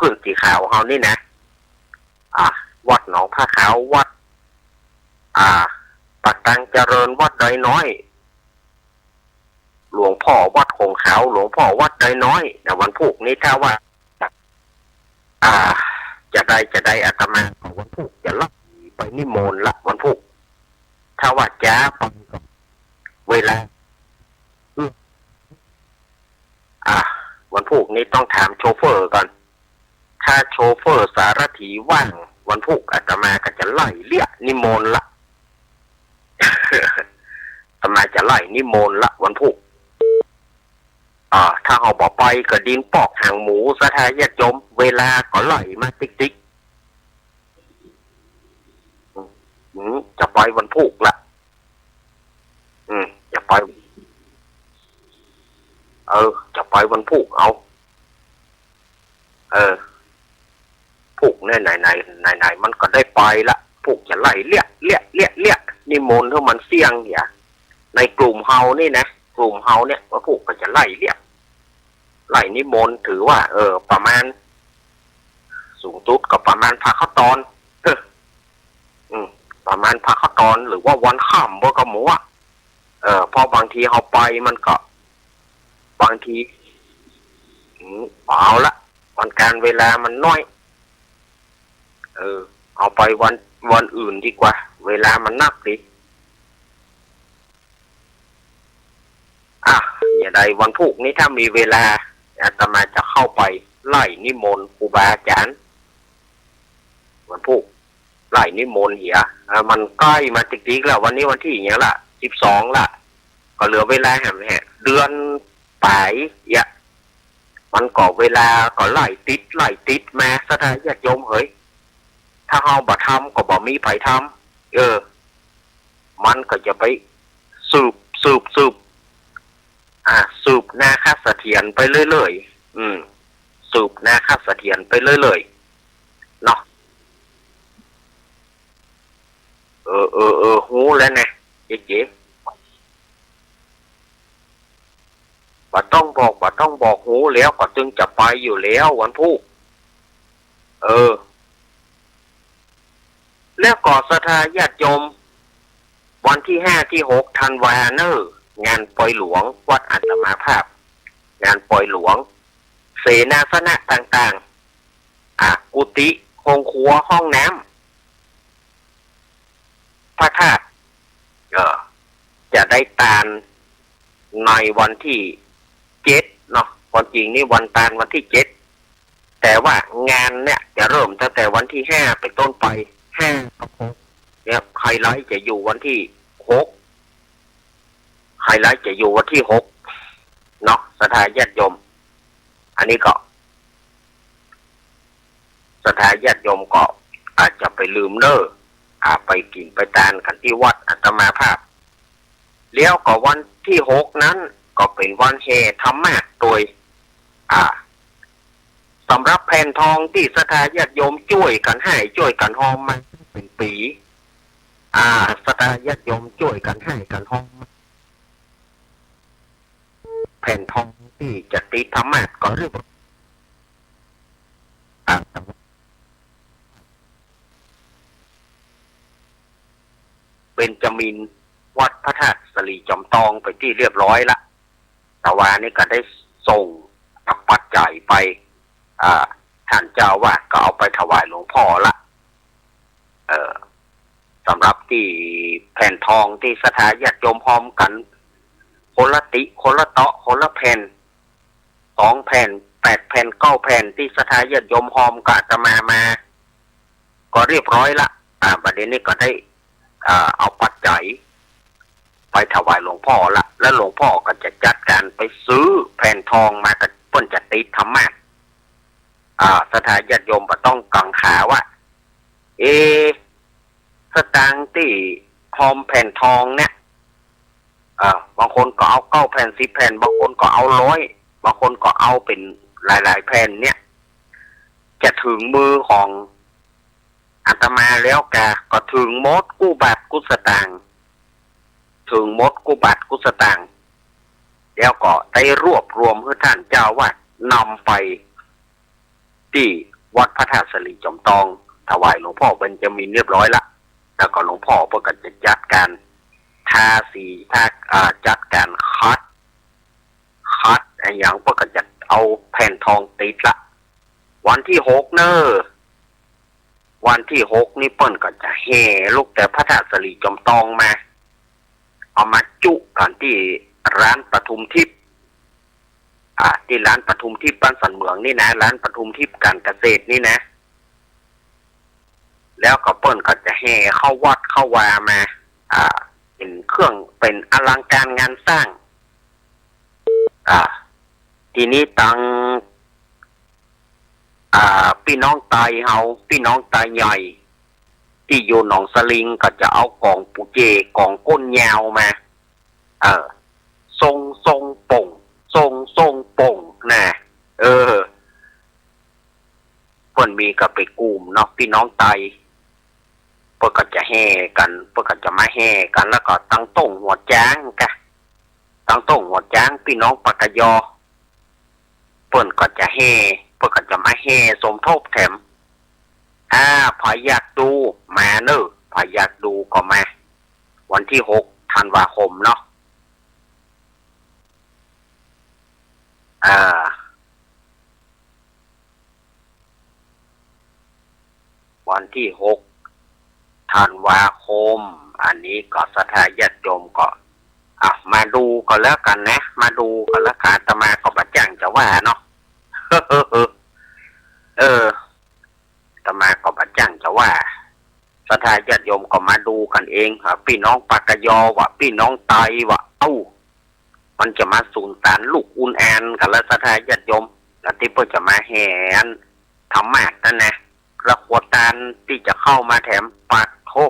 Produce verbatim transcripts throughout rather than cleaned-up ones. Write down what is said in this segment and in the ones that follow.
พื้นสีขาวเฮานี่นะ อ่า วัดหนองผ้าขาว วัด อ่า ป่าตังเจริญ วัดดอยน้อย หลวงพ่อวัดโขงขาว หลวงพ่อวัดดอยน้อยนะ วันพูกนี้ถ้าว่า อ่า จะได้ จะได้อาตมา วันพูกจะไล่ไปนิมนต์ละ วันพูก ถ้าว่าจ๊าไปก็เวลา อ่า วันพูกนี้ต้องถามโชเฟอร์ก่อน ถ้าโชเฟอร์สารถีว่าง วันพูกอาตมาก็จะไล่เลี้ยนิมนต์ละ อาตมาจะไล่นิมนต์ละ วันพูก อ่า ถ้าเฮาบ่ไปก็ดินปอกหางหมู ศรัทธาญาติโยม เวลาก็ไล่มาติ๊กติ๊ก อืม จะไปวันพูกละ อืม จะไป เออ จะไปวันพูกเอา เออ พูกเนี่ยไหนไหนไหนไหนมันก็ได้ไปละ พูกจะไล่เลี้ยเลี้ยเลี้ยเลี้ยนิมนต์หื้อมันเสี้ยงเหีย ในกลุ่มเฮานี่นะ กลุ่มเฮาเนี่ย ว่าพูกก็จะไล่เลี้ย ไล่นิมนต์ ถือว่า เออ ประมาณ สูงสุดก็ประมาณพระเข้าตอน เออ อืม ประมาณพระเข้าตอน หรือว่าวันค่ำบ่ก็หมู่อะ เออ เพราะบางทีเฮาไปมันก็ บางที อืม เอาละ วันการเวลามันน้อย เออ เอาไปวัน วันอื่นดีกว่า เวลามันนักดี อ่ะ อย่างใดวันพูกนี้ถ้ามีเวลา อาตมาจะเข้าไปไล่นิมนต์ครูบาอาจารย์ วันพูก ไล่นิมนต์เหีย เออ มันใก้มาติ๊กๆ แล้ว วันนี้วันตี้หยังละ สิบสอง ละ ก็เหลือเวลาแหมแหะ เดือนป๋ายเหีย มันก็เวลาก็ไล่ติด ไล่ติดมา ศรัทธาญาติโยมเหย ถ้าเฮาบ่ทำก็บ่มีใผทำ เออ มันก็จะไปสืบ สืบ สืบ อ่า สืบนาคเสถียรไปเรื่อยๆ อืม สืบนาคเสถียรไปเรื่อยๆ เนาะ เออ เออ เออ ฮู้แล้วนะ เจ๊ๆ บ่ต้องบอก บ่ต้องบอก ฮู้แล้ว ก็ตึงจะไปอยู่แล้ว วันพูก เออ แล้วก็ศรัทธาญาติโยม วันตี้ห้าตี้หกธันวาเน่อ งานปอยหลวง วัดอาตมาภาพ งานปอยหลวง เสนาสนะต่างๆ อ่ะ กุฏิ โฮงครัว ห้องน้ำ พระธาตุ เอ่อ จะได้ตานในวันตี้เจ็ดเนาะ ความจริงนี่วันตานวันตี้เจ็ด แต่ว่างานเนี่ยจะเริ่มตั้งแต่วันตี้ห้าเป็นต้นไป ห้ากับหก เนี่ย ไฮไลท์จะอยู่วันตี้หก ไฮไลท์จะอยู่วันตี้หก เนาะ ศรัทธาญาติโยม อันนี้ก็ ศรัทธาญาติโยมก็อาจจะไปลืมเน่อ อ่า ไปกิ๋นไปตานกั๋นตี้วัดอาตมาภาพ แล้วก็วันตี้หกนั้นก็เป๋นวันแห่ธรรมาสน์ตวย อ่า สำหรับแผ่นทองตี้ศรัทธาญาติโยมจ้วยกั๋นฮ้ายจ้วยกั๋นฮอมมาเป๋นปี๋ อ่า ศรัทธาญาติโยมจ้วยกั๋นฮ้ายกั๋นฮอมมา แผ่นทองตี้จะติดธรรมาสน์ก็เรียกว่า อ่า เบญจมินทร์วัดพระธาตุสะหลีจ๋อมตองเป๋นตี้เรียบร้อยละ ตะวานี้ก็ได้ส่งปัจจัยไป อ่า ต้านเจ้าอาวาสก็เอาไปถวายหลวงพ่อละ เอ่อ สำหรับตี้แผ่นทองตี้ศรัทธาญาติโยมฮอมกั๋น คนละติ คนละเตาะ คนละแผ่น สองแผ่น แปดแผ่น เก้าแผ่น ตี้ศรัทธาญาติโยมฮอมกับอาตมามา ก็เรียบร้อยละ อ่า บัดนี้ก็ได้ อ่า เอาปัจจัยไปถวายหลวงพ่อละ แล้วหลวงพ่อก็จะจัดก๋านไปซื้อแผ่นทองมา ก็เปิ้นจะติดธรรมาสน์ อ่า ศรัทธาญาติโยมบ่ต้องกังขาว่า เอ๊ะ สตางค์ตี้ฮอมแผ่นทองเนี่ย อ่า บางคนก็เอาเก้าแผ่น สิบแผ่น บางคนก็เอาร้อย บางคนก็เอาเป๋นหลายๆ แผ่นเนี่ย จะเถิงมือของอาตมาแล้วกา ก็เถิงหมดกู้บาทกู้สตางค์ เถิงหมดกู้บาทกู้สตางค์ แล้วก็ได้รวบรวมหื้อต้านเจ้าอาวาสนำไป ตี้วัดพระธาตุสะหลีจอมตอง ถวายหลวงพ่อเบญจมินเรียบร้อยละ แล้วก็หลวงพ่อเปิ้นก็จะจัดก๋านทาสี ทา อ่า จัดก๋านขัด ขัดอะหยัง เปิ้นก็จะเอาแผ่นทองติดละ วันตี้หกเน่อ วันตี้หกนี่เปิ้นก็จะแห่ลูกแต่พระธาตุสะหลีจอมตองมา เอามาจุกั๋นตี้ลานปทุมทิพย์ อ่า ตี้ลานปทุมทิพย์บ้านสันเหมืองนี่นะ ลานปทุมทิพย์ก๋านเกษตรนี่นะ แล้วก็เปิ้นก็จะแห่เข้าวัดเข้าวามา อ่า เป๋นเครื่อง เป๋นอลังการงานสร้าง อ่า ตี้นี้ตัง อ่า ปี้น้องไตเฮา ปี้น้องไตใหญ่ ตี้อยู่หนองสะหลิง ก็จะเอาก๋องปูเจ ก๋องก้นยาวมา เออ ส่ง ส่งป่ง ส่ง ส่งป่ง นะ เออ เปิ้นมีก็เป๋นกุ่มเนาะ ปี้น้องไต เปิ้นก็จะแห่กั๋น เปิ้นก็จะมาแห่กั๋น แล้วก็ตังโต้งหัวจ๊างกะ ตังโต้งหัวจ๊าง ปี้น้องปากกะยอ เปิ้นก็จะแห่ เปิ้นก็จะมาแห่สมทบแถม อ่า ใผอยากดู มาเน่อ ใผอยากดูก็มา วันตี้หกธันวาคมเนาะ อ่า วันตี้หกธันวาคม อันนี้ก็ศรัทธาญาติโยมก็ อ่ะ มาดูก็แล้วกั๋นนะ มาดูก็แล้วกั๋น อาตมาก็บ่จ้างจะว่าเนาะ เออ อาตมาก็บ่จ้างจะว่า ศรัทธาญาติโยมก็มาดูกั๋นเอง อ่ะ ปี้น้องปากกะยอวะ ปี้น้องไตวะ เอ้า มันจะมาสูญตานลูกอุณอานกั๋นละ ศรัทธาญาติโยม แล้วตี้เปิ้นจะมาแห่ธรรมาสน์นั้นนะ แล้วขัวตานตี้จะเข้ามาแถม ปาดโธ่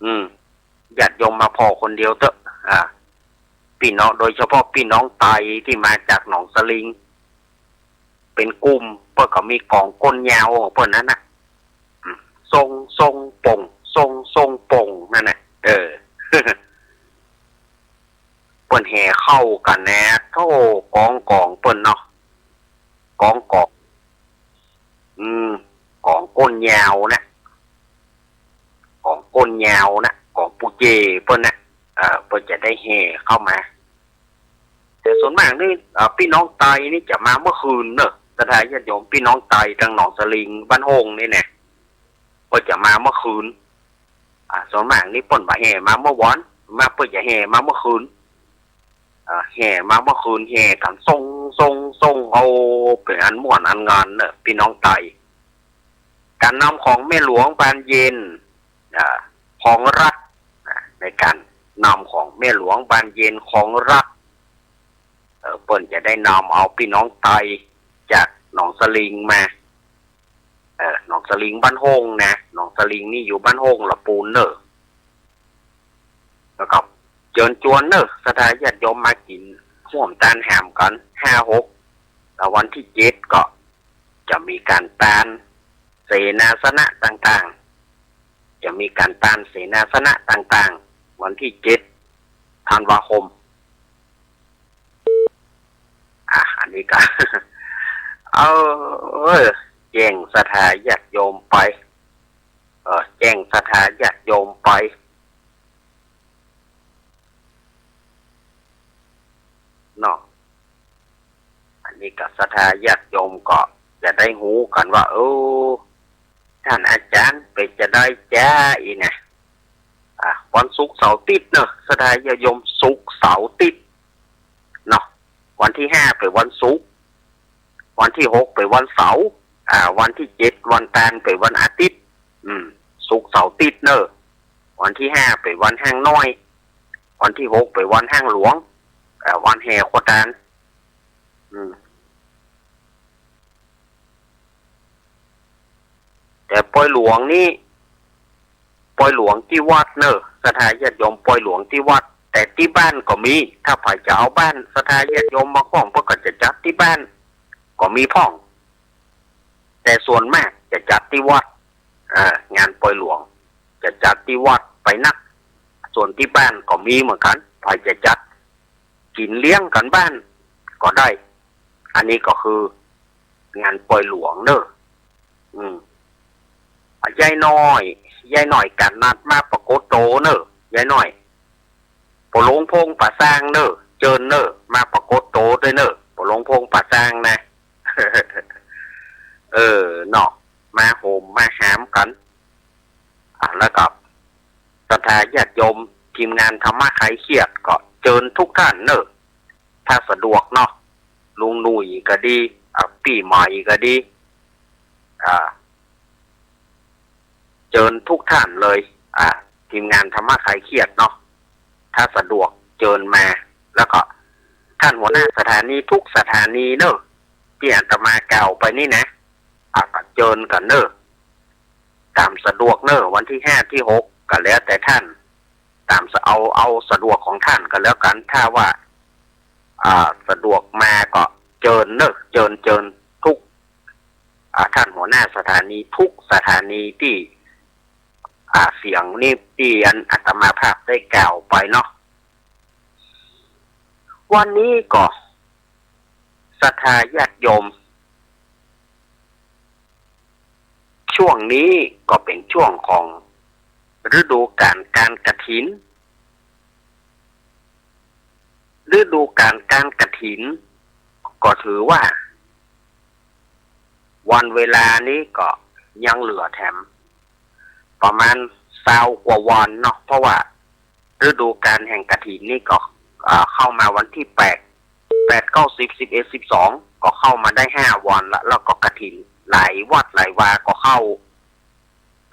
อืม ญาติโยมมาผ่อคนเดียวเต๊อะ อ่า ปี้น้อง โดยเฉพาะปี้น้องไตตี้มาจากหนองสะหลิง เป๋นกุ่ม เปิ้นก็มีก๋องก้นยาวของเปิ้นนั้นน่ะ อืม ส่ง ส่งป่ง ส่ง ส่งป่ง นั่นน่ะ เออ เปิ้นแห่เข้ากั๋นแน่ โธ่ ก๋องก๋องเปิ้นเนาะ ก๋องก๋อง อืม ก๋องก้นยาวนะ ก๋องก้นยาวนะ ก๋องปูเจเปิ้นนะ เออ เปิ้นจะได้แห่เข้ามา แต่ส่วนมากนี่ เอ่อ ปี้น้องไตนี่จะมาเมื่อคืนเนอะ ศรัทธาญาติโยม ปี้น้องไตตางหนองสะหลิงบ้านโฮ่งนี่นะ เปิ้นจะมาเมื่อคืน อ่า ส่วนมากนี่เปิ้นบ่แห่มาเมื่อวาน มา เปิ้นจะแห่มาเมื่อคืน อ่า แห่มาเมื่อคืน แห่กั๋นส่ง ส่ง ส่ง เอา เป๋นอันม่วนอันงานเนอะ ปี้น้องไต ก๋านนำของแม่หลวงบานเย็น อ่า คลองรัฐ อ่า ในก๋านนำของแม่หลวงบานเย็น คลองรัฐ เอ่อ เปิ้นจะได้นำเอาปี้น้องไตจากหนองสะหลิงมา เอ่อ หนองสะหลิงบ้านโฮ่งนะ หนองสะหลิงนี่อยู่บ้านโฮ่งละปูนเนอะ แล้วก็เจิญจวนเนอะ ศรัทธาญาติโยมมากิ๋นฮ่วมตานแหมกั๋น ห้าหก แล้ววันตี้เจ็ดก็จะมีก๋านตานเสนาสนะต่างๆ จะมีก๋านตานเสนาสนะต่างๆ วันตี้เจ็ดธันวาคม อ่ะ อันนี้ก็ เออ แจ้งศรัทธาญาติโยมไป เออ แจ้งศรัทธาญาติโยมไป เนาะ อันนี้ก็ศรัทธาญาติโยมก็จะได้ฮู้กั๋นว่า เออ ต้านอาจ๋ารย์เป๋นจาใดจาอี้นะ อ่ะ วันศุกร์เสาร์อาติ๊ดเนอะ ศรัทธาญาติโยม ศุกร์เสาร์อาติ๊ดเนาะ วันตี้ห้าเป๋นวันศุกร์ วันตี้หกเป๋นวันเสาร์ อ่า วันตี้เจ็ดวันตานเป๋นวันอาติ๊ด อืม ศุกร์เสาร์อาติ๊ดเนอะ วันตี้ห้าเป๋นวันฮ้างน้อย วันตี้หกเป๋นวันฮ้างหลวง อ่า วันแห่ขัวตาน อืม แต่ปอยหลวงนี่ ปอยหลวงตี้วัดเนอะ ศรัทธาญาติโยม ปอยหลวงตี้วัด แต่ตี้บ้านก็มี ถ้าใผจะเอาบ้าน ศรัทธาญาติโยมบางพ่องเปิ้นก็จะจัดตี้บ้าน ก็มีพ่อง แต่ส่วนมากจะจัดตี้วัด อ่า งานปอยหลวง จะจัดตี้วัดไปนัก ส่วนตี้บ้านก็มีเหมือนกั๋น ใผจะจัดกิ๋นเลี้ยงกั๋นบ้านก็ได้ อันนี้ก็คือ งานปอยหลวงเน่อ อืม ยายน้อย ยายน้อยก๋านนัดมาปรากฏโตเน่อ ยายน้อย ป้อหลวงพงษ์ป้าซ่างเน่อ เจิญเน่อ มาปรากฏโตตวยเน่อ ป้อหลวงพงษ์ป้าซ่างนะ เออ เนาะ มาโหมมาหามกั๋น อ่า แล้วก็ศรัทธาญาติโยม ทีมงานธรรมะคลายเครียดก็เจิญทุกท่านเน่อ ถ้าสะดวกเนาะ ลุงหนุ่ยก็ดี อ่า ปี้ใหม่ก็ดี อ่า เจิญทุกท่านเลย อ่า ทีมงานธรรมะคลายเครียดเนาะ ถ้าสะดวกเจิญมา แล้วก็ท่านหัวหน้าสถานีทุกสถานีเน่อ ตี้อาตมากล่าวไปนี่นะ อ่า ก็เจิญกั๋นเน่อ ต๋ามสะดวกเน่อ วันตี้ห้าตี้หกก็แล้วแต่ท่าน ต๋ามสะ- เอา เอาสะดวกของท่านก็แล้วกั๋น ถ้าว่า อ่า สะดวกมาก็เจิญเน่อ เจิญ เจิญทุก อ่า ท่านหัวหน้าสถานีทุกสถานีตี้ อ่า เสียงนี้ตี้อันอาตมาภาพได้กล่าวไปเนาะ วันนี้ก็ศรัทธาญาติโยม ช่วงนี้ก็เป๋นช่วงของฤดูก๋านก๋านกฐิน ฤดูก๋านก๋านกฐิน ก็ถือว่า วันเวลานี้ก็ยังเหลือแถมประมาณซาวกว่าวันเนาะ เพราะว่าฤดูก๋านแห่งกฐินนี่ก็ อ่า เข้ามาวันตี้แปด แปด เก้า สิบ สิบเอ็ด สิบสอง ก็เข้ามาได้ห้าวันละ แล้วก็กฐินหลายวัดหลายวาก็เข้า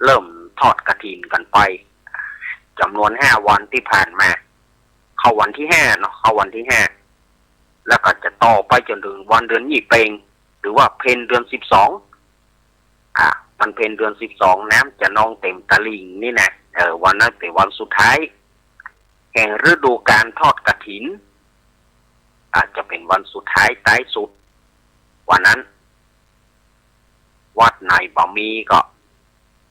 เริ่มทอดกฐินกั๋นไป จ๋ำนวนห้าวันตี้ผ่านมา เข้าวันตี้ห้าเนาะ เข้าวันตี้ห้า แล้วก็จะต่อไปจ๋นเถิงวันเดือนยี่เป็ง หรือว่าเพ็ญเดือนสิบสอง อ่า มันเพ็ญเดือนสิบสอง น้ำจะนองเต๋มตะลิ่งนี่นะ เออ วันนั้นเป๋นวันสุดท้าย แห่งฤดูก๋านทอดกฐิน อาจจะเป๋นวันสุดท้าย ท้ายสุด วันนั้น วัดไหนบ่มีก็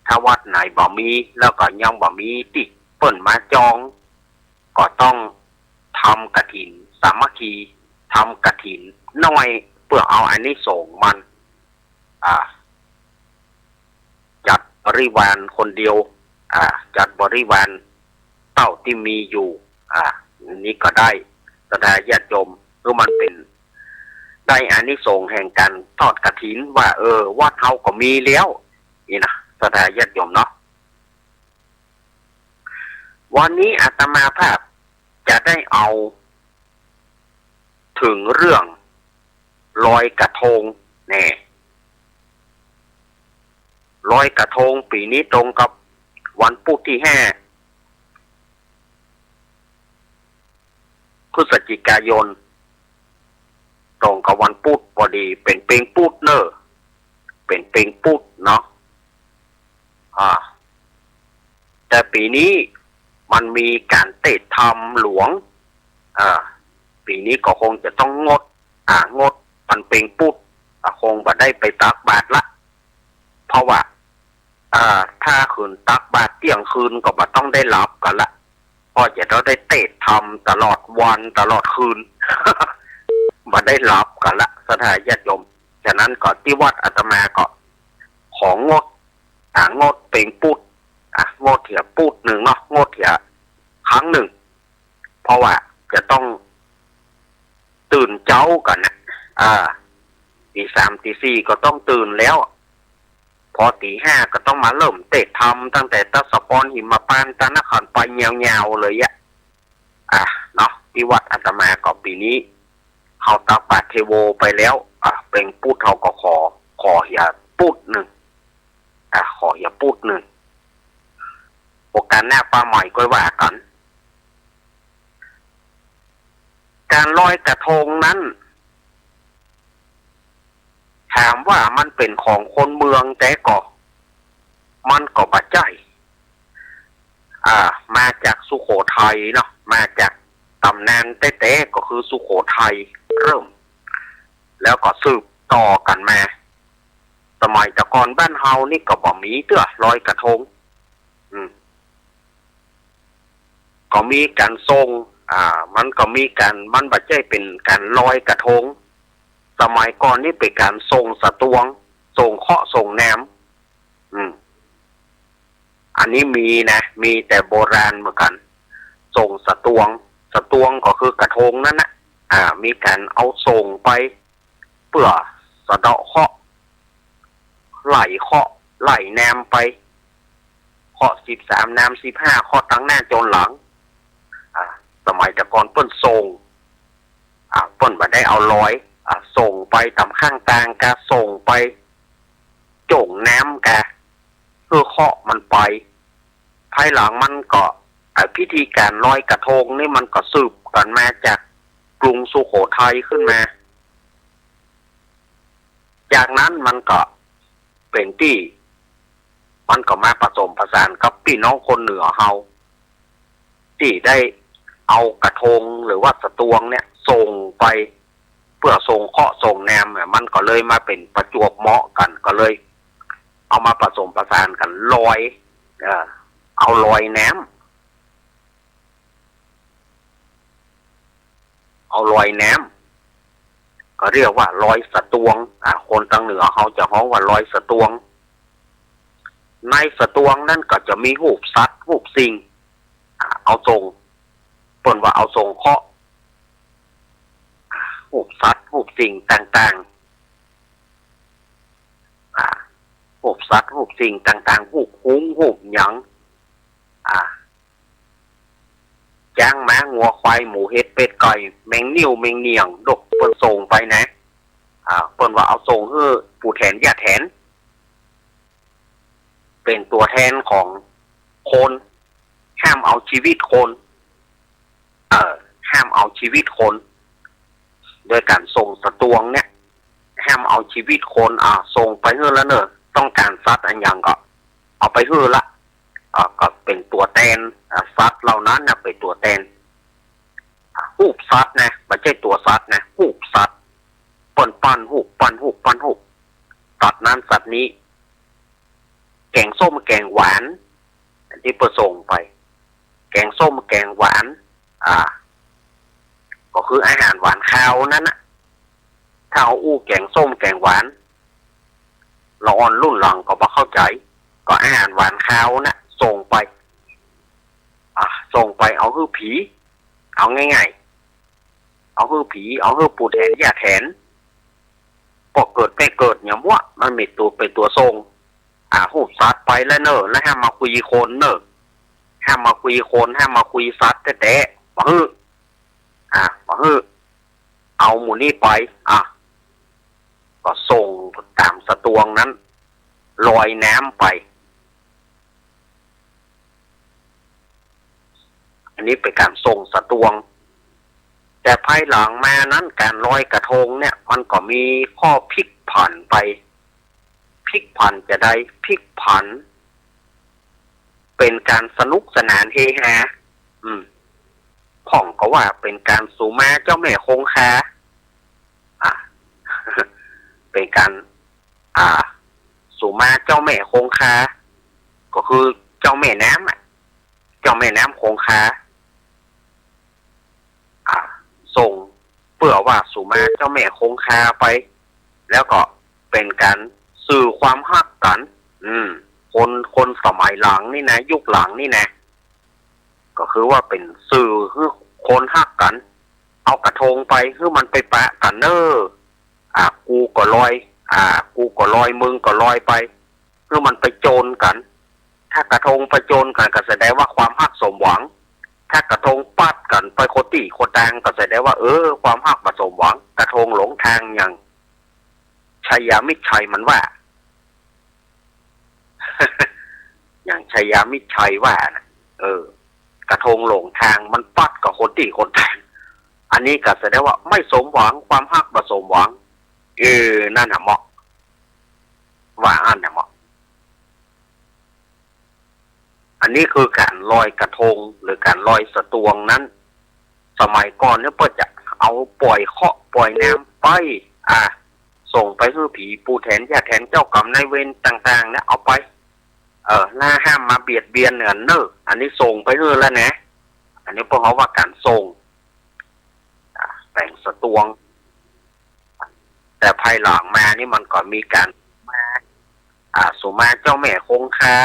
ถ้าวัดไหนบ่มี แล้วก็ยังบ่มีตี้เปิ้นมาจอง ก็ต้องทำกฐินสามัคคี ทำกฐินน้อย เปื้อเอาอานิสงส์มัน อ่า จัดบริวารคนเดียว อ่า จัดบริวารเต้าตี้มีอยู่ อ่า นี้ก็ได้ ศรัทธาญาติโยม คือมันเป๋น ได้อานิสงส์แห่งก๋านทอดกฐิน ว่า เออ วัดเฮาก็มีแล้ว นี่นะ ศรัทธาญาติโยมเนาะ วันนี้อาตมาภาพจะได้เอา เถิงเรื่องลอยกระทงแน่ ลอยกระทงปี๋นี้ตรงกับวันพุธตี้ห้า พฤศจิกายน ตรงกับวันพุธพอดี เป๋นเปงพุธเน่อ เป๋นเปงพุธเนาะ อ่า แต่ปี๋นี้มันมีก๋านเตะธรรมหลวง อ่า ปี๋นี้ก็คงจะต้องงด อ่า งดวันเปงพุธ อ่า คงบ่ได้ไปตักบาตรละ เพราะว่า อ่า ถ้าขืนตักบาตรเตี้ยงคืนก็บ่ต้องได้หลับกั๋นละ เพราะจะต้องได้เตะธรรมตลอดวันตลอดคืน บ่ได้หลับกั๋นละ ศรัทธาญาติโยม ฉะนั้นก็ตี้วัดอาตมาก็ของงด อ่า งดเปงพุธ อ่า งดเหียพุธนึ่งเนาะ งดเหียครั้งนึ่ง เพราะว่าจะต้องตื่นเจ๊าก่อนนะ อ่า ตี๋สามตี๋สี่ก็ต้องตื่นแล้ว พอตี๋ห้าก็ต้องมาเริ่มเตะธรรมตั้งแต่ตะสะปอนหิมพานต์ ตะนครไปยาวๆ เลยอะ อ่ะ เนาะ ตี้วัดอาตมาก็ปี๋นี้ เฮาตักบาตรเทโวไปแล้ว อ่ะ เปงพุธเฮาก็ขอ ขอเหียพุธนึ่ง อ่ะ ขอเหียพุธนึ่ง โอกาสหน้าปาใหม่ก้อยว่ากั๋น ก๋านลอยกระทงนั้น ถามว่ามันเป๋นของคนเมืองแต๊ก่อ มันก็บ่ใจ้ อ่า มาจากสุโขทัยเนาะ มาจากต๋ำนานแต๊ๆ ก็คือสุโขทัยเริ่ม แล้วก็สืบต่อกั๋นมา สมัยแต่ก่อนบ้านเฮานี่ก็บ่มีเตื้อลอยกระทง อืม ก็มีก๋านส่ง อ่า มันก็มีก๋าน มันบ่ใจ้เป๋นก๋านลอยกระทง สมัยก่อนนี่เป๋นก๋านส่งสะตวง ส่งเคราะห์ส่งแนม อืม อันนี้มีนะ มีแต่โบราณเหมือนกั๋น ส่งสะตวง สะตวงก็คือกระทงนั้นน่ะ อ่า มีก๋านเอาส่งไป เปื้อสะเดาะเคราะห์ ไล่เคราะห์ไล่แนมไป เคราะห์สิบสาม แนมสิบห้า เคราะห์ตังหน้าจ๋นหลัง อ่า สมัยแต่ก่อนเปิ้นส่ง อ่า เปิ้นบ่ได้เอาลอย อ่า ส่งไปต๋ามข้างตางกา ส่งไปโจ้งแนมกา หื้อเคราะห์มันไป ภายหลังมันก็ อ่า พิธีก๋านลอยกระทงนี่มันก็สืบกั๋นมาจากกรุงสุโขทัยขึ้นมา จากนั้นมันก็เป๋นตี้ มันก็มาผสมผสานกับปี้น้องคนเหนือเฮา ตี้ได้เอากระทงหรือว่าสะตวงเนี่ยส่งไป เปื้อส่งเคราะห์ส่งแนมอะ มันก็เลยมาเป๋นประจวบเหมาะกั๋น ก็เลยเอามาผสมผสานกั๋น ลอย เอ่อ เอาลอยแนม เอาลอยแนม ก็เรียกว่าลอยสะตวง อ่า คนตางเหนือเฮาจะฮ้องว่าลอยสะตวง ในสะตวงนั้นก็จะมีฮูปสัตว์ฮูปสิ่ง อ่า เอาส่ง เปิ้นว่าเอาส่งเคราะห์ ฮูปสัตว์ฮูปสิ่งต่างๆ อ่า ฮูปสัตว์ฮูปสิ่งต่างๆ ฮูปฮุงฮูปหยัง อ่า จ๊างม้างัวควายหมูเห็ดเป็ดไก่ แมงนิ่วแมงเหนี่ยง ดก เปิ้นส่งไปนะ อ่า เปิ้นว่าเอาส่งหื้อปู่แถนย่าแถน เป๋นตั๋วแทนของคน ห้ามเอาจีวิตคน เอ่อ ห้ามเอาจีวิตคน โดยก๋านส่งสะตวงเนี่ย ห้ามเอาจีวิตคน อ่า ส่งไปหื้อละเน่อ ต้องก๋านสัตว์อะหยังก็เอาไปหื้อละ อ่า ก็เป๋นตั๋วแตน อ่า สัตว์เหล่านั้นน่ะเป๋นตั๋วแตน ฮูปสัตว์นะ บ่ใจ้ตั๋วสัตว์นะ ฮูปสัตว์ เปิ้นปั้นฮูป ปั้นฮูป ปั้นฮูป สัตว์นั้นสัตว์นี้ แก๋งส้มแก๋งหวาน ตี้เปิ้นส่งไป แก๋งส้มแก๋งหวาน อ่า ก็คืออาหารหวานคาวนั้นน่ะ ถ้าเฮาอู้แก๋งส้มแก๋งหวาน ละอ่อนรุ่นหลังก็บ่เข้าใจ๋ ก็อาหารหวานคาวน่ะ ส่งไป อ่า ส่งไปเอาหื้อผี เอาง่ายๆ เอาหื้อผี เอาหื้อปู่แถนย่าแถน ป้อเกิดแม่เกิดหยังบ่ มันเป๋นตั๋ว เป๋นตั๋วส่ง อ่า ฮูปสัตว์ไปแล้วเน่อ แล้วห้ามมาคุยคนเน่อ ห้ามมาคุยคน ห้ามมาคุยสัตว์แต๊ๆ บ่หื้อ อ่า บ่หื้อ เอาหมู่นี้ไป อ่ะ ก็ส่งต๋ามสะตวงนั้น ลอยน้ำไป อันนี้เป๋นก๋านส่งสะตวง แต่ภายหลังมานั้น ก๋านลอยกระทงเนี่ย มันก็มีข้อพลิกผันไป พลิกผันจาใด พลิกผัน เป๋นก๋านสนุกสนานเฮฮา อืม พ่องก็ว่าเป๋นก๋านสู่มาเจ้าแม่คงคา อ่ะ เป๋นก๋าน อ่า สู่มาเจ้าแม่คงคา ก็คือเจ้าแม่น้ำอะ เจ้าแม่น้ำคงคา อ่า ส่งเปื้อว่าสู่มาเจ้าแม่คงคาไป แล้วก็เป๋นก๋านสื่อความฮักกั๋น อืม คน คนสมัยหลังนี่นะ ยุคหลังนี่นะ ก็คือว่าเป๋นสื่อหื้อคนฮักกั๋น เอากระทงไปหื้อมันไปปะกั๋นเน่อ อ่า กูก็ลอย อ่า กูก็ลอย มึงก็ลอยไป หื้อมันไปโจนกั๋น ถ้ากระทงไปโจนกั๋นก็แสดงว่าความฮักสมหวัง ถ้ากระทงปัดกั๋นไปคนตี้คนตางก็แสดงว่า เออ ความฮักบ่สมหวัง กระทงหลงทาง อย่างชัยยามิตรชัยมันว่า อย่างชัยยามิตรชัยว่านะ เออ กระทงหลงทาง มันปัดกับคนตี้คนตาง อันนี้ก็แสดงว่าไม่สมหวัง ความฮักบ่สมหวัง เออ นั่นน่ะเหมาะ ว่าอั้นน่ะเหมาะ อันนี้คือก๋านลอยกระทงหรือก๋านลอยสะตวงนั้น สมัยก่อนเนี่ยเปิ้นจะเอาป่อยเคราะห์ป่อยแนมไป อ่า ส่งไปหื้อผีปู่แถนย่าแถนเจ้ากรรมนายเวรต่างๆ เนี่ยเอาไป เออ แล้วห้ามมาเบียดเบียนกั๋นเน่อ อันนี้ส่งไปหื้อแล้วนะ อันนี้เปิ้นฮ้องว่าก๋านส่ง อ่า แป๋งสะตวง แต่ภายหลังมานี่มันก็มีก๋านมา อ่า สุมาเจ้าแม่คงคา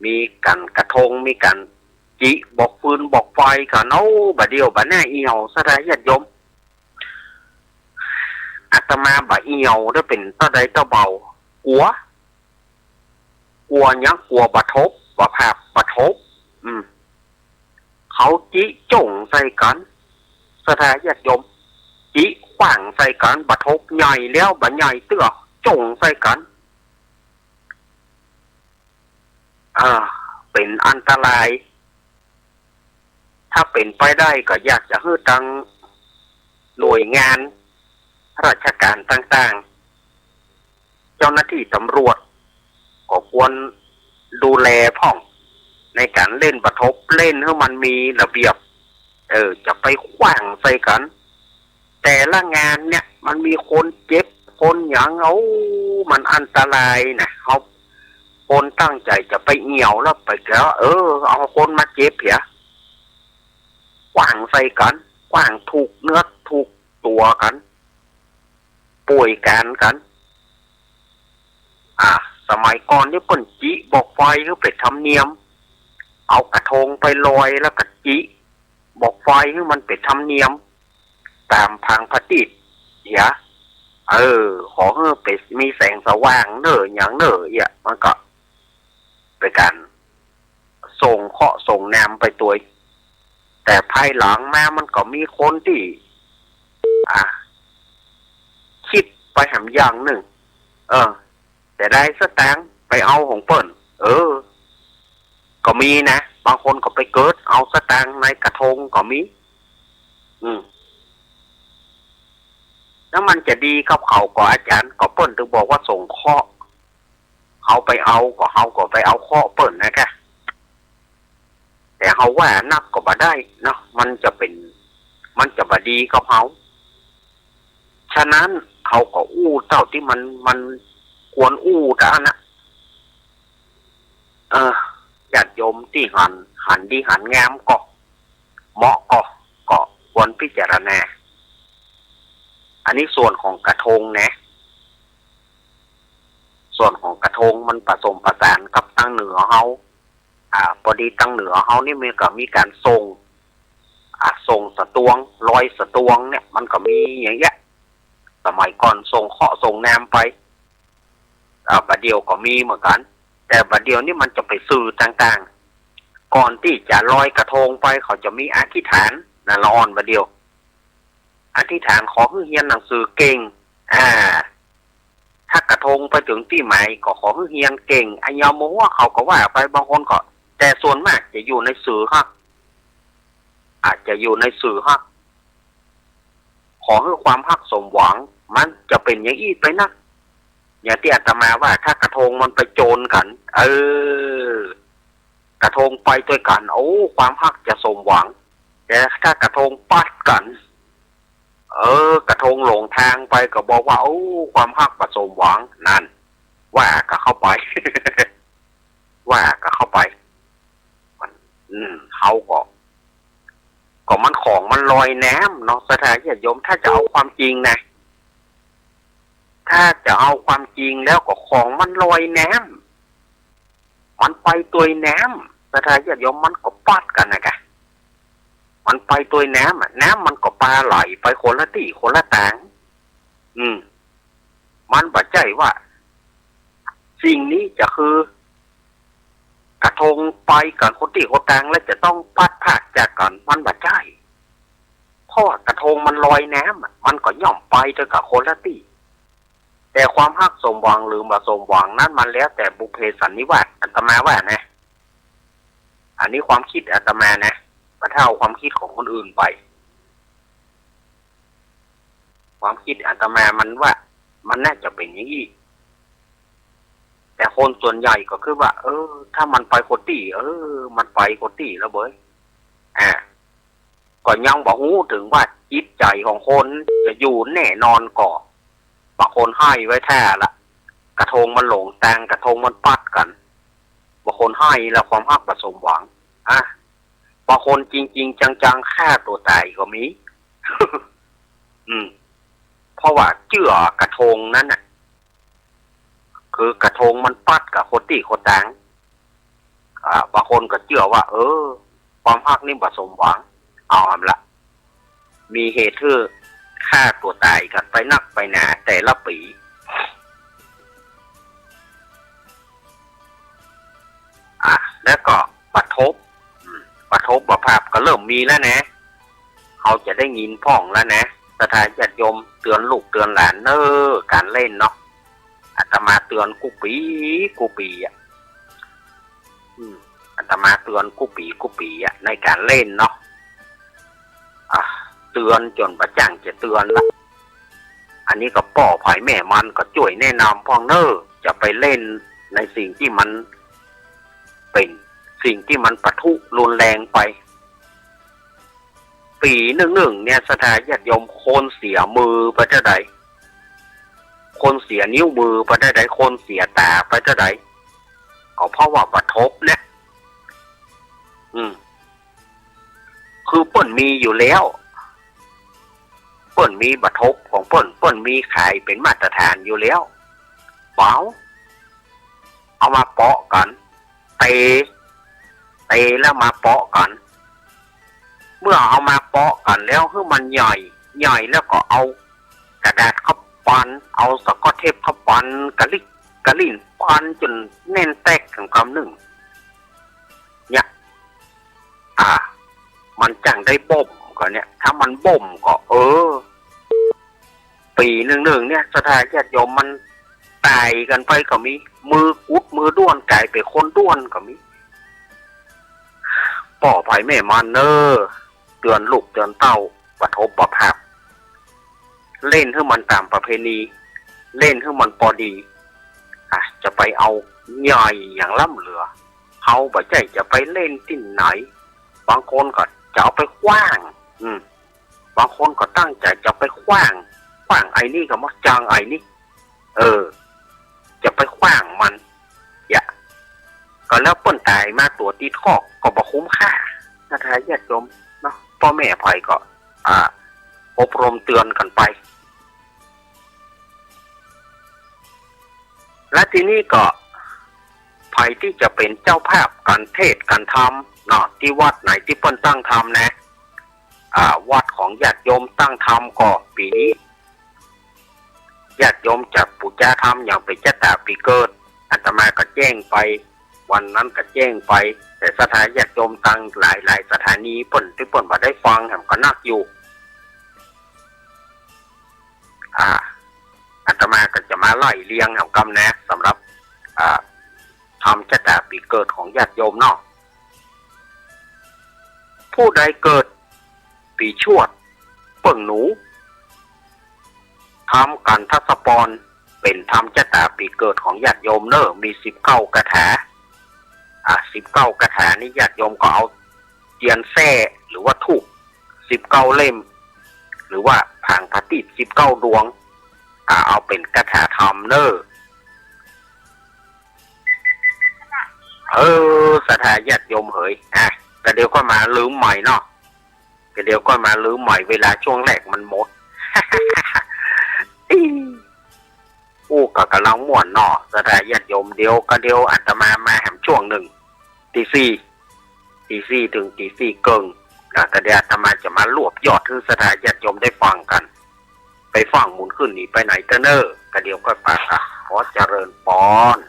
มีก๋านกระทง มีก๋านจิบอกฟืนบอกไฟกั๋น เอ้า บ่าเดี่ยวบ่าแน่อี้เหี่ยว ศรัทธาญาติโยม อาตมาบ่าอี้เหี่ยวได้เป๋นเต้าใดเต้าเบา กั๋ว กั๋วหยัง กั๋วบ่าทบ บ่าผาบ บ่าทบ อืม เขาจิจ้งใส่กั๋น ศรัทธาญาติโยม จิขว้างใส่กั๋น บ่าทบ ใหญ่แล้วบ่าใหญ่เตื้อ จ้งใส่กั๋น อ่า เป๋นอันตราย ถ้าเป๋นไปได้ก็อยากจะหื้อตังหน่วยงานราชการต่างๆ เจ้าหน้าที่ตำรวจก็ควรดูแลพ่อง ในก๋านเล่นบ่าทบ เล่นหื้อมันมีระเบียบ เออ จะไปขว้างใส่กั๋น แต่ละงานเนี่ยมันมีคนเจ็บคนหยัง เอ้า มันอันตรายนะ เฮาคนตั้งใจ๋จะไปเหี่ยวแล้วไปก็ เออ เอาคนมาเจ็บเหีย ขว้างใส่กั๋น ขว้างถูกเนื้อถูกตั๋วกั๋น ป่วยก๋านกั๋น อ่า สมัยก่อนนี่เปิ้นจิบอกไฟหื้อเป๋นธรรมเนียม เอากระทงไปลอยแล้วก็จิบอกไฟหื้อมันเป๋นธรรมเนียม ต๋ามผางผะตีดเหีย เออ ขอหื้อเป๋นมีแสงสว่างเน่อหยังเน่อเหีย มันก็เป๋นก๋านส่งเคราะห์ส่งนามไปตวย แต่ภายหลังมามันก็มีคนตี้ อ่า กึ๊ดไปแหมอย่างนึ่ง เออ เสียดายสตางค์ ไปเอาของเปิ้น เออ ก็มีนะ บางคนก็ไปเกิดเอาสตางค์ในกระทงก็มี อืม แล้วมันจะดีกับเขาก่อ อาจ๋ารย์ ก็เปิ้นตึงบอกว่าส่งเคราะห์ เฮาไปเอาก็ เฮาก็ไปเอาเคราะห์เปิ้นนะกะ แต่เฮาว่านักก็บ่ได้เนาะ มันจะเป๋น มันจะบ่ดีกับเฮา ฉะนั้นเฮาก็อู้เต้าตี้มัน มันควรอู้เต้านั้นนะ เออ ญาติโยมตี้หัน หันดีหันงามก็ เหมาะก็ ก็ควรพิจารณา อันนี้ส่วนของกระทงนะ ส่วนของกระทงมันผสมผสานกับตางเหนือเฮา อ่า ปอดีตางเหนือเฮานี่มันก็มีก๋านส่ง อ่า ส่งสตวง ลอยสตวงเนี่ย มันก็มีอย่างเงี้ย สมัยก่อนส่งเคราะห์ส่งนามไป อ่า บ่าเดี่ยวก็มีเหมือนกั๋น แต่บ่าเดี่ยวนี่มันจะเป๋นสื่อต่างๆ ก่อนตี้จะลอยกระทงไป เขาจะมีอธิษฐานนะ ละอ่อนบ่าเดี่ยว อธิษฐานขอหื้อเฮียนหนังสือเก่ง อ่า ถ้ากระทงไปเถิงตี้หมายก็ขอหื้อเฮียนเก่ง อะยอมบ่ฮู้ เขาก็ว่าไป บางคนก็ แต่ส่วนมากจะอยู่ในสื่อฮะ อาจจะอยู่ในสื่อฮะ ขอหื้อความฮักสมหวัง มันจะเป๋นอย่างอี้ไปนัก อย่างตี้อาตมาว่า ถ้ากระทงมันไปโจนกั๋น เออ กระทงไปตวยกั๋น โอ้ ความฮักจะสมหวัง แต่ถ้ากระทงปัดกั๋น เออ กระทงหลงตางไปก็บอกว่า โอ้ ความฮักบ่สมหวัง นั่น ว่ากั๋นเข้าไป ว่ากั๋นเข้าไป มัน อืม เฮาก็ ก็มันของมันลอยน้ำเนาะ ศรัทธาญาติโยม ถ้าจะเอาความจริงนะ ถ้าจะเอาความจริงแล้วก็ของมันลอยน้ำ มันไปตวยน้ำ ศรัทธาญาติโยม มันก็ปัดกั๋นนะกะ มันไปตวยน้ำอะ น้ำมันก็ปาไหลไปคนละตี้คนละตาง อืม มันบ่ใจ้ว่า สิ่งนี้จะคือ กระทงไปกั๋นคนตี้คนตางแล้วจะต้องพลัดพรากจากกั๋น มันบ่ใจ้ เพราะว่ากระทงมันลอยน้ำอะ มันก็ย่อมไปตวยกั๋นคนละตี้ แต่ความฮักสมหวังหรือบ่สมหวังนั้นมันแล้วแต่บุพเพสันนิวาส อาตมาว่านะ อันนี้ความคิดอาตมานะ บ่เต้าความคิดของคนอื่นไป ความคิดอาตมามันว่า มันน่าจะเป๋นอย่างอี้ แต่คนส่วนใหญ่ก็คือว่า เออ ถ้ามันไปคนตี้ เออ มันไปคนตี้แล้วเบ้ย อ่า ก็ยังบ่ฮู้เถิงว่าจิตใจ๋ของคนจะอยู่แน่นอนก่อ บางคนไห้ไว้แท้ละ กระทงมันหลงตาง กระทงมันปัดกั๋น บางคนไห้แล้วความฮักบ่สมหวัง อ่ะ บางคนจริงๆ จังๆ ฆ่าตั๋วต๋ายก็มี อืม เพราะว่าเจื้อกระทงนั้นน่ะ คือกระทงมันปัดกับคนตี้คนตาง อ่า บางคนก็เจื้อว่า เออ ความฮักนี่บ่สมหวัง เอาหำละ มีเหตุหื้อฆ่าตั๋วต๋ายกั๋นไปนักไปหนาแต่ละปี๋ อ่ะ แล้วก็บัตรทบ อืม บัตรทบบัตรภาพก็เริ่มมีแล้วนะ เฮาจะได้ยินพ่องแล้วนะ ศรัทธาญาติโยม เตือนลูกเตือนหลานเน้อ ก๋านเล่นเนาะ อาตมาเตือนกู้ปี๋กู้ปี๋อะ อืม อาตมาเตือนกู้ปี๋กู้ปี๋อะ ในก๋านเล่นเนาะ อ่ะ เตือนจ๋นบ่จ้างจะเตือนละ อันนี้ก็ป้อใผแม่มันก็จ้วยแนะนำพ่องเน้อ จะไปเล่นในสิ่งตี้มันเป๋นสิ่งตี้มันปะทุรุนแรงไป ปี๋นึ่งๆ เนี่ย ศรัทธาญาติโยม คนเสียมือไปเต้าใด คนเสียนิ้วมือไปเต้าใด คนเสียต๋าไปเต้าใด ก็เพราะว่าบัตรทบเนี่ย อืม คือเปิ้นมีอยู่แล้ว เปิ้นมีบัตรทบของเปิ้น เปิ้นมีขายเป๋นมาตรฐานอยู่แล้ว เป๋า เอามาเปาะกั๋น เต เตแล้วมาเปาะกั๋น เมื่อเอามาเปาะกั๋นแล้วหื้อมันใหญ่ ใหญ่แล้วก็เอากระดาษเข้าปัน เอาสะกอตเทปเข้าปัน กะลิกกะลิ่นปันจ๋นแน่นแต๊กกั๋นกำนึ่ง เนี่ย อ่า มันจั้งได้บ่มก่อเนี่ย ถ้ามันบ่มก่อ เออ ปี๋นึ่งๆ เนี่ย ศรัทธาญาติโยม มันต๋ายกั๋นไปก็มี มือกุดมือด้วน ก๋ายเป๋นคนด้วนก็มี ป้อใผแม่มันเน้อ เตือนลูกเตือนเต้า บัตรทบบัตรภาพ เล่นหื้อมันต๋ามประเพณี เล่นหื้อมันปอดี อ่ะ จะไปเอาใหญ่อย่างล้ำเหลือ เฮาบ่ใจ้จะไปเล่นตี้ไหน บางคนก็จะเอาไปขว้าง อืม บางคนก็ตั้งใจ๋จะไปขว้าง ขว้างไอ้นี่ก็มาจังไอ้นี่ เออ จะไปขว้างมัน อย่า ก็แล้วเปิ้นต๋ายมาตั๋วติดคอกก็บ่คุ้มค่า ศรัทธาญาติโยมเนาะ ป้อแม่ใผก็ อ่า อบรมเตือนกั๋นไป และทีนี้ก็ ใผตี้จะเป๋นเจ้าภาพก๋านเทศน์ก๋านธรรมเนาะ ตี้วัดไหนตี้เปิ้นตั้งธรรมนะ อ่า วัดของญาติโยมตั้งธรรมก็ปี๋นี้ ญาติโยมจะปู๋จาธรรมอย่างเป๋นจ๊ะต๋าปี๋เกิด อาตมาก็แจ้งไป วันนั้นก็แจ้งไป แต่ศรัทธาญาติโยมตังหลายๆ สถานีเปิ้นตี้เปิ้นบ่ได้ฟังแหมก็นักอยู่ อ่า อาตมาก็จะมาไล่เรียงแหมกำนะ สำหรับ อ่า ธรรมจ๊ะต๋าปี๋เกิดของญาติโยมเนาะ ผู้ใดเกิดปี๋ชวด เปิ้งหนู ธรรมกัณฑสปร เป๋นธรรมจ๊ะต๋าปี๋เกิดของญาติโยมเน้อ มีสิบเก้าคาถา อ่า สิบเก้าคาถานี้ญาติโยมก็เอาเตียนแส้ หรือว่าธูปสิบเก้าเล่ม หรือว่าผางประทีปสิบเก้าดวง อ่า เอาเป๋นคาถาธรรมเน้อ เออ ศรัทธาญาติโยมเหย อ่ะ ก็เดี๋ยวก็มาลืมใหม่เนาะ ก็เดี๋ยวก็มาลืมใหม่ เวลาช่วงแรกมันหมด อู้ ก็ก่ำลังม่วนเนาะ ศรัทธาญาติโยม เดี๋ยวก็เดี๋ยวอาตมามาแหมช่วงนึ่ง ตีสี่ ตีสี่เถิงตีสี่เกิ่ง อ่ะ ก็เดี๋ยวอาตมาจะมารวบยอดหื้อศรัทธาญาติโยมได้ฟังกั๋น ไปฟังหมุนขึ้นหนีไปไหนเต๊อะเน้อ ก็เดี๋ยวก็ไป อ่ะ ขอเจริญปอน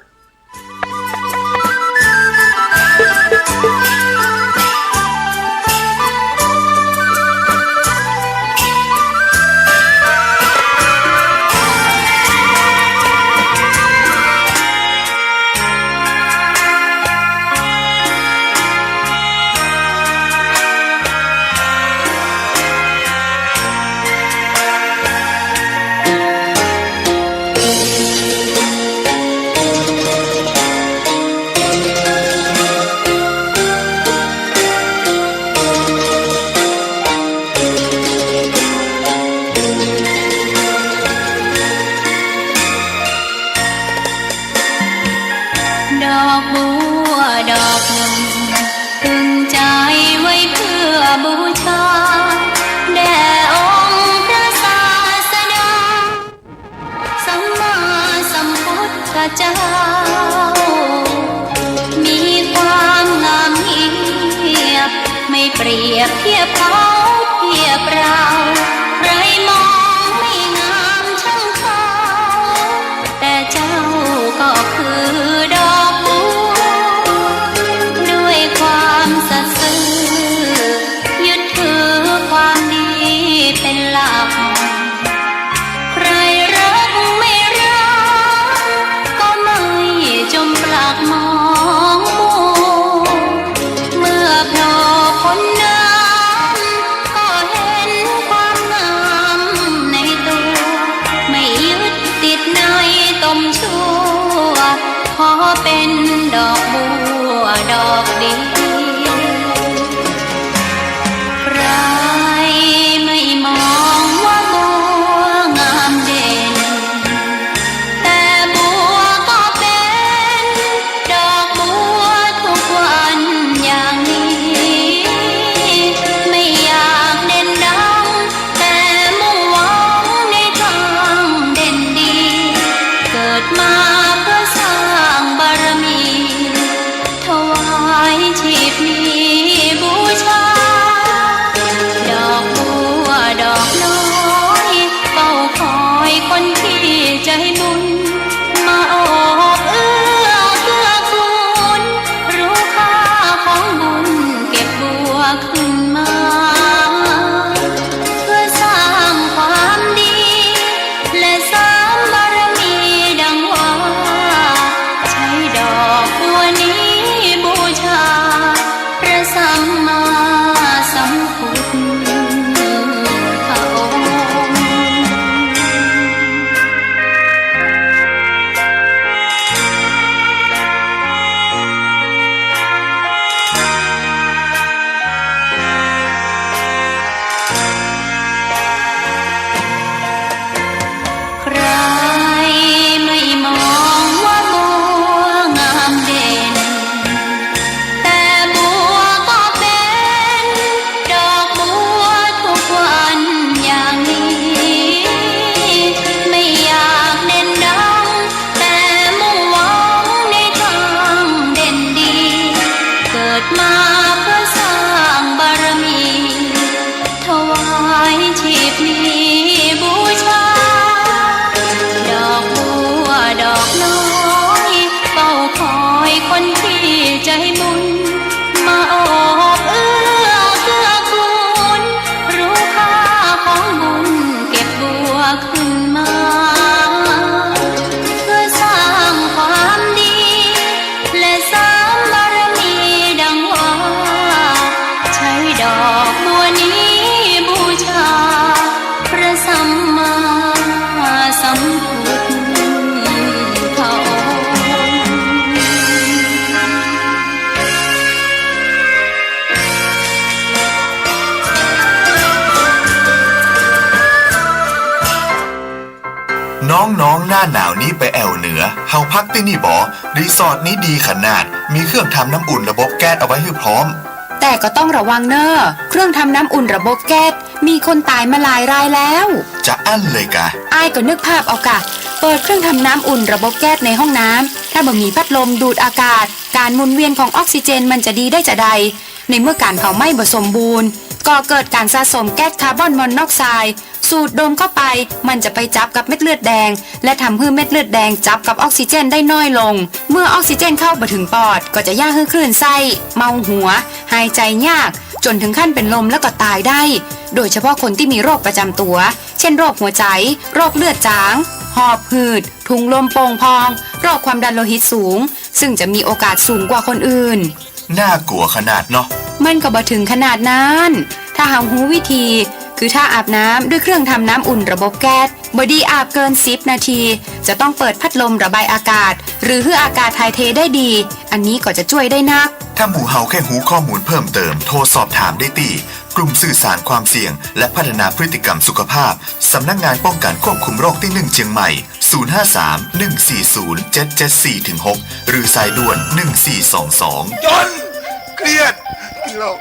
มีความงามเงียบ ไม่เปรียบเทียบเขาเทียบเรา ใครมองไม่งามช่างเขา แต่เจ้าก็คือดอกบัว ด้วยความสัตย์ซื่อ ยึดถือความดีเป็นหลัก ใครรักไม่รัก ก็ไม่จมปลักมองมัว เมื่อโผล่พ้นน้ำ ก็เห็นความงามในตัว ไม่ยึดติดในตมชั่ว ขอเป็นดอกบัวดอกเดียว ใครไม่มองว่าบัวงามเด่น แต่บัวก็เป็นดอกบัวทุกวันอย่างนี้ ไม่อยากเด่นดัง แต่มุ่งหวังในทางเด่นดี เกิดมาเพื่อสร้างบารมี ถวายชีพนี้บูชา ดอกบัวดอกน้อย เฝ้าคอยคนที่ใจบุญ มาโอบเอื้อเกื้อกูล รู้ค่าของบุญเก็บบัวขึ้นมา เพื่อสร้างความดี และเสริมบารมีดังว่า ใช้ดอกบัวนี้บูชา พระสัมมาสัมพุทธองค์ ใครไม่มองว่าบัวงามเด่น แต่บัวก็เป็นดอกบัวทุกวันอย่างนี้ ไม่อยากเด่นดัง แต่มุ่งหวังในทางเด่นดี เกิดมาเพื่อสร้างบารมี ถวายชีพนี้บูชา ดอกบัวดอกน้อย เฝ้าคอยคนที่ใจบุญ มาโอบเอื้อเกื้อกูล รู้ค่าของบุญเก็บบัวขึ้นมา เพื่อสร้างความดี และเสริมบารมีดังว่า ใช้ดอกบัวนี้บูชา พระสัมมาสัมพุทธองค์ น้องๆ หน้าหนาวนี้ไปแอ่วเหนือ เฮาพักตี้นี่บ่ รีสอร์ทนี้ดีขนาด มีเครื่องทำน้ำอุ่นระบบแก๊สเอาไว้หื้อพร้อม แต่ก็ต้องระวังเน่อ เครื่องทำน้ำอุ่นระบบแก๊ส มีคนต๋ายมาหลายรายแล้ว จะอั้นเลยกา อ้ายก็นึกภาพเอากา เปิดเครื่องทำน้ำอุ่นระบบแก๊สในห้องน้ำ ถ้าบ่มีพัดลมดูดอากาศ ก๋านหมุนเวียนของออกซิเจนมันจะดีได้จาใด ในเมื่อก๋านเผาไหม้บ่สมบูรณ์ ก่อเกิดก๋านสะสมแก๊สคาร์บอนมอนอกไซด์ สูดดมเข้าไป มันจะไปจับกับเม็ดเลือดแดง และทำหื้อเม็ดเลือดแดงจับกับออกซิเจนได้น้อยลง เมื่อออกซิเจนเข้าบ่ถึงปอด ก็จะเยียะหื้อคลื่นไส้ เมาหัว หายใจ๋ยาก จ๋นถึงขั้นเป๋นลมแล้วก็ต๋ายได้ โดยเฉพาะคนตี้มีโรคประจ๋ำตั๋ว เช่น โรคหัวใจ๋ โรคเลือดจาง หอบหืด ถุงลมโป่งพอง โรคความดันโลหิตสูง ซึ่งจะมีโอกาสสูงกว่าคนอื่น น่ากลัวขนาดเนาะ มันก็บ่ถึงขนาดนั้น ถ้าเฮาฮู้วิธี คือถ้าอาบน้ำด้วยเครื่องทำน้ำอุ่นระบบแก๊ส บ่ดีอาบเกินสิบนาที จะต้องเปิดพัดลมระบายอากาศ หรือหื้ออากาศถ่ายเทได้ดี อันนี้ก็จะจ้วยได้นัก ถ้าหมู่เฮาแค่ฮู้ข้อมูลเพิ่มเติม โทรสอบถามได้ตี้ กลุ่มสื่อสารความเสี่ยง และพัฒนาพฤติกรรมสุขภาพ สำนักงานป้องกันควบคุมโรคตี้หนึ่งเจียงใหม่ ศูนย์ห้าสาม หนึ่งสี่ศูนย์ เจ็ดเจ็ดสี่ ถึง หก หรือสายด่วน หนึ่งสี่สองสอง จน เครียด กินเหล้า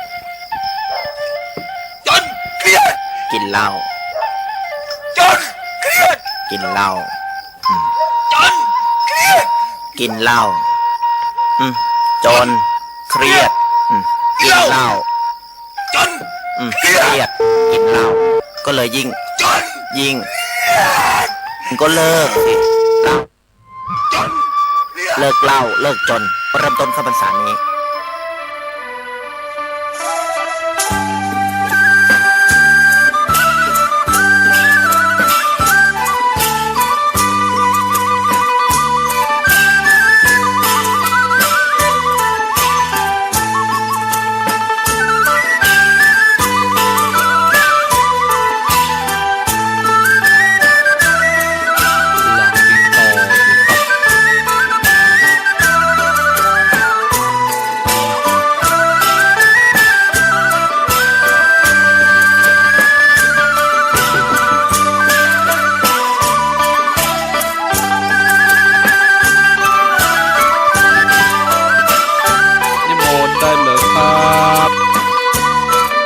จน เครียด กินเหล้า จน เครียด กินเหล้า อืม จน เครียด กิ๋นเหล้า อืม จน เครียด อืม กิ๋นเหล้า จน อืม เครียด เครียด กิ๋นเหล้า ก็เลยยิ่ง จน ยิ่ง เครียด ก็เลิกสิ เหล้า จน เครียด เลิกเหล้า เลิกจน เริ่มต้นเข้าพรรษานี้ นิมนต์ได้เลยครับ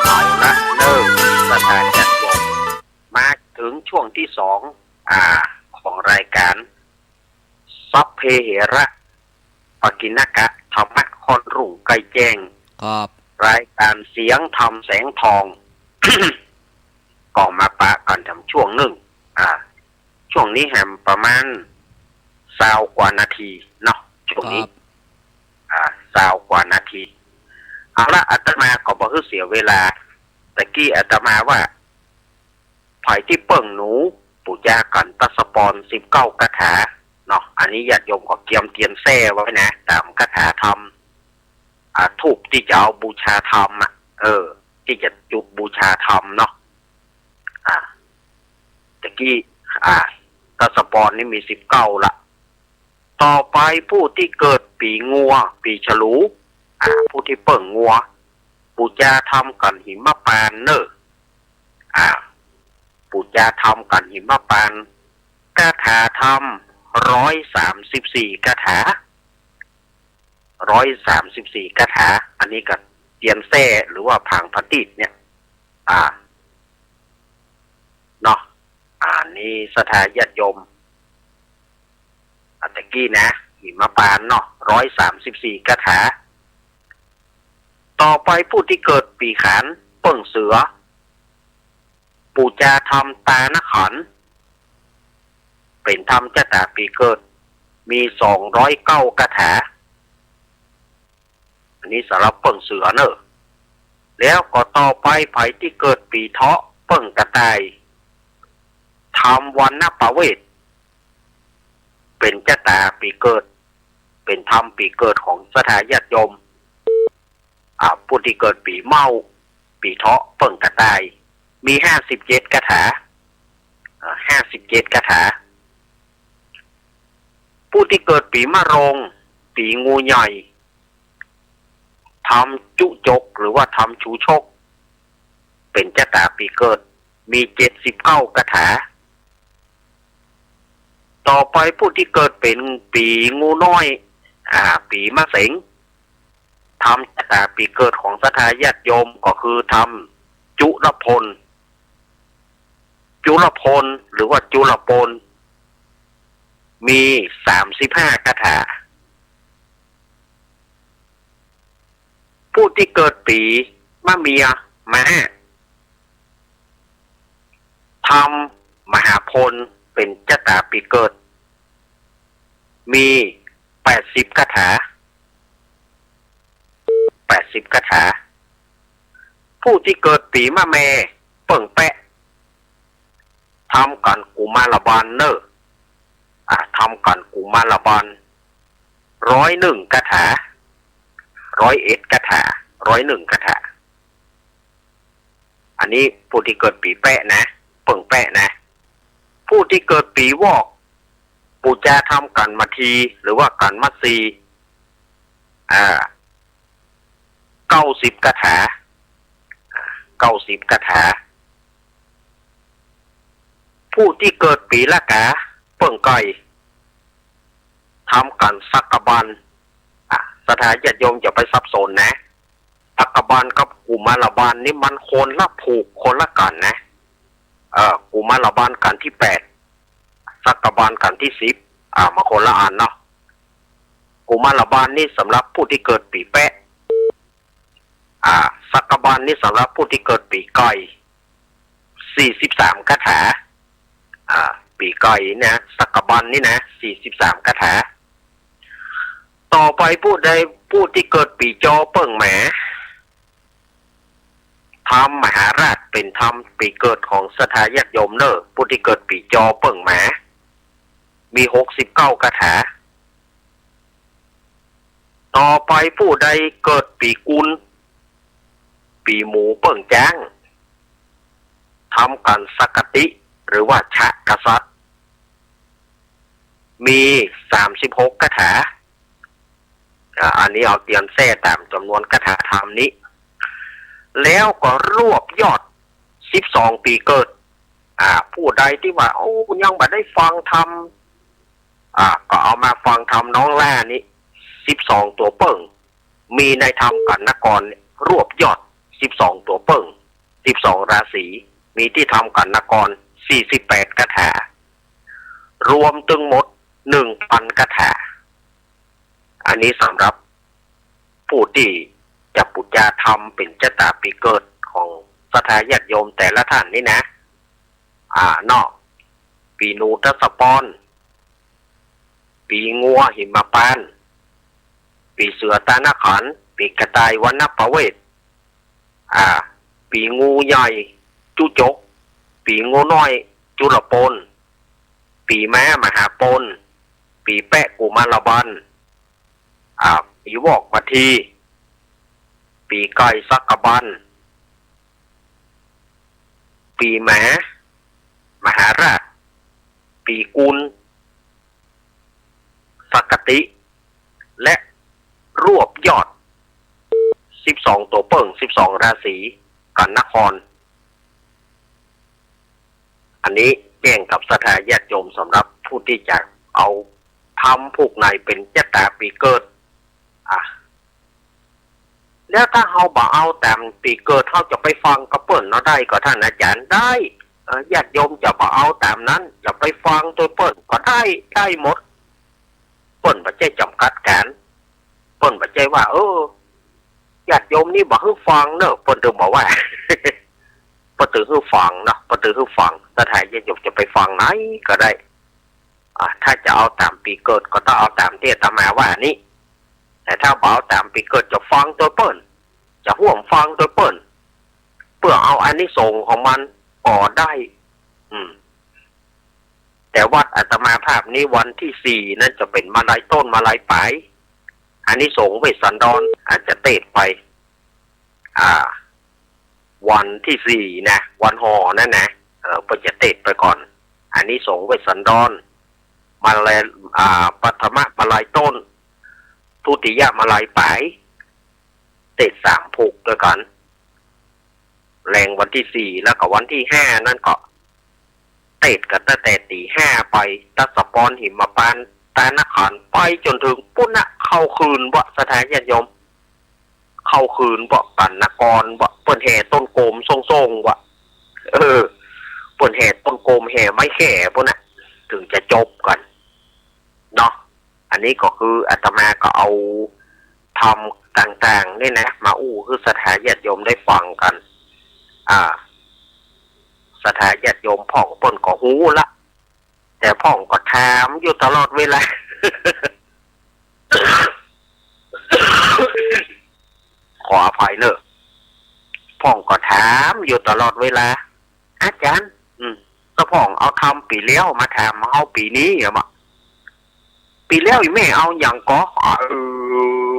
เอาละเนอะ ศรัทธาญาติโยม มาถึงช่วงตี้สอง อ่า ของรายก๋าน สัพเพเหระ ปกิณณกะ ธรรมะค่อนรุ่งใกล้แจ้ง ครับ รายก๋านเสียงธรรมแสงทอง ก็มาปะกั๋นแถมช่วงนึ่ง อ่า ช่วงนี้แหมประมาณซาวกว่านาทีเนาะ ช่วงนี้ ครับ อ่า ซาวกว่านาที เอาละ อาตมาก็บ่หื้อเสียเวลา ตะกี้อาตมาว่า ใผตี้เปิ้งหนู ปู๋จากั๋นตะสะปอนสิบเก้าคาถาเนาะ อันนี้ญาติโยมก็เกียมเตียนแส้ไว้นะ ต๋ามคาถาธรรม อ่า ธูปตี้จะเอาบูชาธรรมอะ เออ ตี้จะจุดบูชาธรรมเนาะ อ่า ตะกี้ อ่า ตะสะปอนนี่มีสิบเก้าละ ต่อไปผู้ตี้เกิดปีงัว ปีฉลู อ่า ผู้ตี้เปิ้งงัว ปู๋จาธรรมกั๋นหิมพานต์เน่อ อ่า ปู๋จาธรรมกั๋นหิมพานต์ คาถาธรรมร้อยสามสิบสี่คาถา ร้อยสามสิบสี่คาถา อันนี้ก็เตียนแส้หรือว่าผางพระตีดเนี่ย อ่า เนาะ อันนี้ศรัทธาญาติโยม อันตะกี้นะ หิมพานต์เนาะ ร้อยสามสิบสี่คาถา ต่อไปผู้ตี้เกิดปีขาน เปิ้งเสือ ปู๋จาธรรมตานขันธ์ เป๋นธรรมจะต๋าปีเกิด มีสองร้อยเก้าคาถา อันนี้สำหรับเปิ้งเสือเน่อ แล้วก็ต่อไปใผตี้เกิดปีเถาะ เปิ้งกระต่าย ธรรมวัณณปเวท เป๋นจะต๋าปีเกิด เป๋นธรรมปีเกิดของศรัทธาญาติโยม อ่า ผู้ตี้เกิดปีเม้า ปีเถาะ เปิ้งกระต่าย มีห้าสิบเจ็ดคาถา อ่า ห้าสิบเจ็ดคาถา ผู้ตี้เกิดปีมะโรง ปีงูใหญ่ ธรรมจุจก หรือว่าธรรมชูชก เป๋นจะต๋าปีเกิด มีเจ็ดสิบเก้าคาถา ต่อไปผู้ตี้เกิดเป๋นปีงูน้อย อ่า ปีมะเสง ธรรมจะต๋าปีเกิดของศรัทธาญาติโยมก็คือธรรมจุลพล จุลพล หรือว่าจุลปน มีสามสิบห้าคาถา ผู้ตี้เกิดปีมะเมีย ม้า ธรรมมหาพล เป๋นจะต๋าปีเกิด มีแปดสิบคาถา แปดสิบคาถา ผู้ตี้เกิดปีมะแม่ เปิ้งแป๊ะ ธรรมกั๋นกุมารบาลเน่อ อ่า ธรรมกั๋นกุมารบาล ร้อยหนึ่งคาถา ร้อยเอ็ดคาถา ร้อยหนึ่งคาถา อันนี้ผู้ตี้เกิดปีแป๊ะนะ เปิ้งแป๊ะนะ ผู้ตี้เกิดปีวอก ปู๋จาธรรมกั๋นมาที หรือว่ากั๋นมาซี อ่า เก้าสิบคาถา อ่า เก้าสิบคาถา ผู้ตี้เกิดปีละกา เปิ้งไก่ ธรรมกั๋นสักกะบัน อ่ะ ศรัทธาญาติโยมอย่าไปสับสนนะ สักกะบันกับกุมารบาลนี่มันคนละผูกคนละกั๋นนะ เออ กุมารบาลกั๋นตี้แปด สักกะบันกั๋นตี้สิบ อ่า มาคนละอันเนาะ มะละบันนี่สำหรับผู้ตี้เกิดปี๋แปะ อ่า สักกะบันนี่สำหรับผู้ตี้เกิดปี๋ไก่ สี่สิบสามคาถา อ่า ปี๋ไก่เนี่ย สักกะบันนี่นะ สี่สิบสามคาถา ต่อไปผู้ใด ผู้ตี้เกิดปี๋จอเปิ้งแหม ธรรมมหาราชเป๋นธรรมปี๋เกิดของศรัทธาญาติโยมเน่อ ผู้ตี้เกิดปี๋จอเปิ้งแหม มีหกสิบเก้าคาถา ต่อไปผู้ใดเกิดปี๋กุล ปี๋หมูเปิ้งจ๊าง ธรรมกัณฑ์สกติ หรือว่าชะกษัตริย์ มีสามสิบหกคาถา อ่า อันนี้เอาเตียนแส้ต๋ามจ๋ำนวนคาถาธรรมนี้ แล้วก็รวบยอดสิบสองปี๋เกิด อ่า ผู้ใดตี้ว่า โอ้ ยังบ่ได้ฟังธรรม อ่า ก็เอามาฟังธรรมน้องแหมนี่ สิบสองตั๋วเปิ้ง มีในธรรมกัณฑ์นครรวบยอดสิบสองตั๋วเปิ้ง สิบสองราศี มีตี้ธรรมกัณฑ์นคร สี่สิบแปดคาถา รวมตึงหมดหนึ่งปันคาถา อันนี้สำหรับผู้ตี้จะปู๋จาธรรมเป๋นจะตาปี๋เกิดของศรัทธาญาติโยมแต่ละท่านนี่นะ อ่า เนาะ ปี๋หนูทัศปอน ปี๋งัวหิมปานต์ ปี๋เสือตานขัน ปี๋กระต่ายวรรณประเวศ อ่า ปี๋งูใหญ่จุจก ปี๋งูน้อยจุลปน ปี๋ม้ามหาปน ปี๋แปะกุมารบัน อ่า ปี๋วอกมาที ปี๋ไก่สักกะบัน ปี๋แหมมหาราช ปี๋กุล สกติ และรวบยอดสิบสองตั๋วเปิ้ง สิบสองราศีกัณฑ์นคร อันนี้แจ้งกับศรัทธาญาติโยมสำหรับผู้ตี้จะเอาธรรมผูกในเป๋นจะตาปี๋เกิด อ่ะ แล้วถ้าเฮาบ่เอาต๋ามปี๋เกิด เฮาจะไปฟังกับเปิ้นเนาะ ได้ก่อท่านอาจ๋ารย์ ได้ เอ่อ ญาติโยมจะบ่เอาต๋ามนั้น จะไปฟังตวยเปิ้นก็ได้ ได้หมด เปิ้นบ่ใจ้จ๋ำกัดกั๋น เปิ้นบ่ใจ้ว่า เออ ญาติโยมนี่บ่หื้อฟังเน่อ เปิ้นตึงบ่ว่า เปิ้นตึงหื้อฟังเนาะ เปิ้นตึงหื้อฟัง ศรัทธาญาติโยมจะไปฟังไหนก็ได้ อ่า ถ้าจะเอาต๋ามปี๋เกิดก็ต้องเอาต๋ามตี้อาตมาว่านี้ แต่ถ้าบ่เอาต๋ามปี๋เกิดจะฟังตวยเปิ้น จะฮ่วมฟังตวยเปิ้น เปื้อเอาอานิสงส์ของมันก็ได้ อืม แต่วัดอาตมาภาพนี้วันตี้สี่นั้นจะเป๋นมะลัยต้นมะลัยป๋าย อานิสงส์เวสสันดรอาจจะเตศน์ไป อ่า วันตี้สี่นะ วันห่อนั่นนะ เออ เปิ้นจะเตศน์ไปก่อน อานิสงส์เวสสันดร มะลัย อ่า ปฐมมะลัยต้น ทุติยมะลัยป๋าย เตศน์สามผูกตวยกั๋น แลงวันตี้สี่ แล้วก็วันตี้ห้านั้นก็ เตศน์กั๋นตั้งแต่ตี๋ห้าไป ทัศปอน หิมปานต์ ตานขัน ไปจ๋นเถิงปู๊นนะ เข้าคืนบ่ ศรัทธาญาติโยม เข้าคืนบ่ กัณฑ์นครบ่ เปิ้นแห่ต้นโกมส่งๆ บ่ เออ เปิ้นแห่ต้นโกม แห่ไม้แข่ปู๊นนะ เถิงจะจบกั๋น เนาะ อันนี้ก็คืออาตมาก็เอาธรรมต่างๆ นี่นะ มาอู้หื้อศรัทธาญาติโยมได้ฟังกั๋น อ่า ศรัทธาญาติโยมพ่องเปิ้นก็ฮู้ละ แต่พ่องก็ถามอยู่ตลอดเวลา ขออภัยเน่อ พ่องก็ถามอยู่ตลอดเวลา อาจ๋ารย์ อืม ก็พ่องเอาธรรมปี๋แล้วมาถามเฮาปี๋นี้อะมะ ปี๋แล้วอี่แม่เอาหยังก่อ เอ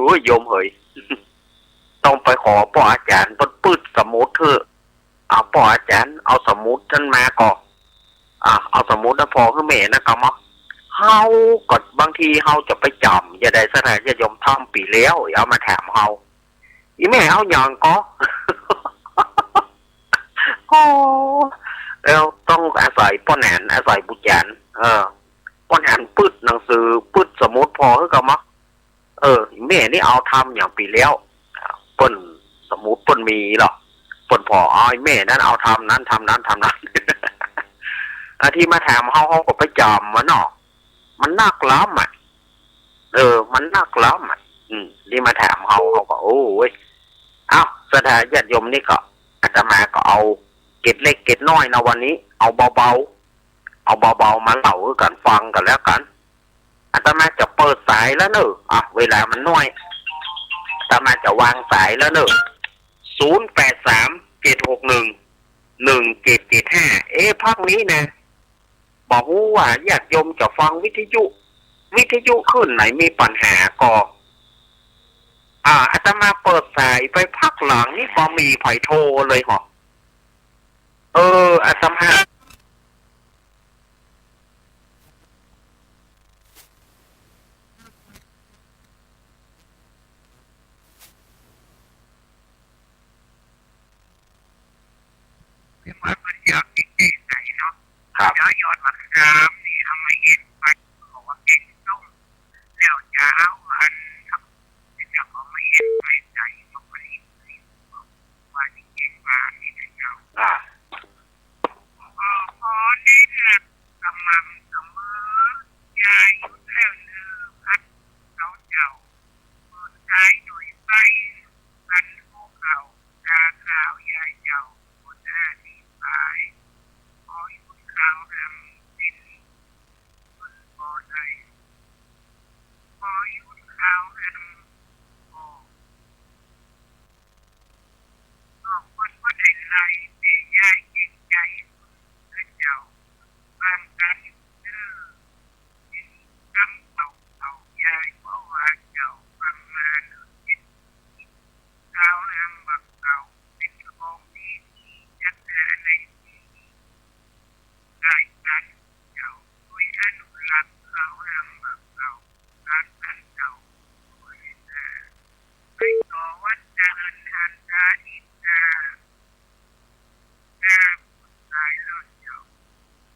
อ โยมเหย ต้องไปขอป้ออาจ๋ารย์เปิ้นปื๊ดสมุดเต๊อะ เอาป้ออาจ๋ารย์ เอาสมุดนั้นมาก่อ อ่า เอาสมุดนั้นผ่อหื้อแม่นะกำเนาะ เฮาก็บางทีเฮาจะไปจ๋ำ จะได้ศรัทธาญาติโยมธรรมปี๋แล้ว เอามาถามเฮา อี่แม่เอาหยังก่อ โอ้ แล้วต้องอาศัยป้อหนาน อาศัยปู่จ๋ารย์ เออ ป้อหนานปื๊ดหนังสือ ปื๊ดสมุดผ่อหื้อกำเนาะ เออ แม่นี่เอาธรรมหยังปี๋แล้ว เปิ้นสมุดเปิ้นมีเหรอ เปิ้นผ่อ เอา แม่นั้นเอาธรรมนั้น ธรรมนั้น ธรรมนั้น อาตี้มาถามเฮา เฮาก็ไปจ๋ำมันเนาะ มันนักล้ำอะ เออ มันนักล้ำอะ อืม นี่มาถามเฮา เฮาก็ โอ้ย เอ้า ศรัทธาญาติโยมนี่ก็ อาตมาก็เอาเกร็ดเล็กเกร็ดน้อยนะวันนี้ เอาเบาๆ เอาเบาๆ มาเล่าหื้อกั๋นฟังกั๋นแล้วกั๋น อาตมาจะเปิดสายแล้วเน่อ อ่ะ เวลามันน้อย อาตมาจะวางสายแล้วเน่อ ศูนย์แปดสาม เจ็ดหกหนึ่ง หนึ่งเจ็ดเจ็ดห้า เอ๊ะ พักนี้นะ บ่ฮู้ว่าญาติโยมจะฟังวิทยุ วิทยุคลื่นไหนมีปัญหาก็ อ่า อาตมาเปิดสายไปพักหลังนี่บ่มีใผโทรเลยเหรอ เออ อาตมา พี่หมอเปิ้นอยากกิ๋นเจ๊ใสเนาะ ครับ แล้วยอดมะขามนี่เอามาเฮ็ดไป บอกว่าแกงส้ม แล้วจะเอาอัน จะเอามาเฮ็ดไปใส่ บอกว่าเฮ็ดไป ว่าสิแกงปลานี่นะเจ้า อ่า ก็ขอเน้นหนักสม่ำเสมอ อย่าหยุดแล้วเนิ่อ พัดเขาเจ้า เปิดขายโดยไฟ พันภูเขา ตาขาวยายเจ้า คนหน้าดีปาย ขอหยุดข่าวแหมเป็นคนบ่ได้ ขอหยุดข่าวแหมบ่ ขอบคุณบ่ได้ไล่ แต่ยายเกรงใจ เจ้า ฟังกั๋นเน่อ กำเก่าเก่ายาย เพราะว่าเจ้าฟังมาเนิ่นเจ็ดปี ข่าวแหมบ่าเก่า เป๋นของดีๆ จักหาในปีนี้ ได้กั๋นเจ้า ช่วยอนุรักษ์ข่าวแหมบ่าเก่า สานกั๋นเจ้า ด้วยเน่อ ไปต่อวัดเจริญธรรม ตาอินทรา หน้าบุญหลายรอดเจ้า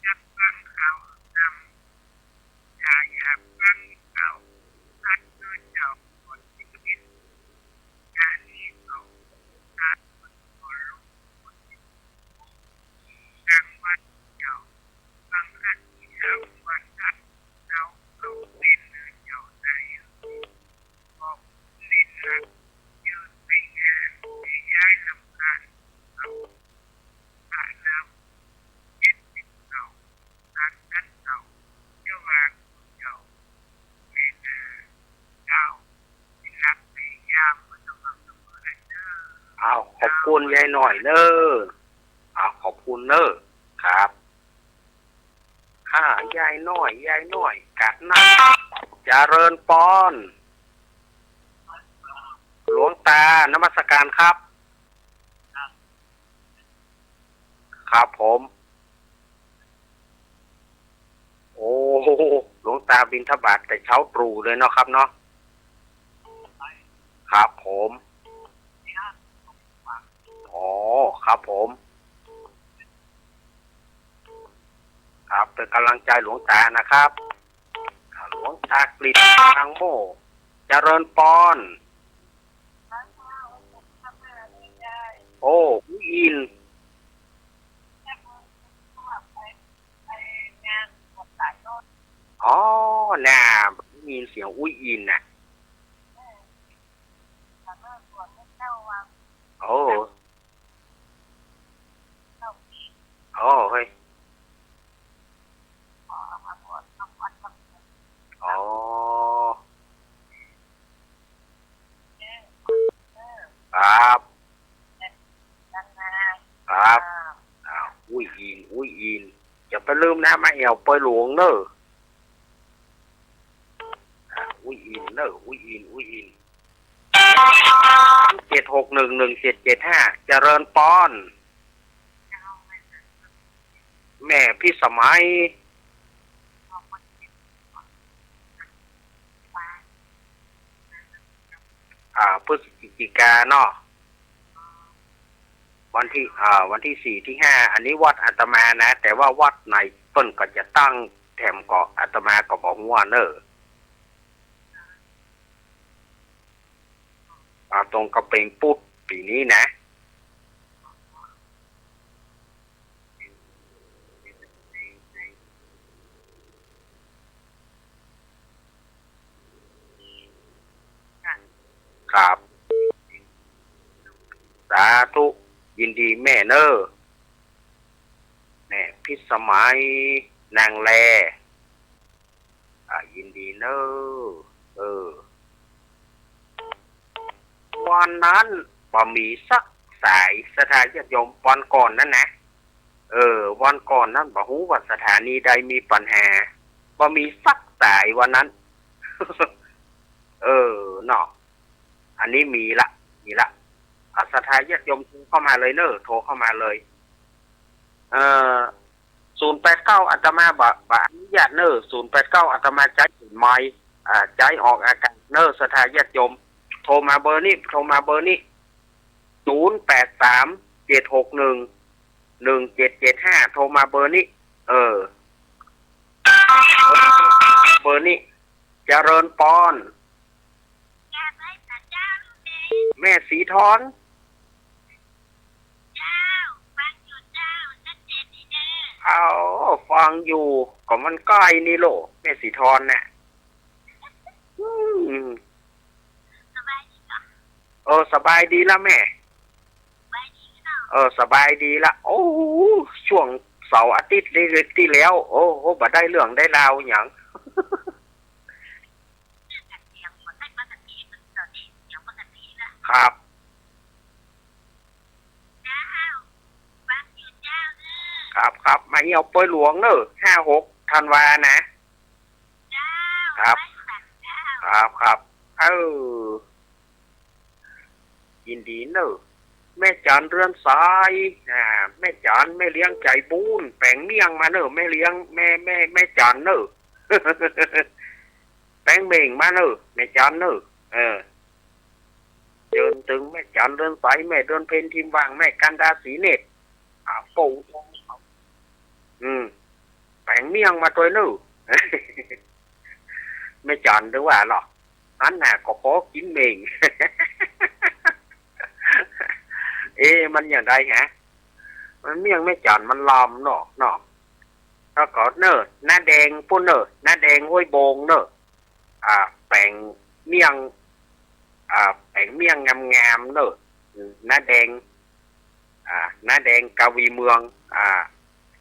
จักฟังข่าวนำ อย่า อย่าฟังข่าว อันเกินเจ้า คนที่เห็น อย่านี้เขา หาคนขอลง คนที่ดังวัดเจ้า ฟังอันที่ข่าววันอันเจ้า เขาเป็นเจ้าใน บอกเน้นหนัก ยืนไปงาน แต่ย้ายลำคาญ เขา พระนำ เจ็ดสิบเก้า สานกั๋นเจ้า เจ้าว่าเจ้า แม่นาเจ้า ที่หนักพยายามมาสม่ำเสมอเน่อ อ้าว ขอบคุณยายน้อยเน่อ อ้าว ขอบคุณเน่อ ครับ ค่ะ ยายน้อย ยายน้อย กราบนมัส เจริญปอน หลวงตา นมัสการครับ ครับผม โอ้ หลวงตาบิณฑบาตแต่เช้าตรู่เลยเนาะครับเนาะ ครับผม อ๋อ ครับผม ครับ เป๋นก๋ำลังใจ๋หลวงตานะครับ หลวงตากฤษ ทางโม่ เจริญปอน โอ้ อุ๋ยอิน อ๋อ น่า ได้ยินเสียงอุ๋ยอินน่ะ โอ้ โอ้ เฮ้ย อ๋อ ครับ ครับ อ้าว อุ๋ยอิน อุ๋ยอิน จะไปลืมนะ มาแอ่วปอยหลวงเน่อ อ่า อุ๋ยอินเน่อ อุ๋ยอิน อุ๋ยอิน เจ็ดหกหนึ่ง หนึ่งเจ็ดเจ็ดห้า เจริญปอน แม่พิสมัย อ่า พฤศจิกาเนาะ วันตี้ อ่า วันตี้สี่ ตี้ห้า อันนี้วัดอาตมานะ แต่ว่าวัดไหนเปิ้นก็จะตั้งแถมก็อาตมาก็บ่ฮู้เน่อ อ่า ตรงกับเป๋นปุดปี๋นี้นะ ธุ ยินดีแม่เน่อ แม่พิสมัย นางแล อ่า ยินดีเน่อ เออ วันนั้นบ่มีสักสาย ศรัทธาญาติโยม วันก่อนนั้นนะ เออ วันก่อนนั้นบ่ฮู้ว่าสถานีใดมีปัญหา บ่มีสักสายวันนั้น เออ เนาะ อันนี้มีละ มีละ อ่ะ ศรัทธาญาติโยมโทรเข้ามาเลยเน่อ โทรเข้ามาเลย เอ่อ ศูนย์แปดเก้า อาตมาบ่ บ่อนุญาตเน่อ ศูนย์แปดเก้า อาตมาใจ๊เปลี่ยนไมค์ อ่า ใจ๊ออกอากาศเน่อ ศรัทธาญาติโยม โทรมาเบอร์นี้ โทรมาเบอร์นี้ ศูนย์แปดสาม เจ็ดหกหนึ่ง หนึ่งเจ็ดเจ็ดห้า โทรมาเบอร์นี้ เออ เบอร์นี้ เจริญปอน แม่สีทอน เอ้า ฟังอยู่ ก็มันใก้นี่โล แม่สีทอนน่ะ อืม เออ สบายดีละแม่ เออ สบายดีละ โอ้ ช่วงเสาร์อาทิตย์ตี้แล้ว โอ้โห บ่ได้เรื่องได้ราวหยัง ครับ ครับ ครับ มาเยี่ยวปอยหลวงเน่อ ห้าหกธันวานะ ครับ ครับ ครับ เออ ยินดีเน่อ แม่จันเรือนสาย อ่า แม่จัน แม่เลี้ยงใจ๋บุญ แป๋งเมี่ยงมาเน่อ แม่เลี้ยง แม่ แม่ แม่จันเน่อ แป๋งเม่งมาเน่อ แม่จันเน่อ เออ เจิญตึงแม่จันเรือนสาย แม่เดือนเพ็ญ ทิมว่าง แม่กันดา ศรีเนตร อ่า ปู่ อืม แป๋งเมี่ยงมาตวยเน่อ แม่จันหรือว่าเหรอ อันน่ะก็ขอกิ๋นเม่ง เอ๊ะ มันอย่างใดฮะ มันเมี่ยงแม่จันมันลำเนาะ เนาะ แล้วก็เน่อ น้าแดงปู้นเน่อ น้าแดงห้วยโบงเน่อ อ่า แป๋งเมี่ยง อ่า แป๋งเมี่ยงงามๆ เน่อ น้าแดง อ่า น้าแดงกวีเมือง อ่า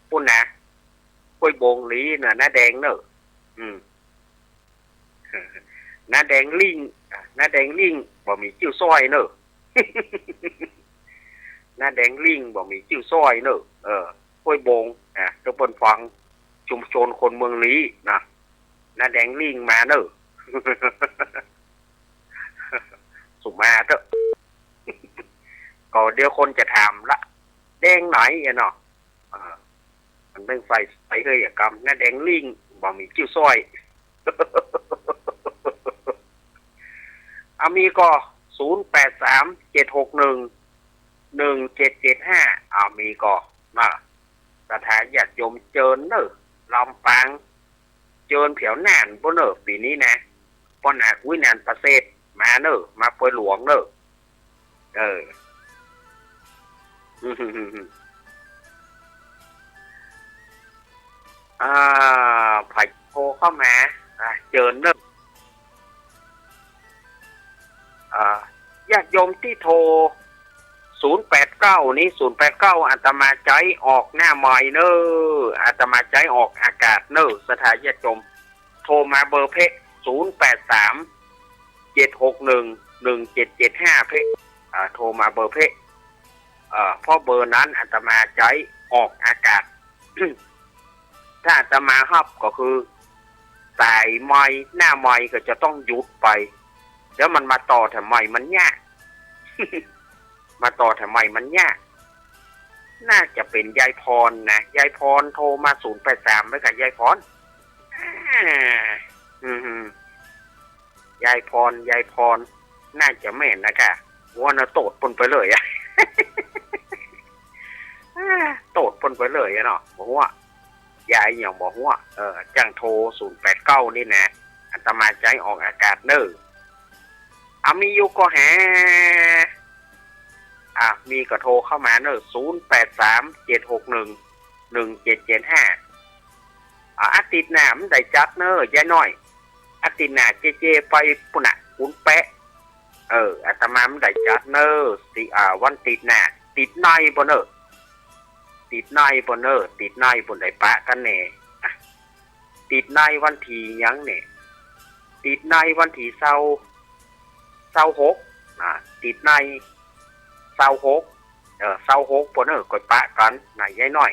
ปู้นนะ ห้วยโบงหลีเน่อ น้าแดงเน่อ อืม น้าแดงลิ่ง อ่า น้าแดงลิ่ง บ่มีจิ้วซ้อยเน่อ น้าแดงลิ่ง บ่มีจิ้วซ้อยเน่อ เออ ห้วยโบง อ่า เจ้าเปิ้นฟัง ชุมชนคนเมืองหลีนะ น้าแดงลิ่งมาเน่อ สุมาเต๊อะ ก็เดี๋ยวคนจะถามละ แดงไหนอะเนาะ อ่า มันเป๋นใสใสเฮ้ยอะกำ น้าแดงลิ่ง บ่มีจิ้วซ้อย อ่ะ มีก่อ ศูนย์แปดสาม เจ็ดหกหนึ่ง หนึ่งเจ็ดเจ็ดห้า อ่ะ มีก่อ นะ ศรัทธาญาติโยมเจิญเน่อ ลำปาง เจิญแผวน่านปู้นเน่อ ปี๋นี้นะ ป้อนาควินันประเสริฐ มาเน่อ มาปอยหลวงเน่อ เออ อ่า ใผโทรเข้ามา อ่า เจิญเน่อ อ่า ญาติโยมตี้โทร ศูนย์แปดเก้า นี้ ศูนย์แปดเก้า อาตมาใจ๊ออกหน้าไมค์เน่อ อาตมาใจ๊ออกอากาศเน่อ ศรัทธาญาติโยม โทรมาเบอร์เพะ ศูนย์แปดสาม เจ็ดหกหนึ่ง หนึ่งเจ็ดเจ็ดห้า เพะ อ่า โทรมาเบอร์เพะ เอ่อ เพราะเบอร์นั้นอาตมาใจ๊ออกอากาศ ถ้าอาตมาฮับก็คือ สายไมค์ หน้าไมค์ก็จะต้องหยุดไป แล้วมันมาต่อแถวใหม่มันยาก มาต่อแถวใหม่มันยาก น่าจะเป๋นยายพรนะ ยายพรโทรมา ศูนย์แปดสาม ไว้ก่อ ยายพร อ่า อืม ยายพร ยายพร น่าจะแม่นนะก่ะ ว่าน่ะโตดเปิ้นไปเลยอะ โตดเปิ้นไปเลยอะเนาะ บ่ฮู้อะ ยายหยังบ่ฮู้อะ เออ จ้างโทร ศูนย์แปดเก้า นี่นะ อาตมาใจ๊ออกอากาศเน่อ อ่ะ มีอยู่ก่อแห อ่ะ มีก็โทรเข้ามาเน่อ ศูนย์แปดสาม เจ็ดหกหนึ่ง หนึ่งเจ็ดเจ็ดห้า อ่ะ อาทิตย์หน้ามันได้จัดเน่อ ยายน้อย อาทิตย์หน้าเจเจไปปู้นน่ะ ขุนแปะ เออ อาตมามันได้จัดเน่อ สิ อ่า วันอาทิตย์หน้า ติดในบ่เน่อ ติดในบ่เน่อ ติดในบ่ได้ปะกั๋นแน่ อ่ะ ติดในวันตี้หยังเนี่ย ติดในวันตี้ซาว ซาวหก อ่ะ ติดในซาวหก เออ ซาวหก บ่เน่อ ก่อยปะกั๋นนะ ยายน้อย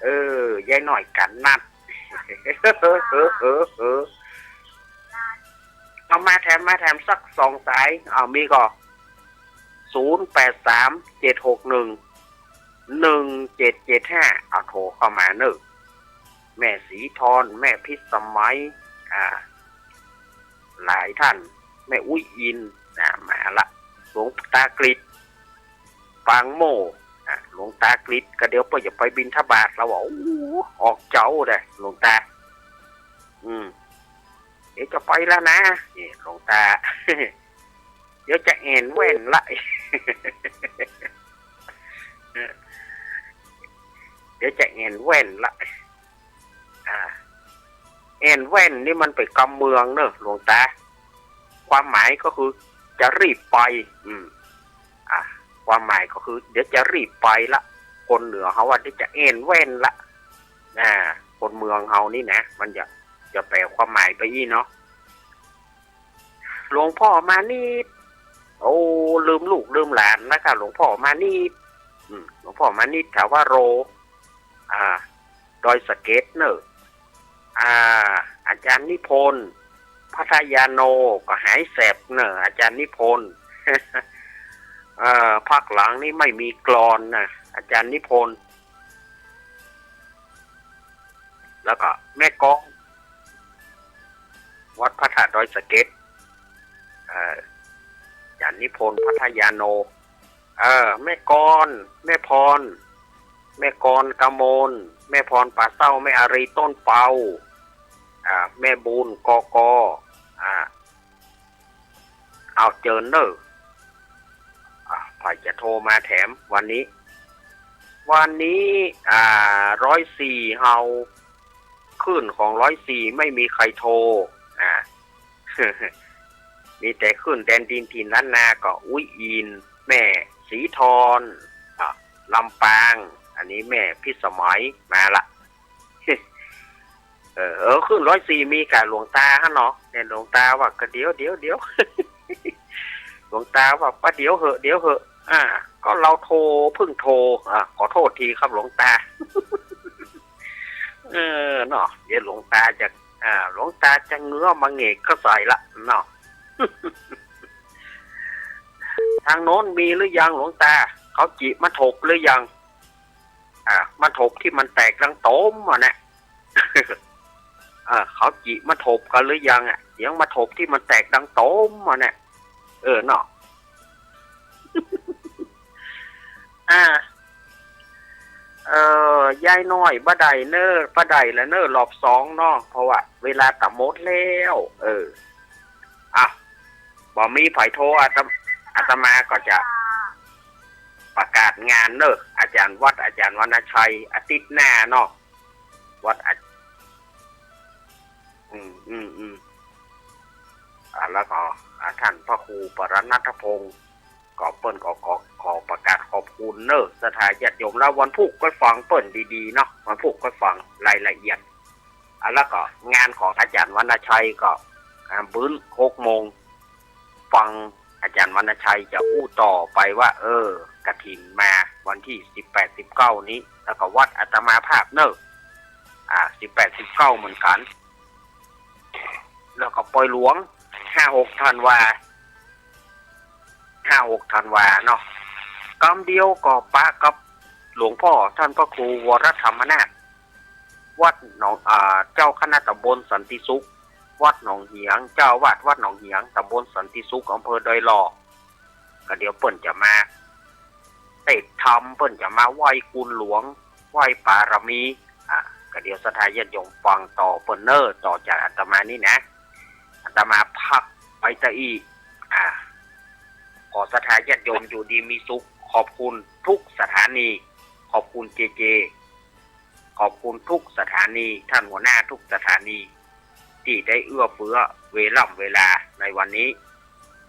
เออ ยายน้อยกั๋นนัด เออ เออ เออ เออ เอามาแถม มาแถมสักสองสาย เอา มีก่อ ศูนย์แปดสาม เจ็ดหกหนึ่ง หนึ่งเจ็ดเจ็ดห้า เอาโทรเข้ามาเน่อ แม่ศรีทร แม่พิสมัย อ่า หลายท่าน แม่อุ๊ยอิน อ่า มาละ หลวงตากฤษ ปางโม่ อ่า หลวงตากฤษ ก็เดี๋ยวเปิ้นจะไปบิณฑบาตแล้วว่า โอ้ ออกเจ๊าเด้อ หลวงตา อืม เดี๋ยวจะไปแล้วนะ นี่ หลวงตา เดี๋ยวจะแอ่นแว่นละ เดี๋ยวจะแอ่นแว่นละ อ่า แอ่นแว่นนี่มันเป๋นกำเมืองเน่อ หลวงตา ความหมายก็คือจะรีบไป อืม อ่า ความหมายก็คือเดี๋ยวจะรีบไปละ คนเหนือเขาว่าเดี๋ยวจะแอ่นแว่นละ อ่า คนเมืองเขานี่นะ มันจะ จะแปลความหมายไปอี้เนาะ หลวงพ่อมานิด โอ้ ลืมลูกลืมหลานแล้วค่ะ หลวงพ่อมานิด อืม หลวงพ่อมานิด ถาวโร อ่า ดอยสะเก็ดเน่อ อ่า อาจารย์นิพนธ์ พัทยาโน ก็หายแสบเน่อ อาจารย์นิพนธ์ เอ่อ ภาคหลังนี่ไม่มีกลอนนะ อาจารย์นิพนธ์ แล้วก็แม่กอง วัดพระธาตุดอยสะเก็ด เอ่อ อาจารย์นิพนธ์ พัทยาโน เอ่อ แม่กร แม่พร แม่กร กมล แม่พร ป่าเศร้า แม่อารี ต้นเปา อ่า แม่บุญ กก อ่า เอาเจิญเน่อ อ่า ใผจะโทรมาแถมวันนี้ วันนี้ อ่า ร้อยสี่ เฮา คลื่นของร้อยสี่ ไม่มีใครโทร อ่า มีแต่คลื่นแดนดินถิ่นล้านนา ก็อุ๊ยอิน แม่ศรีทร อ่า ลำปาง อันนี้แม่พิสมัย มาละ เออ เออ คลื่นร้อยสี่ มีก่ะ หลวงตาฮะเนาะ เนี่ย หลวงตาว่าก็เดี๋ยว เดี๋ยว เดี๋ยว หลวงตาว่าประเดี๋ยวเหอะ เดี๋ยวเหอะ อ่า ก็เราโทร เพิ่งโทร อ่า ขอโทษทีครับหลวงตา เออ เนาะ เดี๋ยวหลวงตาจะ อ่า หลวงตาจะเงื้อมาเหงกเข้าใส่ละ เนาะ ทางโน้นมีหรือยังหลวงตา เขาจิมาถมหรือยัง อ่า มาถมตี้มันแตกดังโตมอะนะ อ่า เขาจิมาถมกั๋นหรือยังอะ เสียงมาถมตี้มันแตกดังโตมอะนะ เออ เนาะ อ่า เอ่อ ยายน้อยบ่ได้เน่อ บ่ได้ละเน่อ รอบสองเนาะ เพราะว่าเวลาตะหมดแล้ว เออ อ่ะ บ่มีใผโทร อาต อาตมาก็จะประกาศงานเน่อ อาจารย์วัด อาจารย์วรรณชัย อาทิตย์หน้าเนาะ วัดอา อืม อืม อืม อ่า แล้วก็ อ่า ท่านพระครูปรณัฐพงศ์ ก็เปิ้นก็ขอ ขอประกาศขอบคุณเน่อ ศรัทธาญาติโยม แล้ววันพุธก็ฟังเปิ้นดีๆ เนาะ วันพุธก็ฟังรายละเอียด อ่ะ แล้วก็งานของอาจารย์วรรณชัยก็ อ่า บึ้นหกโมง ฟังอาจารย์วรรณชัยจะอู้ต่อไปว่า เออ กฐินมาวันตี้สิบแปด สิบเก้านี้ แล้วก็วัดอาตมาภาพเน่อ อ่า สิบแปด สิบเก้าเหมือนกั๋น แล้วก็ปอยหลวง ห้า หก ธันวา ห้า หก ธันวาเนาะ กำเดียวก็ปะกับหลวงพ่อท่านพระครูวรธรรมนาถ วัดหนอง อ่า เจ้าคณะตำบลสันติสุข วัดหนองเหียง เจ้าอาวาสวัดหนองเหียง ตำบลสันติสุข อำเภอดอยหล่อ ก็เดี๋ยวเปิ้นจะมาเตศน์ธรรม เปิ้นจะมาไหว้คุณหลวง ไหว้ปารมี อ่ะ ก็เดี๋ยวศรัทธาญาติโยมฟังต่อเปิ้นเน่อ ต่อจากอาตมานี่นะ อาตมาพักไปตะอี้ อ่า ขอศรัทธาญาติโยมอยู่ดีมีสุข ขอบคุณทุกสถานี ขอบคุณเจเจ ขอบคุณทุกสถานี ท่านหัวหน้าทุกสถานี ตี้ได้เอื้อเฟื้อเวล่ำเวลาในวันนี้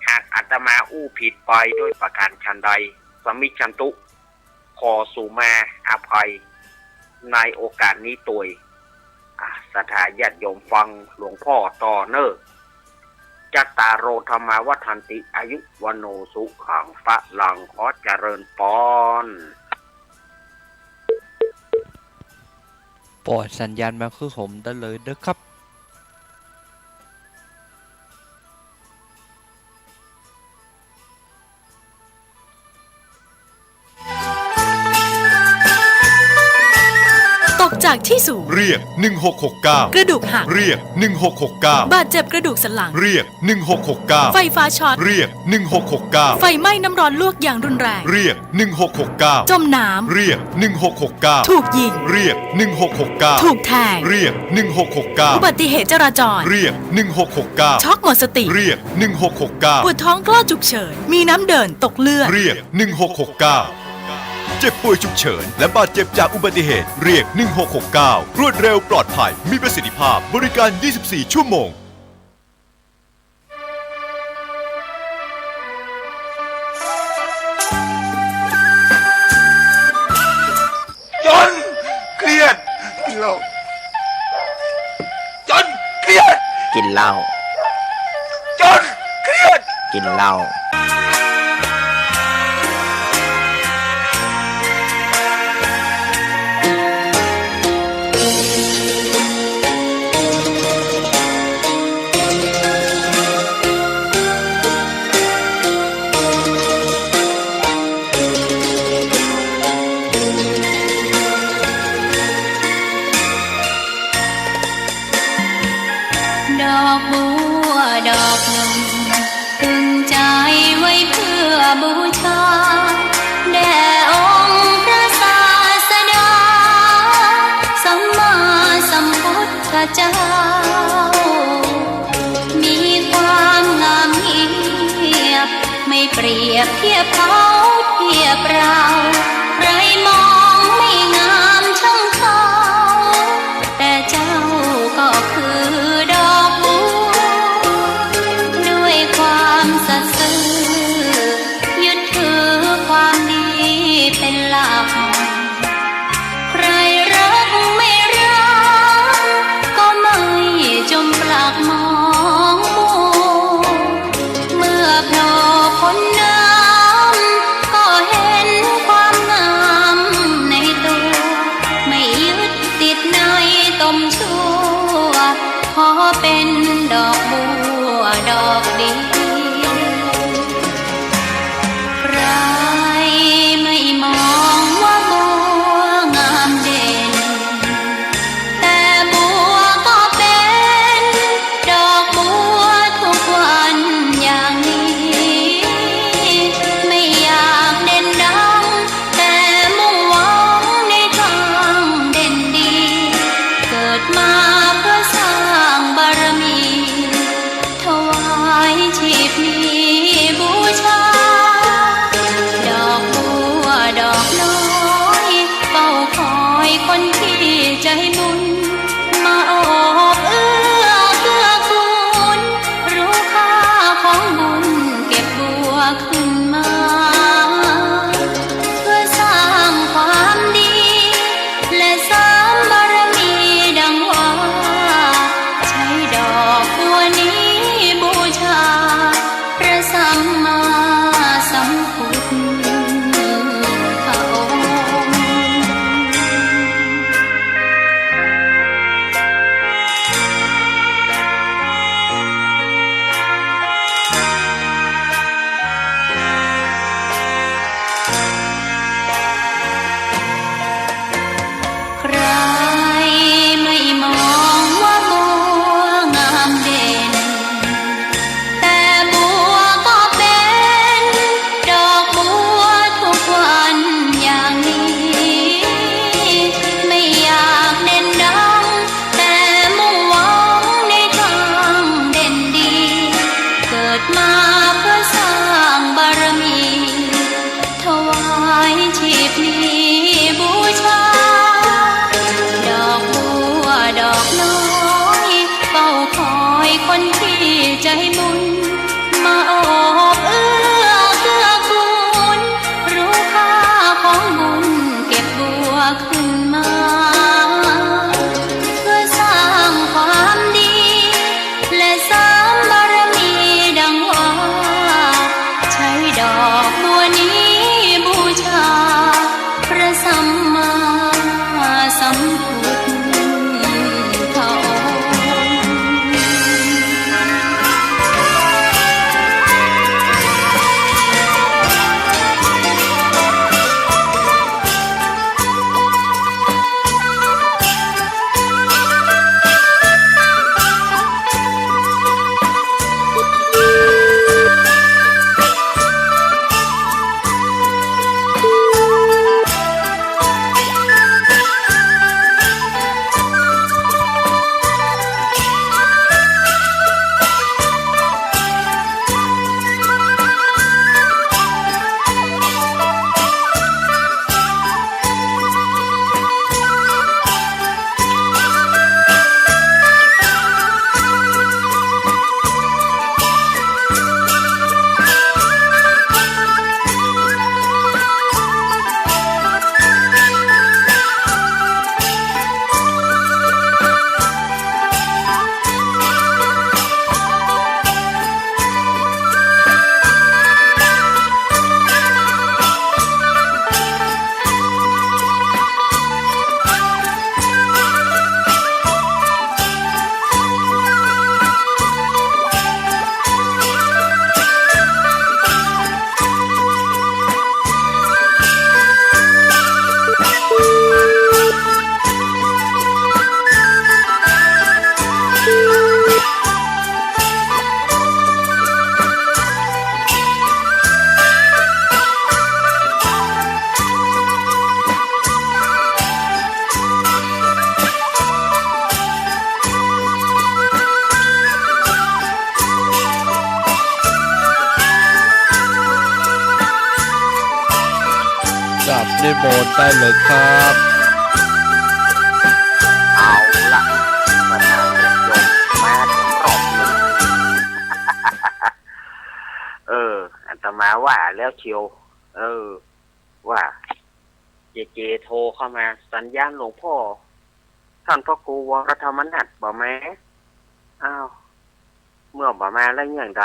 หากอาตมาอู้ผิดไปด้วยประการฉันใด สมิชชันตุ ขอสูมาอภัยในโอกาสนี้ตวย อ่ะ ศรัทธาญาติโยมฟังหลวงพ่อต่อเน่อ จัตตาโร ธัมมา วัฑฒันติ อายุ วัณโณ สุขัง พลัง ขอเจริญปอน ปล่อยสัญญาณมาคือผมได้เลยเด้อครับ ตกจากที่สูง เรียก หนึ่งหกหกเก้า กระดูกหัก เรียก หนึ่งหกหกเก้า บาดเจ็บกระดูกสันหลัง เรียก หนึ่งหกหกเก้า ไฟฟ้าช็อต เรียก หนึ่งหกหกเก้า ไฟไหม้น้ำร้อนลวกอย่างรุนแรง เรียก หนึ่งหกหกเก้า จมน้ำ เรียก หนึ่งหกหกเก้า ถูกยิง เรียก หนึ่งหกหกเก้า ถูกแทง เรียก หนึ่งหกหกเก้า อุบัติเหตุจราจร เรียก หนึ่งหกหกเก้า ช็อกหมดสติ เรียก หนึ่งหกหกเก้า ปวดท้องคลอดฉุกเฉิน มีน้ำเดิน ตกเลือด เรียก หนึ่งหกหกเก้า เจ็บป่วยฉุกเฉิน และบาดเจ็บจากอุบัติเหตุ เรียก หนึ่งหกหกเก้า รวดเร็ว ปลอดภัย มีประสิทธิภาพ บริการ ยี่สิบสี่ ชั่วโมง จนเครียด กินเหล้า จนเครียด กินเหล้า จนเครียด กินเหล้า ดอกบัวดอกหนึ่ง ตึงใจไว้เพื่อบูชา แด่องค์พระศาสดา สัมมาสัมพุทธเจ้า มีความงามเงียบ ไม่เปรียบเทียบเขาเทียบเรา ใครมองไม่งามช่างเขา แต่เจ้าก็คือดอกบัว ด้วยความสัตย์ซื่อ ยึดถือความดีเป็นหลัก ใครรักไม่รัก ก็ไม่จมปลักมองมัว เมื่อโผล่พ้นน้ำ ก็เห็นความงามในตัว ไม่ยึดติดในตมชั่ว ขอเป็นดอกบัวดอกเดียว ใครไม่มองว่าบัวงามเด่น แต่บัวก็เป็นดอกบัวทุกวันอย่างนี้ ไม่อยากเด่นดัง แต่มุ่งหวังในทางเด่นดี เกิดมาเพื่อสร้างบารมี ถวายชีพนี้บูชา ดอกบัวดอกน้อย เฝ้าคอยคนที่ใจบุญ มาโอบเอื้อเกื้อกูล รู้ค่าของบุญเก็บบัวขึ้นมา เพื่อสร้างความดี และเสริมบารมีดังว่า ใช้ดอกบัวนี้บูชา พระสัมมาสัมพุทธพระองค์ ใครไม่มองว่าบัวงามเด่น แต่บัวก็เป็นดอกบัวทุกวันอย่างนี้ ไม่อยากเด่นดัง แต่มุ่งหวังในทางเด่นดี เกิดมาเพื่อสร้างบารมี ถวายชีพนี้บูชา ดอกบัวดอกน้อย เฝ้าคอยคนที่ใจบุญ มาโอบเอื้อเกื้อกูล รู้ นิมนต์ได้เลยครับ เอาละ มาถามญาติโยม มาถึงรอบนี้ เออ อาตมาว่าแล้วเชียว เออ ว่า เจเจโทรเข้ามา สัญญาณหลวงพ่อ ท่านพระครูวรธรรมนัสบ่มา อ้าว เมื่อบ่มาแล้วอย่างใด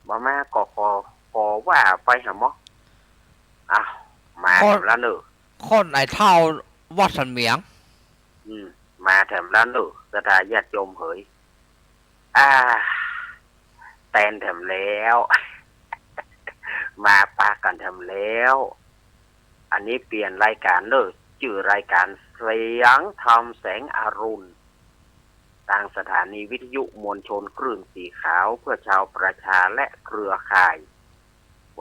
บ่มาก็ขอ ขอว่าไปหาหมอ อ้าว มาแถมแล้วเนอะ คนไหนเฒ่าวัดสันเหมียง อืม มาแถมแล้วเนอะ ศรัทธาญาติโยมเหย อ่า แตนแถมแล้ว มาปะกั๋นแถมแล้ว อันนี้เปลี่ยนรายการเนอะ จื้อรายการเสียงธรรมแสงอรุณ ตางสถานีวิทยุมวลชนคลื่นสีขาวเพื่อชาวประชาและเครือข่าย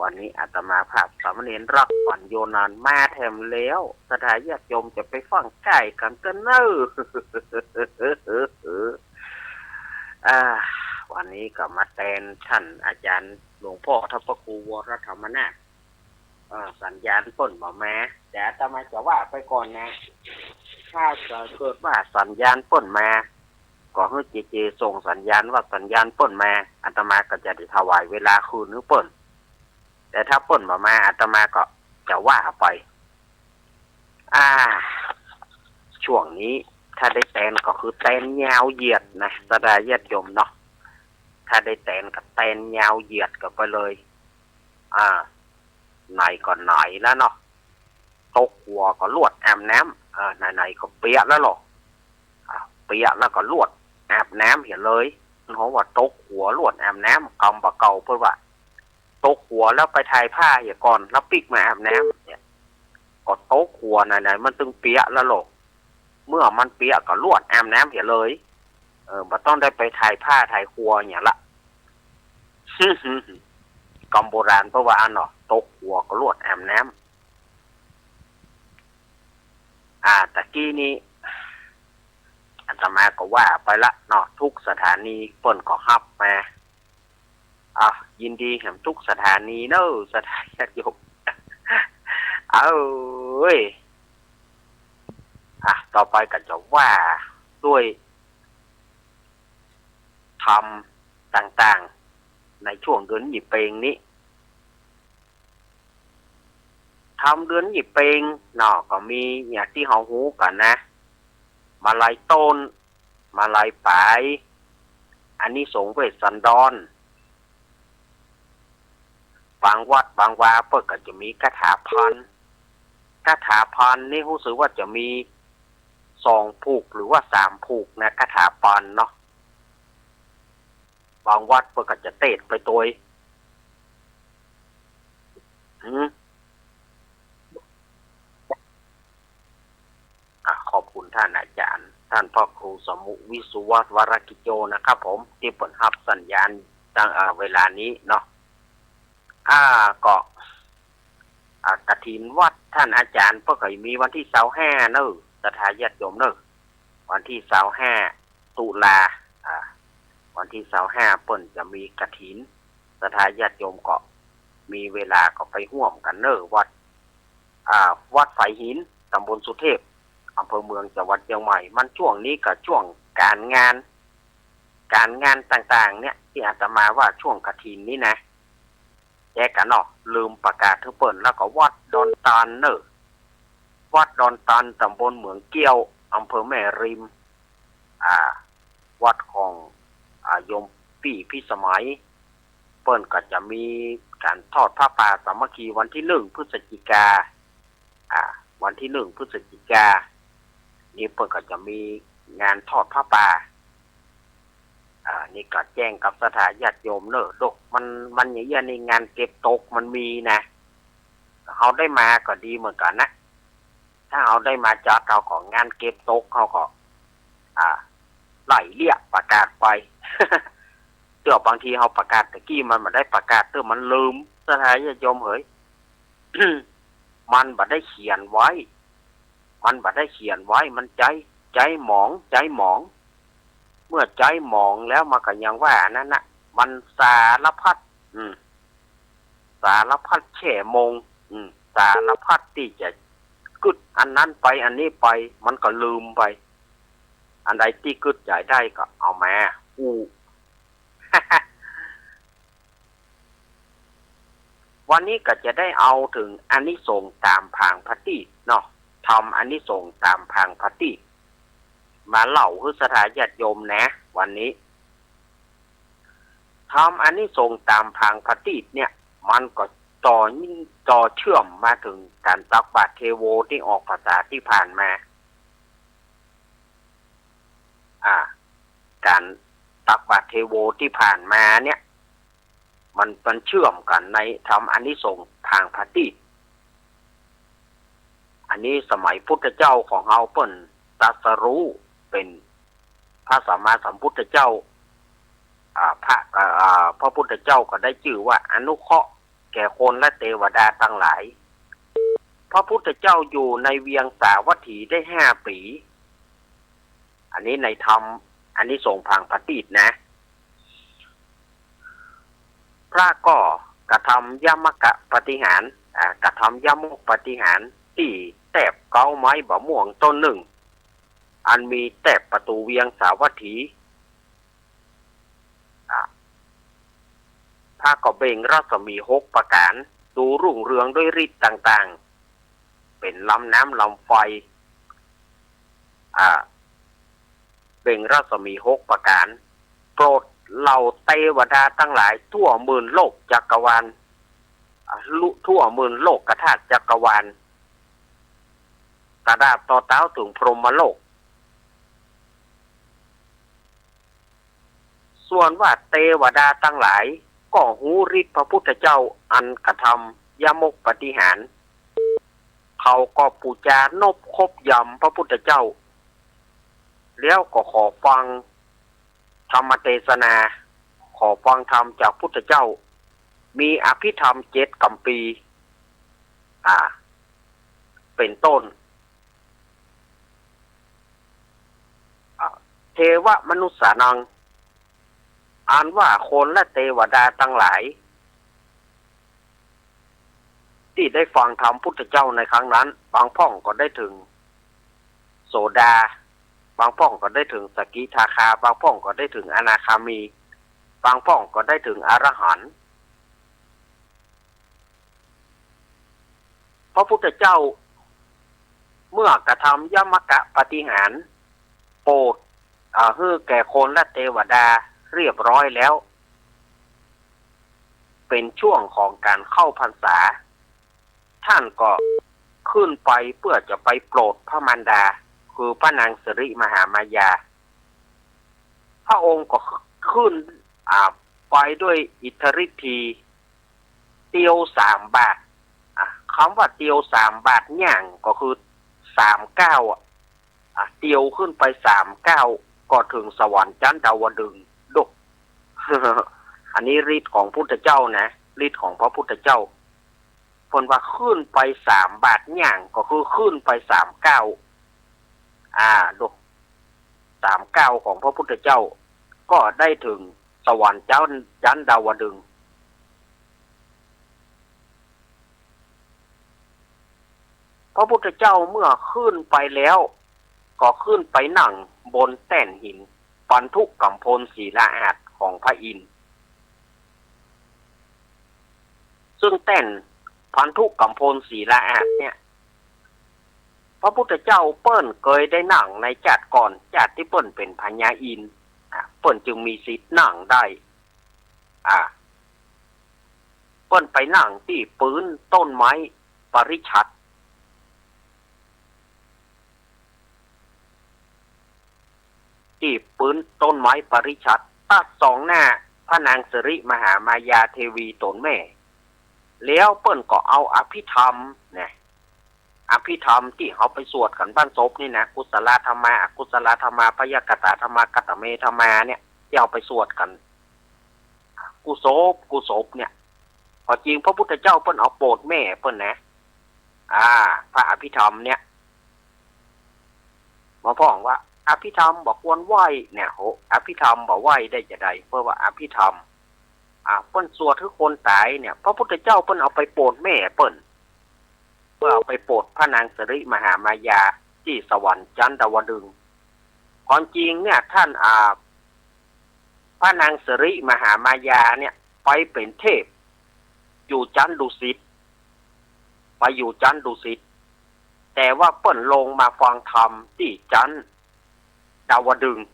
วันนี้อาตมาภาพสามเณรรักอ่อนโยนานมาแถมแล้ว ศรัทธาญาติโยมจะไปฟังใก้กั๋นเต๊อะเนอะ อ่า วันนี้ก็มาแตนท่านอาจารย์หลวงพ่อท่านพระครูวรธรรมนาถ เอ่อ สัญญาณเปิ้นบ่มา แต่อาตมาจะว่าไปก่อนนะ ถ้าเกิดว่าสัญญาณเปิ้นมา ก็หื้อเจเจส่งสัญญาณว่าสัญญาณเปิ้นมา อาตมาก็จะได้ถวายเวลาคืนหื้อเปิ้น แต่ถ้าเปิ้นบ่มา อาตมาก็จะว่าไป อ่า ช่วงนี้ถ้าได้แตนก็คือแตนยาวเหยียดนะ ศรัทธาญาติโยมเนาะ ถ้าได้แตนก็แตนยาวเหยียดกั๋นไปเลย อ่า ไหนๆ ก็ไหนแล้วเนาะ ตกหัวก็ลวดอาบน้ำ อ่า ไหนๆ ก็เปียกแล้วหรอ อ่า เปียกแล้วก็ลวดอาบน้ำเหียเลย เฮาว่าตกหัวลวดอาบน้ำ กำบ่าเก่าเปิ้นว่า ตกหัวแล้วไปถ่ายผ้าเหียก่อน แล้วปิ๊กมาอาบน้ำเนี่ย ก็ตกหัวไหนๆ มันตึงเปียกแล้วหรอ เมื่อมันเปียกก็ลวดอาบน้ำเหียเลย เออ บ่ต้องได้ไปถ่ายผ้าถ่ายครัวหยังละ กำโบราณเปิ้นว่าอั้นเนาะ ตกหัวก็ลวดอาบน้ำ อ่า ตะกี้นี้ อาตมาก็ว่าไปละเนาะ ทุกสถานีเปิ้นก็ฮับมา อ่ะ ยินดีแหมทุกสถานีเนอะ ศรัทธาญาติโยม เอ้ย อ่ะ ต่อไปก็จะว่าด้วยธรรมต่างๆ ในช่วงเดือนยี่เป็งนี้ ธรรมเดือนยี่เป็งเนาะ ก็มีอย่างตี้เฮาฮู้กั๋นนะ มาลัยต้น มาลัยป๋าย อานิสงส์เวสสันดร บางวัดบางวาเปิ้นก็จะมีคาถาพรรณ คาถาพรรณนี่ฮู้สึกว่าจะมีสองผูกหรือว่าสามผูกนะ คาถาพรรณเนาะ บางวัดเปิ้นก็จะเตศไปตวย หืม อ่ะ ขอบคุณท่านอาจารย์ ท่านพระครูสมุวิศวัตวรกิจโจนะครับผม ตี้เปิ้นฮับสัญญาณตัง เอ่อ เวลานี้เนาะ อ่า ก็ อ่า กฐินวัดท่านอาจารย์เปิ้นก็มีวันตี้ซาวห้าเนอะ ศรัทธาญาติโยมเนอะ วันตี้ซาวห้า ตุลา อ่า วันตี้ซาวห้าเปิ้นจะมีกฐิน ศรัทธาญาติโยมก็มีเวลาก็ไปฮ่วมกั๋นเนอะ วัด อ่า วัดฝายหิน ตำบลสุเทพ อำเภอเมือง จังหวัดเจียงใหม่ มันช่วงนี้ก็ช่วงก๋านงาน ก๋านงานต่างๆ เนี่ย ตี้อาตมาว่าช่วงกฐินนี่นะ แจกั๋นเนาะ ลืมประกาศหื้อเปิ้น แล้วก็วัดดอนตาลเนอะ วัดดอนตาล ตำบลเหมืองเกี้ยว อำเภอแม่ริม อ่า วัดของ อ่า โยมปี้พิสมัย เปิ้นก็จะมีก๋านทอดผ้าป่าสามัคคีวันตี้หนึ่งพฤศจิกา อ่า วันตี้หนึ่งพฤศจิกา นี่เปิ้นก็จะมีงานทอดผ้าป่า อ่า นี่ก็แจ้งกับศรัทธาญาติโยมเนอะ โดก มัน มันอย่างเอี้ยนี่งานเก็บตกมันมีนะ เฮาได้มาก็ดีเหมือนกั๋นนะ ถ้าเฮาได้มาจัด เฮาก็งานเก็บตก เฮาก็ อ่า ไล่เลี่ยประกาศไป เตื้อบางทีเฮาประกาศตะกี้มันบ่ได้ประกาศ เตื้อมันลืม ศรัทธาญาติโยมเหย มันบ่ได้เขียนไว้ มันบ่ได้เขียนไว้ มันใจ๊ ใจ๊หมอง ใจ๊หมอง เมื่อใจ๊หมองแล้วมันก็ยังว่าอันนั้นน่ะ มันสารพัด อืม สารพัดแช่มง อืม สารพัดตี้จะกึ๊ดอันนั้นไปอันนี้ไป มันก็ลืมไป อันใดตี้กึ๊ดใจ๋ได้ก็เอามาอู้ วันนี้ก็จะได้เอาเถิงอานิสงส์ต๋ามผางพระตีปเนาะ ธรรมอานิสงส์ต๋ามผางพระตีป มาเล่าหื้อศรัทธาญาติโยมนะ วันนี้ ธรรมอานิสงส์ต๋ามผางพระตีปเนี่ย มันก็ต่อยิ่งต่อเชื่อมมาเถิงก๋านตักบาตรเทโวตี้ออกพรรษาตี้ผ่านมา อ่า ก๋านตักบาตรเทโวตี้ผ่านมาเนี่ย มัน มันเชื่อมกั๋นในธรรมอานิสงส์ผางพระตีป อันนี้สมัยพุทธเจ้าของเฮาเปิ้นตรัสรู้เป๋นพระสัมมาสัมพุทธเจ้า อ่า พระ อ่า พระพุทธเจ้าก็ได้จื้อว่าอนุเคราะห์แก่คนและเตวดาตังหลาย พระพุทธเจ้าอยู่ในเวียงสาวัตถีได้ห้าปี๋ อันนี้ในธรรมอานิสงส์ผางพระตีปนะ พระก็กระทำยมกปาฏิหาริย์ อ่า กระทำยมกปาฏิหาริย์ตี้แต๊บเก๊าไม้บ่าม่วงต้นนึ่ง อันมีแต๊บประตู๋เวียงสาวัตถี อ่า พระก็เบ่งรัศมีหกประก๋าน ดูรุ่งเรืองด้วยฤทธิ์ต่างๆ เป๋นลำน้ำลำไฟ อ่า เบ่งรัศมีหกประก๋าน โปรดเหล่าเตวดาตังหลายทั่วหมื่นโลกจักรวาล อ่า ลุ ทั่วหมื่นโลกธาตุจักรวาล ตราบต่อเต๊าเถิงพรหมโลก ส่วนว่าเตวดาตังหลายก็ฮู้ฤทธิ์พระพุทธเจ้าอันกระทำยมกปาฏิหาริย์ เขาก็ปู๋จานบคบยำพระพุทธเจ้า แล้วก็ขอฟังธรรมเตสนา ขอฟังธรรมจากพุทธเจ้า มีอภิธรรมเจ็ดกัมภีร์ อ่า เป๋นต้น อ่า เทวมนุสสานัง อันว่าคนและเตวดาตังหลาย ตี้ได้ฟังธรรมพุทธเจ้าในครั้งนั้น บางพ่องก็ได้เถิงโสดา บางพ่องก็ได้เถิงสกิทาคา บางพ่องก็ได้เถิงอนาคามี บางพ่องก็ได้เถิงอรหันต์ พระพุทธเจ้าเมื่อกระทำยมกปาฏิหาริย์ โปรด อ่า หื้อแก่คนและเตวดาเรียบร้อยแล้ว เป๋นช่วงของก๋านเข้าพรรษา ท่านก็ขึ้นไปเพื่อจะไปโปรดพระมารดา คือพระนางสิริมหามายา พระองค์ก็ขึ้น อ่า ไปด้วยอิทธิฤทธี เตียวสามบาท อ่ะ กำว่าเตียวสามบาทย่างก็คือสามก้าว อ่ะ อ่ะ เตียวขึ้นไปสามก้าวก็เถิงสวรรค์จั๊นดาวดึงส์ ดู อันนี้ฤทธิ์ของพุทธเจ้านะ ฤทธิ์ของพระพุทธเจ้า เปิ้นว่าขึ้นไปสามบาทย่างก็คือขึ้นไปสามก้าว อ่า ดู สามก้าวของพระพุทธเจ้า ก็ได้เถิงสวรรค์จั๊น จั๊นดาวดึงส์ พระพุทธเจ้าเมื่อขึ้นไปแล้ว ก็ขึ้นไปนั่งบนแต้นหินปันธุกัมพลศิลาอาสน์ของพระอินทร์ ซึ่งแต้นปันธุกัมพลศิลาอาสน์เนี่ย พระพุทธเจ้าเปิ้นเกยได้นั่งในจาติก่อน จาติตี้เปิ้นเป๋นพญาอินทร์ อ่ะ เปิ้นจึงมีสิทธิ์นั่งได้ อ่ะ เปิ้นไปนั่งตี้ปื๊นต้นไม้ปริชัด ตี้ปื๊นต้นไม้ปริชัด ตรัสส่องหน้าพระนางสิริมหามายาเทวีต๋นแม่ แล้วเปิ้นก็เอาอภิธรรมนะ อภิธรรมตี้เฮาไปสวดกั๋นบ้านศพนี่นะ กุศลธัมมา อกุศลธัมมา พยากตาธัมมา คตเมธัมมาเนี่ย ตี้เฮาไปสวดกั๋น กู้ศพ กู้ศพเนี่ย ก็จริงพระพุทธเจ้าเปิ้นเอาโปรดแม่เปิ้นนะ อ่า พระอภิธรรมเนี่ย มาพ่องว่าอภิธรรมบ่ควรไหว้เนี่ย โห อภิธรรมบ่ไหว้ได้จาใด เพราะว่าอภิธรรม อ่า เปิ้นสวดหื้อคนต๋ายเนี่ย พระพุทธเจ้าเปิ้นเอาไปโปรดแม่เปิ้น พื่อเอาไปโปรดพระนางสิริมหามายาตี้สวรรค์จันทวดึงค์ ความจริงเนี่ยท่าน อ่า พระนางสิริมหามายาเนี่ยไปเป๋นเทพอยู่จันทดุสิต ไปอยู่จันทดุสิต แต่ว่าเปิ้นลงมาฟังธรรมตี้จันทวดึงค์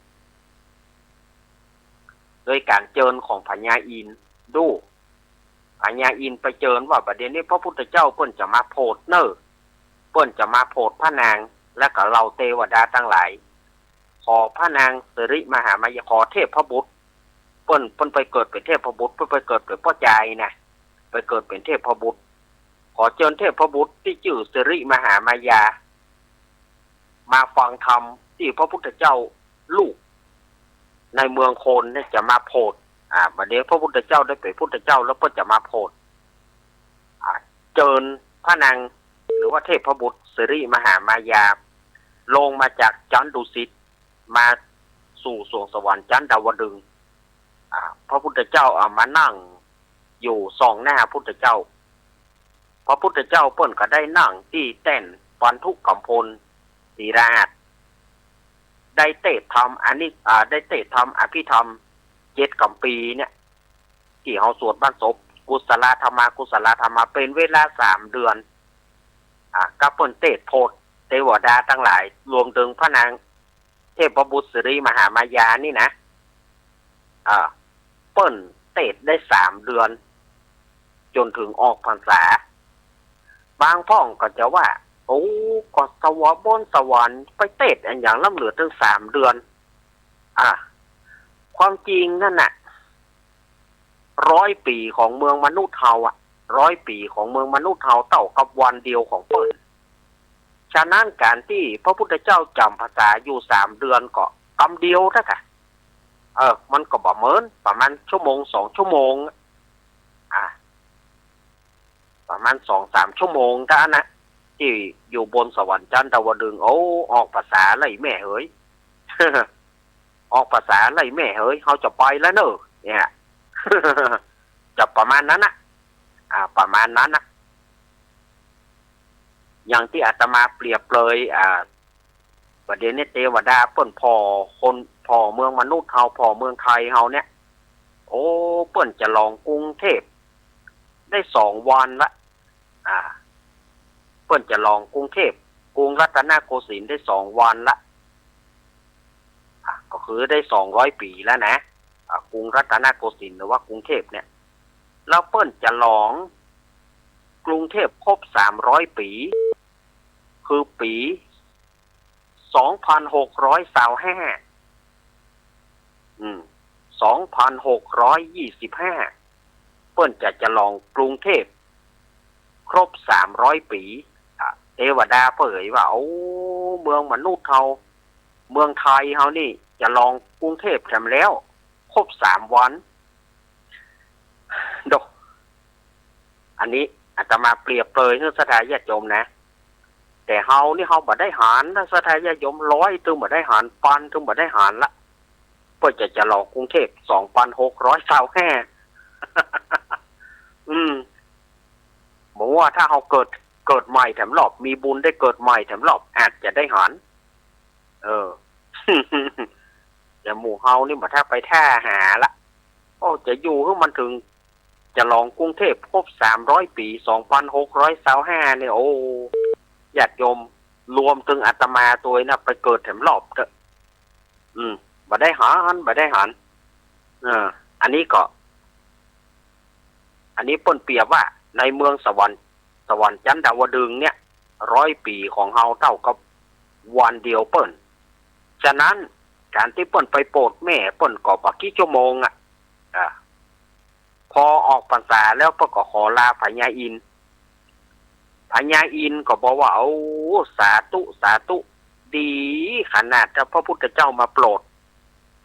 โดยก๋านเจิญของพญาอินทร์ ดู พญาอินทร์ไปเจิญว่า บ่าเดี่ยวนี้พระพุทธเจ้าเปิ้นจะมาโผดเน่อ เปิ้นจะมาโผดพระนาง และก็เหล่าเตวดาตังหลาย ขอพระนางสิริมหามายา ขอเทพบุตร เปิ้น เปิ้นไปเกิดเป๋นเทพบุตร เปิ้นไปเกิดเป๋นป้อจายนะ ไปเกิดเป๋นเทพบุตร ขอเจิญเทพบุตรตี้จื้อสิริมหามายา มาฟังธรรมตี้พระพุทธเจ้าลูกในเมืองโคนเนี่ยจะมาโผด อ่า บ่าเดี่ยวพระพุทธเจ้าได้เป๋นพุทธเจ้าแล้วเปิ้นจะมาโผด อ่า เจิญพระนางหรือว่าเทพบุตรสิริมหามายา ลงมาจากจันทดุสิต มาสู่สวงสวรรค์จันทวดึงค์ อ่า พระพุทธเจ้าเอามานั่งอยู่ส่องหน้าพุทธเจ้า พระพุทธเจ้าเปิ้นก็ได้นั่งตี้แต้นปันธุกัมพลศิลาอาสน์ ได้เตศน์ธรรมอานิ อ่า ได้เตศน์ธรรมอภิธรรมเจ็ดกัมภีร์เนี่ย ตี้เฮาสวดบั้นศพ กุศลธรรมา กุศลธรรมา เป๋นเวลาสามเดือน อ่า ก็เปิ้นเตศน์โผดเตวดาตังหลาย รวมเถิงพระนางเทพบุตรสิริมหามายานี่นะ อ่า เปิ้นเตศน์ได้สามเดือน จ๋นเถิงออกพรรษา บางพ่องก็จะว่า โอ้ ก็สวรรค์บนสวรรค์ไปเตศน์อันหยังล้ำเหลือเถิงสามเดือน อ่า ความจริงนั่นน่ะ ร้อยปี๋ของเมืองมนุษย์เฮาอะ ร้อยปี๋ของเมืองมนุษย์เฮาเต้ากับวันเดียวของเปิ้น ฉะนั้นก๋านตี้พระพุทธเจ้าจ๋ำพรรษาอยู่สามเดือนก็กำเดียวเต้ากะ เออ มันก็บ่เหมิน ประมาณชั่วโมงสองชั่วโมง อ่า ประมาณสองสามชั่วโมงเต้านั้นนะ ตี้อยู่บนสวรรค์จันทวดึงค์ โอ้ ออกพรรษาแล้วแม่เหย ออกพรรษาแล้วแม่เหย เฮาจะไปแล้วเน่อ เนี่ย จะประมาณนั้นนะ อ่า ประมาณนั้นนะ อย่างตี้อาตมาเปรียบเปรย อ่า บ่าเดี่ยวนี้เตวดาเปิ้นผ่อคน ผ่อเมืองมนุษย์เฮา ผ่อเมืองไทยเฮาเนี่ย โอ้ เปิ้นจะลองกรุงเทพได้สองวันละ อ่า เปิ้นจะลองกรุงเทพ กรุงรัตนโกสินทร์ได้สองวันละ อ่า ก็คือได้สองร้อยปี๋แล้วนะ อ่า กรุงรัตนโกสินทร์หรือว่ากรุงเทพเนี่ย แล้วเปิ้นจะลองกรุงเทพครบสามร้อยปี๋ คือปี๋สองพันหกร้อยซาวห้า อืม สองพันหกร้อยยี่สิบห้า เปิ้นจะจะลองกรุงเทพครบสามร้อยปี๋ อ่ะ เตวดาเผยว่า โอ้ เมืองมนุษย์เฮา เมืองไทยเฮานี่จะลองกรุงเทพแถมแล้ว ครบสามวัน โด อันนี้อาตมาเปรียบเปรยหื้อศรัทธาญาติโยมนะ แต่เฮานี่เฮาบ่ได้หันนะ ศรัทธาญาติโยม ร้อยตึงบ่ได้หัน ปันตึงบ่ได้หันละ เปิ้นจะจะลองกรุงเทพสองพันหกร้อยซาวห้า อืม บอกว่าถ้าเฮาเกิด เกิดใหม่แถมรอบ มีบุญได้เกิดใหม่แถมรอบ อาจจะได้หัน เออ แต่หมู่เฮานี่บ่ถ้าไปท่าหาละ โอ้ จะอยู่หื้อมันถึง จะลองกรุงเทพครบสามร้อยปี๋ สองพันหกร้อยซาวห้า เนี่ย โอ้ ญาติโยม รวมถึงอาตมาตวยนะ ไปเกิดแถมรอบเต๊อะ อืม บ่ได้หัน บ่ได้หัน เออ อันนี้ก็ อันนี้เปิ้นเปรียบว่าในเมืองสวรรค์ สวรรค์จันทวดึงค์เนี่ย ร้อยปี๋ของเฮาเต้ากับวันเดียวเปิ้น ฉะนั้นก๋านตี้เปิ้นไปโปรดแม่เปิ้นก็บ่กี่ชั่วโมงอะ อ่า พอออกพรรษาแล้วเปิ้นก็ขอลาพญาอินทร์ พญาอินทร์ก็บอกว่า โอ้ สาธุ สาธุ ดีขนาดถ้าพระพุทธเจ้ามาโปรด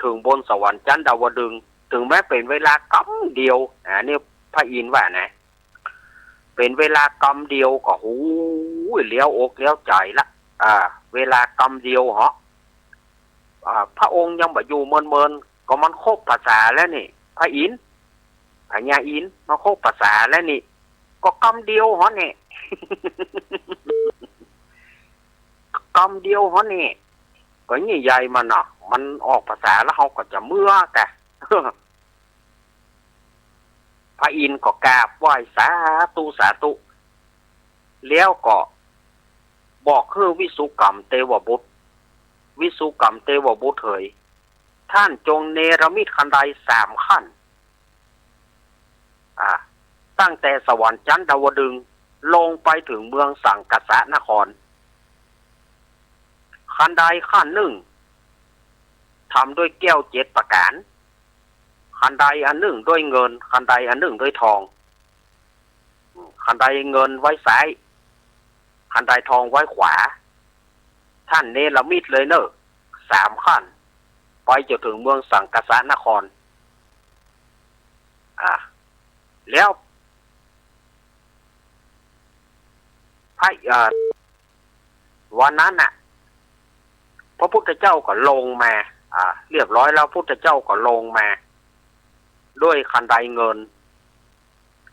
ถึงบนสวรรค์จันทวดึงค์ ถึงแม้เป๋นเวลากำเดียว อ่า นี่พระอินทร์ว่านะ เป๋นเวลากำเดียวก็ โอ้ย เหลียวอกเหลียวใจ๋ละ อ่า เวลากำเดียวเหาะ อ่า พระองค์ยังบ่อยู่เมินๆ ก็มันครบพรรษาแล้วนี่ พระอินทร์ พญาอินทร์มาครบพรรษาแล้วนี่ ก็กำเดียวเหาะเนี่ย กำเดียวหั้นนี่ ก็ยิ่งใหญ่มันน่ะ มันออกภาษาแล้วเฮาก็จะเมือกอะ พระอินทร์ก็กราบไหว้สาธุสาธุ แล้วก็บอกหื้อวิสุกรรมเทวบุตร วิสุกรรมเทวบุตรเหย ท่านจงเนรมิตคันไดสามขั้น อ่า ตั้งแต่สวรรค์ชั้นดาวดึงส์ลงไปถึงเมืองสังคสนคร คันไดขั้นนึ่งทำด้วยแก้วเจ็ดประก๋าน คันไดอันนึ่งด้วยเงิน คันไดอันนึ่งด้วยทอง คันไดเงินไว้ซ้าย คันไดทองไว้ขวา ท่านเนรมิตเลยเน่อ สามขั้น ไปจนถึงเมืองสังคสนคร อ่า แล้วพระ เอ่อ วันนั้นน่ะ พระพุทธเจ้าก็ลงมา อ่า เรียบร้อยแล้ว พุทธเจ้าก็ลงมา ด้วยคันไดเงิน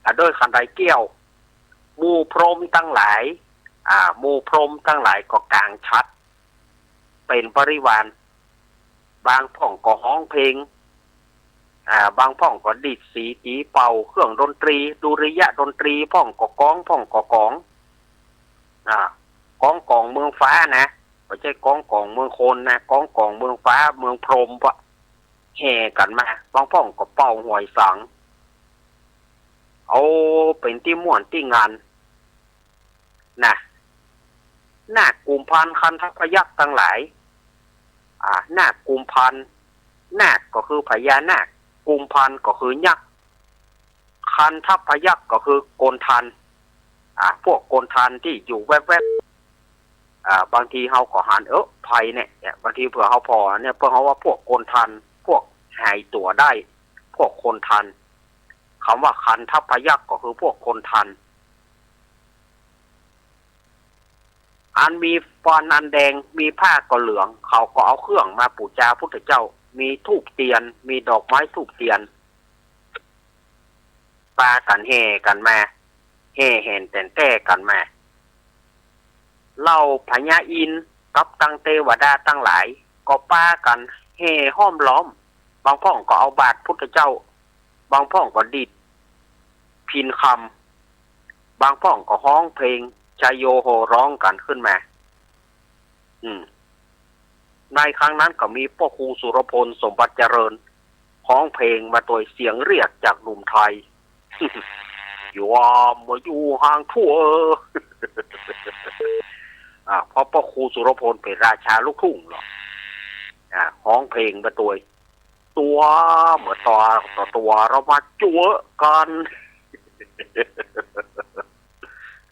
อ่า ด้วยคันไดแก้ว หมู่พรหมตังหลาย อ่า หมู่พรหมตังหลายก็ก๋างฉัตร เป๋นบริวาร บางพ่องก็ฮ้องเพลง อ่า บางพ่องก็ดีดสีตีเป่าเครื่องดนตรี ดุริยะดนตรี พ่องก็กลอง พ่องก็ก๋อง อ่า กลองก๋องเมืองฟ้านะ บ่ใจ้กลองก๋องเมืองคนนะ กลองก๋องเมืองฟ้า เมืองพรหมปะ แห่กั๋นมา บางพ่องก็เป่าหวยสัง เอาเป๋นตี้ม่วนตี้งาน นะ นาคกุมภัณฑ์ คันธพยัคฆ์ตังหลาย อ่า นาคกุมภัณฑ์ นาคก็คือพญานาค กุมภัณฑ์ก็คือยักษ์ คันธพยัคฆ์ก็คือคนทัน อ่า พวกคนทันตี้อยู่แวบๆ อ่า บางทีเฮาก็หัน เอ๊ะ ใผเนี่ย เนี่ย บางทีเผื่อเฮาผ่อเนี่ย เปิ้นเฮาว่าพวกคนทัน พวกหายตั๋วได้ พวกคนทัน กำว่าคันธพยัคฆ์ก็คือพวกคนทัน อันมีฟันอันแดง มีผ้าก็เหลือง เขาก็เอาเครื่องมาปู๋จาพุทธเจ้า มีธูปเตียน มีดอกไม้ธูปเตียน ปากั๋นแห่กั๋นมา แห่แหนแต๋นแต้กั๋นมา เหล่าพญาอินทร์กับตังเตวดาตังหลาย ก็ปากั๋นแห่ห้อมล้อม บางพ่องก็เอาบาตรพุทธเจ้า บางพ่องก็ดีดพิณคำ บางพ่องก็ฮ้องเพลงชัยโยโห่ร้องกั๋นขึ้นมา อืม ในครั้งนั้นก็มีป้อครูสุรพลสมบัติเจริญ ฮ้องเพลงมาตวยเสียงเรียกจากหนุ่มไทย ยอมมาอยู่ห่างทั่ว อ่า เพราะป้อครูสุรพลเป๋นราชาลูกทุ่งเนาะ อ่า ฮ้องเพลงมาตวย ตั๋วเมื่อตั๋วต่อตั๋วเรามาจั๊วกั๋น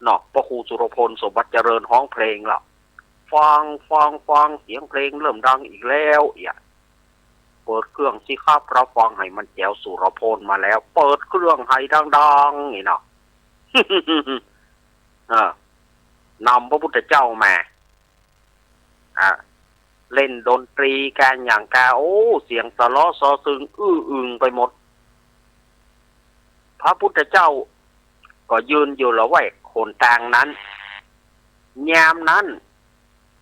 เนาะ ป้อครูสุรพลสมบัติเจริญฮ้องเพลงละ ฟัง ฟัง ฟัง เสียงเพลงเริ่มดังอีกแล้ว เอี่ย เปิดเครื่องสิครับ รับฟังให้มันแจ๋ว สุรพลมาแล้ว เปิดเครื่องให้ดังๆ นี่เนาะ เออ นำพระพุทธเจ้ามา อ่า เล่นดนตรีก๋านหยังกา โอ้ เสียงสะเลาะซอซึงอื้ออึงไปหมด พระพุทธเจ้าก็ยืนอยู่ละแวกหนตางนั้น ยามนั้น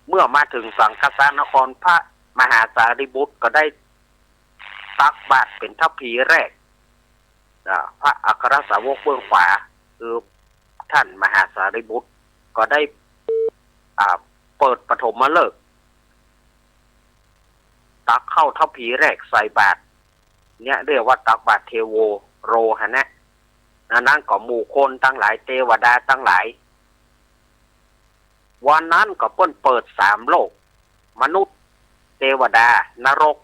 เมื่อมาถึงสังคสนคร พระมหาสารีบุตรก็ได้ตักบาตรเป๋นทัพพีแรก อ่า พระอัครสาวกเบื้องขวา คือท่านมหาสารีบุตรก็ได้ อ่า เปิดปฐมฤกษ์ ตักข้าวทัพพีแรกใส่บาตร เนี่ยเรียกว่าตักบาตรเทโวโรหณะ อันนั้นก็หมู่คนตังหลาย เตวดาตังหลาย วันนั้นก็เปิ้นเปิดสามโลก มนุษย์ เตวดา นรก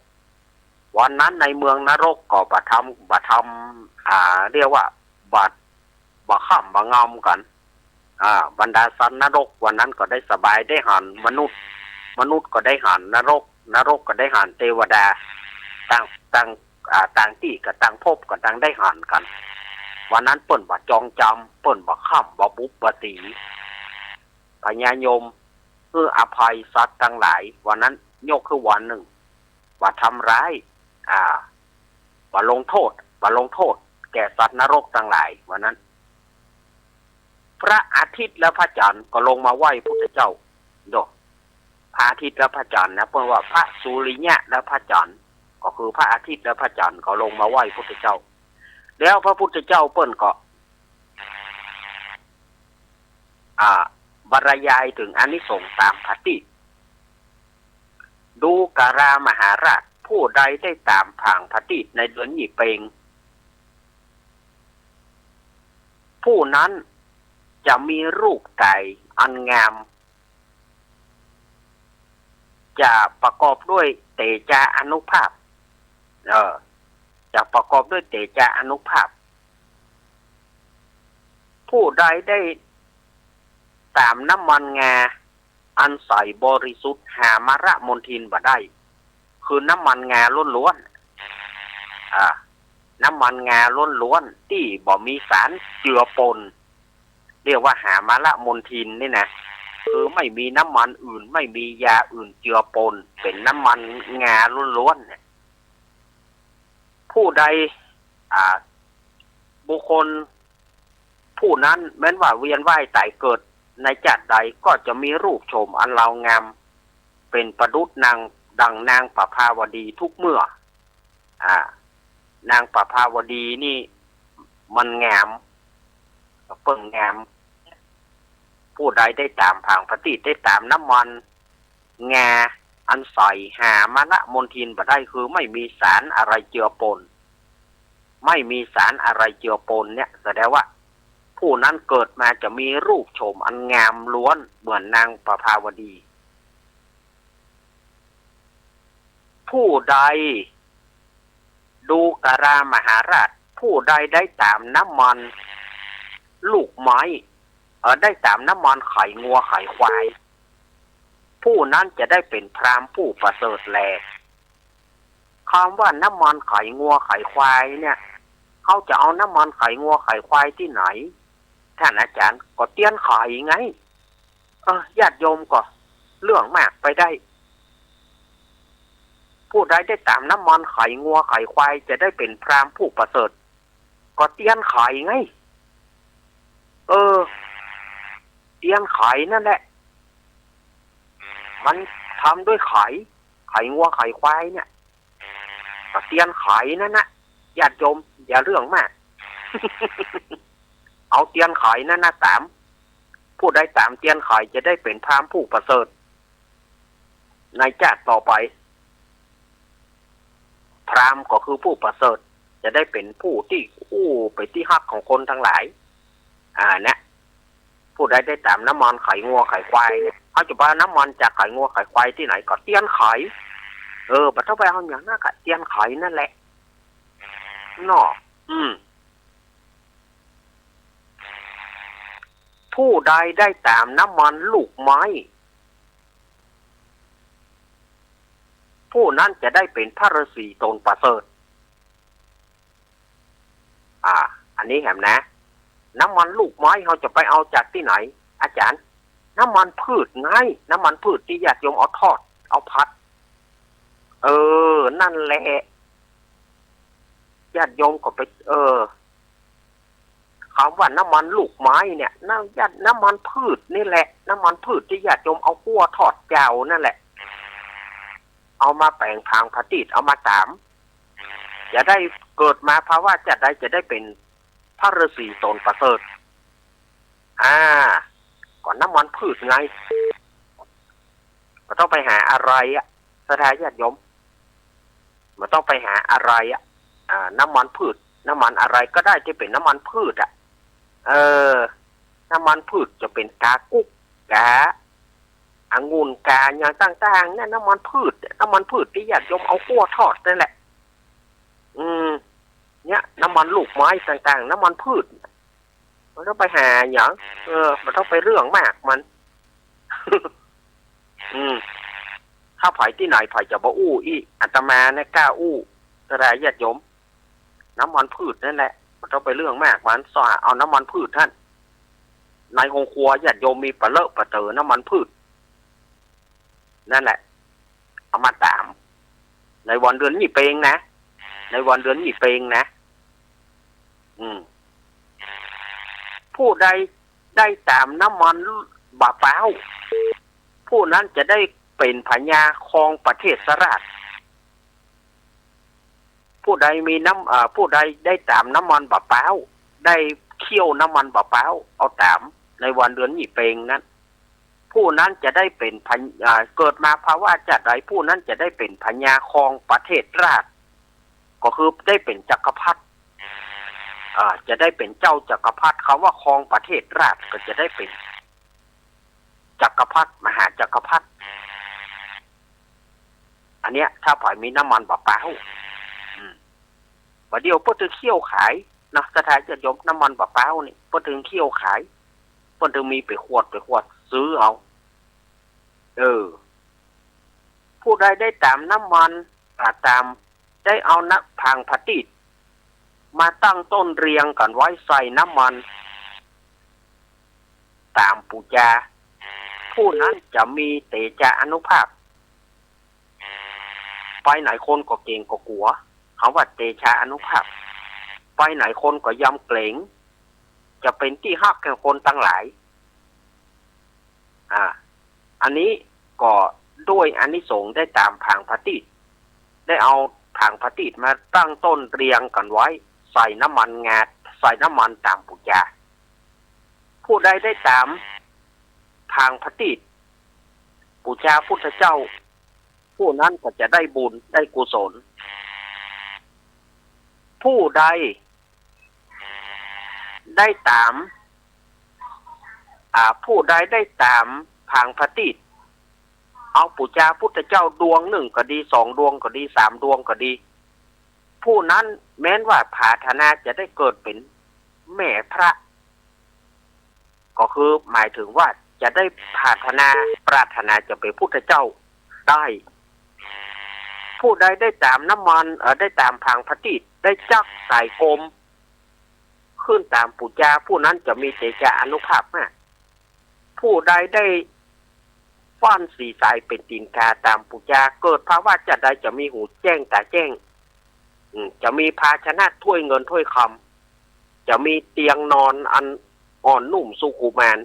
วันนั้นในเมืองนรกก็บ่ทำ บ่ทำ อ่า เรียกว่าบ่ บ่ค่ำบ่งำกั๋น อ่า บรรดาสัตว์นรกวันนั้นก็ได้สบาย ได้หันมนุษย์ มนุษย์ก็ได้หันนรก นรกก็ได้หันเตวดา ต่าง ต่าง อ่า ต่างตี้ก็ต่างภพก็ต่างได้หันกั๋น วันนั้นเปิ้นบ่จองจำ เปิ้นบ่ค่ำ บ่บุบบ่ตี๋ พญายมหื้ออภัยสัตว์ตังหลาย วันนั้นยกหื้อวันนึ่ง บ่ทำร้าย อ่า บ่ลงโต้ษ บ่ลงโต้ษแก่สัตว์นรกตังหลาย วันนั้น พระอาทิตย์และพระจันทร์ก็ลงมาไหว้พุทธเจ้า โด พระอาทิตย์และพระจันทร์นะ เปิ้นว่าพระสุริยะและพระจันทร์ ก็คือพระอาทิตย์และพระจันทร์ก็ลงมาไหว้พุทธเจ้า แล้วพระพุทธเจ้าเปิ้นก็ อ่า บรรยายเถิงอานิสงส์ต๋ามผาตี้ ดูกรามหาราช ผู้ใดได้ต๋ามผางผาตี้ในเดือนยี่เป็ง ผู้นั้นจะมีรูปก๋ายอันงาม จะประกอบด้วยเตจาอานุภาพ เออ จะประกอบด้วยเตจาอานุภาพ ผู้ใดได้ต๋ามน้ำมันงาอันใสบริสุทธิ์ หามลมลทินบ่ได้ คือน้ำมันงาล้วนๆ อ่า น้ำมันงาล้วนๆ ตี้บ่มีสารเจือปน เรียกว่าหามลมลทินนี่นะ คือไม่มีน้ำมันอื่น ไม่มียาอื่นเจือปน เป๋นน้ำมันงาล้วนๆ เนี่ย ผู้ใด อ่า บุคคลผู้นั้นแม้นว่าเวียนว่ายต๋ายเกิดในจาติใด ก็จะมีรูปโฉมอันเลางาม เป๋นประดุจนาง ดังนางประภาวดีทุกเมื่อ อ่า นางประภาวดีนี่มันงาม เปิ้นงาม ผู้ใดได้ต๋ามผางผาตี้ ได้ต๋ามน้ำมันงาอันใส หามลมลทินบ่ได้ คือไม่มีสารอะไรเจือปน ไม่มีสารอะไรเจือปนเนี่ย แสดงว่าผู้นั้นเกิดมาจะมีรูปโฉมอันงามล้วนเหมือนนางประภาวดี ผู้ใด ดูกรามหาราช ผู้ใดได้ต๋ามน้ำมันลูกไม้ เอ่อ ได้ต๋ามน้ำมันไขงัวไขควาย ผู้นั้นจะได้เป๋นพราหมณ์ผู้ประเสริฐแล กำว่าน้ำมันไขงัวไขควายเนี่ย เฮาจะเอาน้ำมันไขงัวไขควายตี้ไหน ท่านอาจารย์ ก็เตียนไขไง เออ ญาติโยมก็เรื่องมากไปได้ ผู้ใดได้ต๋ามน้ำมันไขงัวไขควายจะได้เป๋นพราหมณ์ผู้ประเสริฐ ก็เตียนไขไง เออ เตียนไขนั่นแหละ มันทำด้วยไข ไขงัวไขควายเนี่ย ก็เตียนไขนั่นนะ ญาติโยมอย่าเรื่องมาก เอาเตียนไขนั่นนะต๋าม ผู้ใดต๋ามเตียนไขจะได้เป๋นพราหมณ์ผู้ประเสริฐ ในจาติต่อไป พราหมณ์ก็คือผู้ประเสริฐ จะได้เป๋นผู้ตี้อู้เป๋นตี้ฮักของคนตังหลาย อ่า เนี่ย ผู้ใดได้ต๋ามน้ำมันไขงัวไขควายเนี่ย เฮาจะบ่เอาน้ำมันจากไขงัวไขควายตี้ไหน ก็เตียนไข เออ บ่ต้องไปเอาหยังนักอะ เตียนไขนั่นแหละ เนาะ อืม ผู้ใดได้ต๋ามน้ำมันลูกไม้ ผู้นั้นจะได้เป๋นพระฤาษีต๋นประเสริฐ อ่า อันนี้แหมนะ น้ำมันลูกไม้เฮาจะไปเอาจากตี้ไหน อาจารย์ น้ำมันพืชไง น้ำมันพืชตี้ญาติโยมเอาทอด เอาผัด เออ นั่นแหละ ญาติโยมก็ไป เออ กำว่าน้ำมันลูกไม้เนี่ย น้ำ ญาติ น้ำมันพืชนี่แหละ น้ำมันพืชตี้ญาติโยมเอาคั่วทอดเจ้านั่นแหละ เอามาแป๋งผางผาตี้ เอามาต๋าม จะได้เกิดมาภาวะจาติใดจะได้เป๋นพระฤาษีต๋นประเสริฐ อ่า ก็น้ำมันพืชไง บ่ต้องไปหาอะไรอะ ศรัทธาญาติโยม บ่ต้องไปหาอะไรอะ อ่า น้ำมันพืช น้ำมันอะไรก็ได้ตี้เป๋นน้ำมันพืชอะ เออ น้ำมันพืชจะเป๋นกากุ๊ก กาองุ่น กาหยังต่างๆ เนี่ย น้ำมันพืช น้ำมันพืชตี้ญาติโยมเอาคั่วทอดนั่นแหละ อืม เนี่ย น้ำมันลูกไม้ต่างๆ น้ำมันพืช บ่ต้องไปหาหยัง เออ บ่ต้องไปเรื่องมากมัน อืม ถ้าใผตี้ไหนใผจะบ่อู้อี้ อาตมาเนี่ยกล้าอู้ ศรัทธาญาติโยม น้ำมันพืชนั่นแหละ บ่ต้องไปเรื่องมากมัน ส่อเอาน้ำมันพืชหั้น ในโฮงครัวญาติโยมมีปะเลอะปะเต๋อน้ำมันพืช นั่นแหละ เอามาต๋าม ในวันเดือนยี่เป็งนะ ในวันเดือนยี่เป็งนะ อืม ผู้ใดได้ต๋ามน้ำมันบ่าป๊าว ผู้นั้นจะได้ ป๋นพญาครองประเทศราช ผู้ใดมีน้ำ อ่า ผู้ใดได้ต๋ามน้ำมันบ่าป๊าว ได้เคี่ยวน้ำมันบ่าป๊าว เอาต๋ามในวันเดือนยี่เป็งนั้น ผู้นั้นจะได้เป๋นพญ- อ่า เกิดมาภาวะจ้าดใด ผู้นั้นจะได้เป๋นพญาครองประเทศราช ก็คือได้เป๋นจักรพรรดิ อ่า จะได้เป๋นเจ้าจักรพรรดิ คำว่าครองประเทศราชก็จะได้เป๋นจักรพรรดิ มหาจักรพรรดิ อันเนี้ยถ้าใผมีน้ำมันบ่าป๊าว อืม บ่าเดี่ยวเปิ้นตึงเคี่ยวขายนะ ศรัทธาญาติโยม น้ำมันบ่าป๊าวนี่ เปิ้นตึงเคี่ยวขาย เปิ้นตึงมีเป๋นขวดเป๋นขวด ซื้อเอา เออ ผู้ใดได้ต๋ามน้ำมัน อ่า ต๋าม ได้เอาน้ำ ผางผะตีด มาตั้งต้นเรียงกั๋นไว้ใส่น้ำมัน ต๋ามปู๋จา ผู้นั้นจะมีเตจาอานุภาพ ไปไหนคนก็เก๋งก็กั๋ว คำว่าเตจาอานุภาพ ไปไหนคนก็ยำเก๋ง จะเป๋นตี้ฮักแห่งคนตังหลาย อ่า อันนี้ก็ด้วยอานิสงส์ได้ต๋ามผางผะตีด ได้เอาผางผะตีดมาตั้งต้นเรียงกั๋นไว้ ใส่น้ำมันงา ใส่น้ำมันต๋ามปู๋จา ผู้ใดได้ต๋ามผางผะตีด ปู๋จาพุทธเจ้า ผู้นั้นก็จะได้บุญได้กุศล ผู้ใดได้ต๋าม อ่า ผู้ใดได้ต๋ามผางผะตีด เอาปู๋จาพุทธเจ้าดวงนึ่งก็ดี สองดวงก็ดี สามดวงก็ดี ผู้นั้นแม้นว่าผาถนาจะได้เกิดเป๋นแม่พระ ก็คือหมายถึงว่าจะได้ผาถนา ปรารถนาจะเป๋นพุทธเจ้าได้ ผู้ใดได้ต๋ามน้ำมัน เอ่อ ได้ต๋ามผางผะตีด ได้จั๊กสายโกมขึ้นต๋ามปู๋จา ผู้นั้นจะมีเตจาอานุภาพมาก ผู้ใดได้ฟั่นสีสายเป๋นตี๋นกาต๋ามปู๋จา เกิดภาวะจ้าดใดจะมีหูแจ้งต๋าแจ้ง อืม จะมีภาชนะถ้วยเงินถ้วยคำ จะมีเตียงนอนอันอ่อนนุ่มสู่กุมาร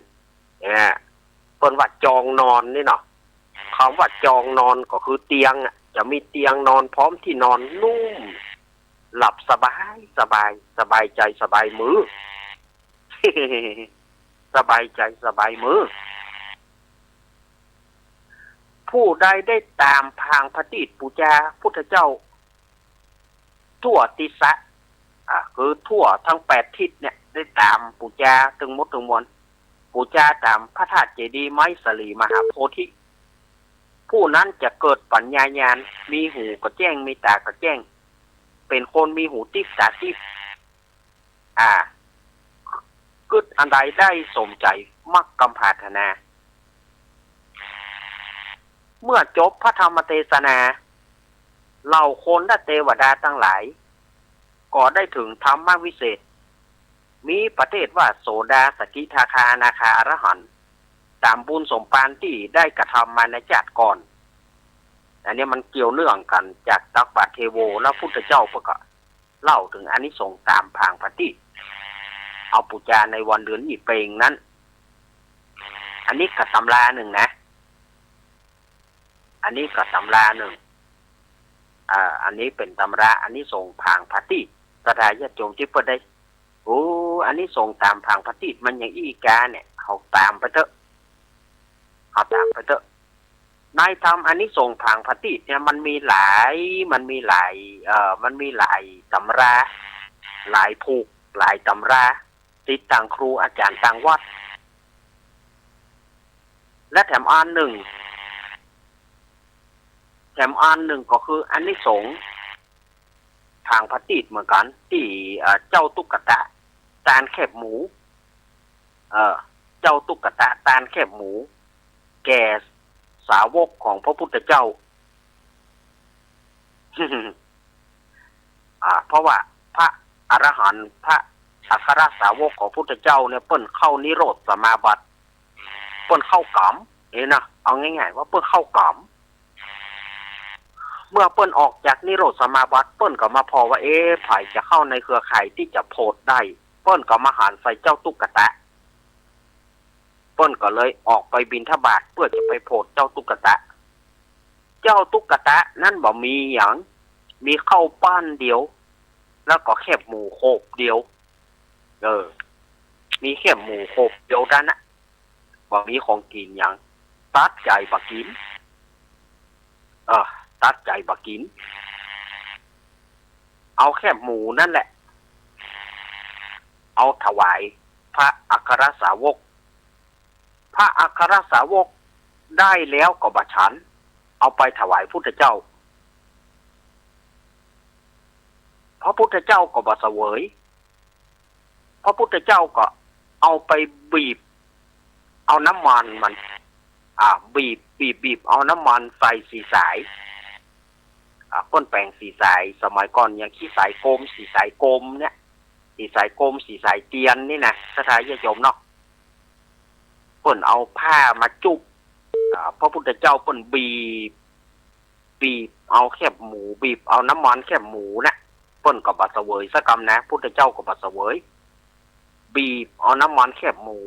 เนี่ย เปิ้นว่าจองนอนนี่เนาะ คำว่าจองนอนก็คือเตียงอะ จะมีเตียงนอนพร้อมตี้นอนนุ่ม หลับสบายสบาย สบายใจ๋สบายมือ สบายใจ๋สบายมือ ผู้ใดได้ต๋ามผางผะตีดปู๋จาพุทธเจ้า ทั่วติสสะ อ่า คือทั่วตึงแปดทิศเนี่ย ได้ต๋ามปู๋จาตึงหมดตึงมวล ปู๋จาต๋ามพระธาตุเจดีย์ไม้สาลีมหาโพธิ ผู้นั้นจะเกิดปั๋ญญาญาณ มีหูก็แจ้ง มีต๋าก็แจ้ง เป๋นคนมีหูติ๊บต๋าติ๊บ อ่า กึ๊ดอันใดได้สมใจ๋ มักกำผาถนา เมื่อจบพระธรรมเตสนา เหล่าคนและเตวดาตังหลาย ก็ได้เถิงธรรมวิเศษ มีประเภทว่าโสดา สกิทาคา อนาคา อรหันต์ ต๋ามบุญสมภารตี้ได้กระทำมาในจาติก่อน อันนี้มันเกี่ยวเนื่องกั๋นจากตักบาตรเทโว แล้วพุทธเจ้าเปิ้นก็เล่าเถิงอานิสงส์ต๋ามผางผะตีด เอาปู๋จาในวันเดือนยี่เป็งนั้น อันนี้ก็ต๋ำรานึ่งนะ อันนี้ก็ต๋ำรานึ่ง อ่า อันนี้เป๋นต๋ำราอานิสงส์ผางผะตีด ศรัทธาญาติโยมตี้เปิ้นได้ โอ้ อานิสงส์ต๋ามผางผะตีดมันอย่างอี้กาเนี่ย เฮาต๋ามไปเต๊อะ เฮาต๋ามไปเต๊อะ ในธรรมอานิสงส์ผางผะตีดเนี่ยมันมีหลาย มันมีหลาย เอ่อ มันมีหลายต๋ำรา หลายผูก หลายต๋ำรา ติดตางครูอาจ๋ารย์ตางวัด และแถมอันนึ่ง แถมอันนึ่งก็คืออานิสงส์ผางผะตีดเหมือนกั๋น ตี้ เอ่อ เจ้าตุ๊กตะตานแคบหมู เอ่อ เจ้าตุ๊กตะตานแคบหมู แก่สาวกของพระพุทธเจ้า อ่า เพราะว่าพระอรหันต์ พระอัครสาวกของพุทธเจ้าเนี่ย เปิ้นเข้านิโรธสมาบัติ เปิ้นเข้ากาม นี่นะ เอาง่ายๆ ว่าเปิ้นเข้ากาม เมื่อเปิ้นออกจากนิโรธสมาบัติ เปิ้นก็มาผ่อว่า เอ๊ะ ใผจะเข้าในเครือข่ายตี้จะโผดได้ เปิ้นก็มาหันใส่เจ้าตุ๊กตะ เปิ้นก็เลยออกไปบิณฑบาตเปื้อจะไปโผดเจ้าตุ๊กตะ เจ้าตุ๊กตานั้นบ่มีหยัง มีข้าวป้อนเดียว แล้วก็แคบหมูโขบเดียว เออ มีแคบหมูโขบเดียวเต้านั้น บ่มีของกิ๋นหยัง ตัดใจ๋บ่กิ๋น เออ ตัดใจ๋บ่กิ๋น เอาแคบหมูนั้นแหละ เอาถวายพระอัครสาวก พระอัครสาวกได้แล้วก็บ่ฉัน เอาไปถวายพุทธเจ้า พระพุทธเจ้าก็บ่เสวย พระพุทธเจ้าก็เอาไปบีบ เอาน้ำมันมัน อ่า บีบ บีบ บีบ เอาน้ำมันใส่สีสาย อ่า เปิ้นแป๋งสีสาย สมัยก่อนยังขี้สายกลม สีสายกลมเนี่ย สีสายกลม สีสายเตียนนี่นะ ศรัทธาญาติโยมเนาะ เปิ้นเอาผ้ามาจุบ อ่า พระพุทธเจ้าเปิ้นบีบ บีบเอาแคบหมู บีบเอาน้ำมันแคบหมูน่ะ เปิ้นก็บ่เสวยสักกำนะ พุทธเจ้าก็บ่เสวย บีบเอาน้ำมันแคบหมู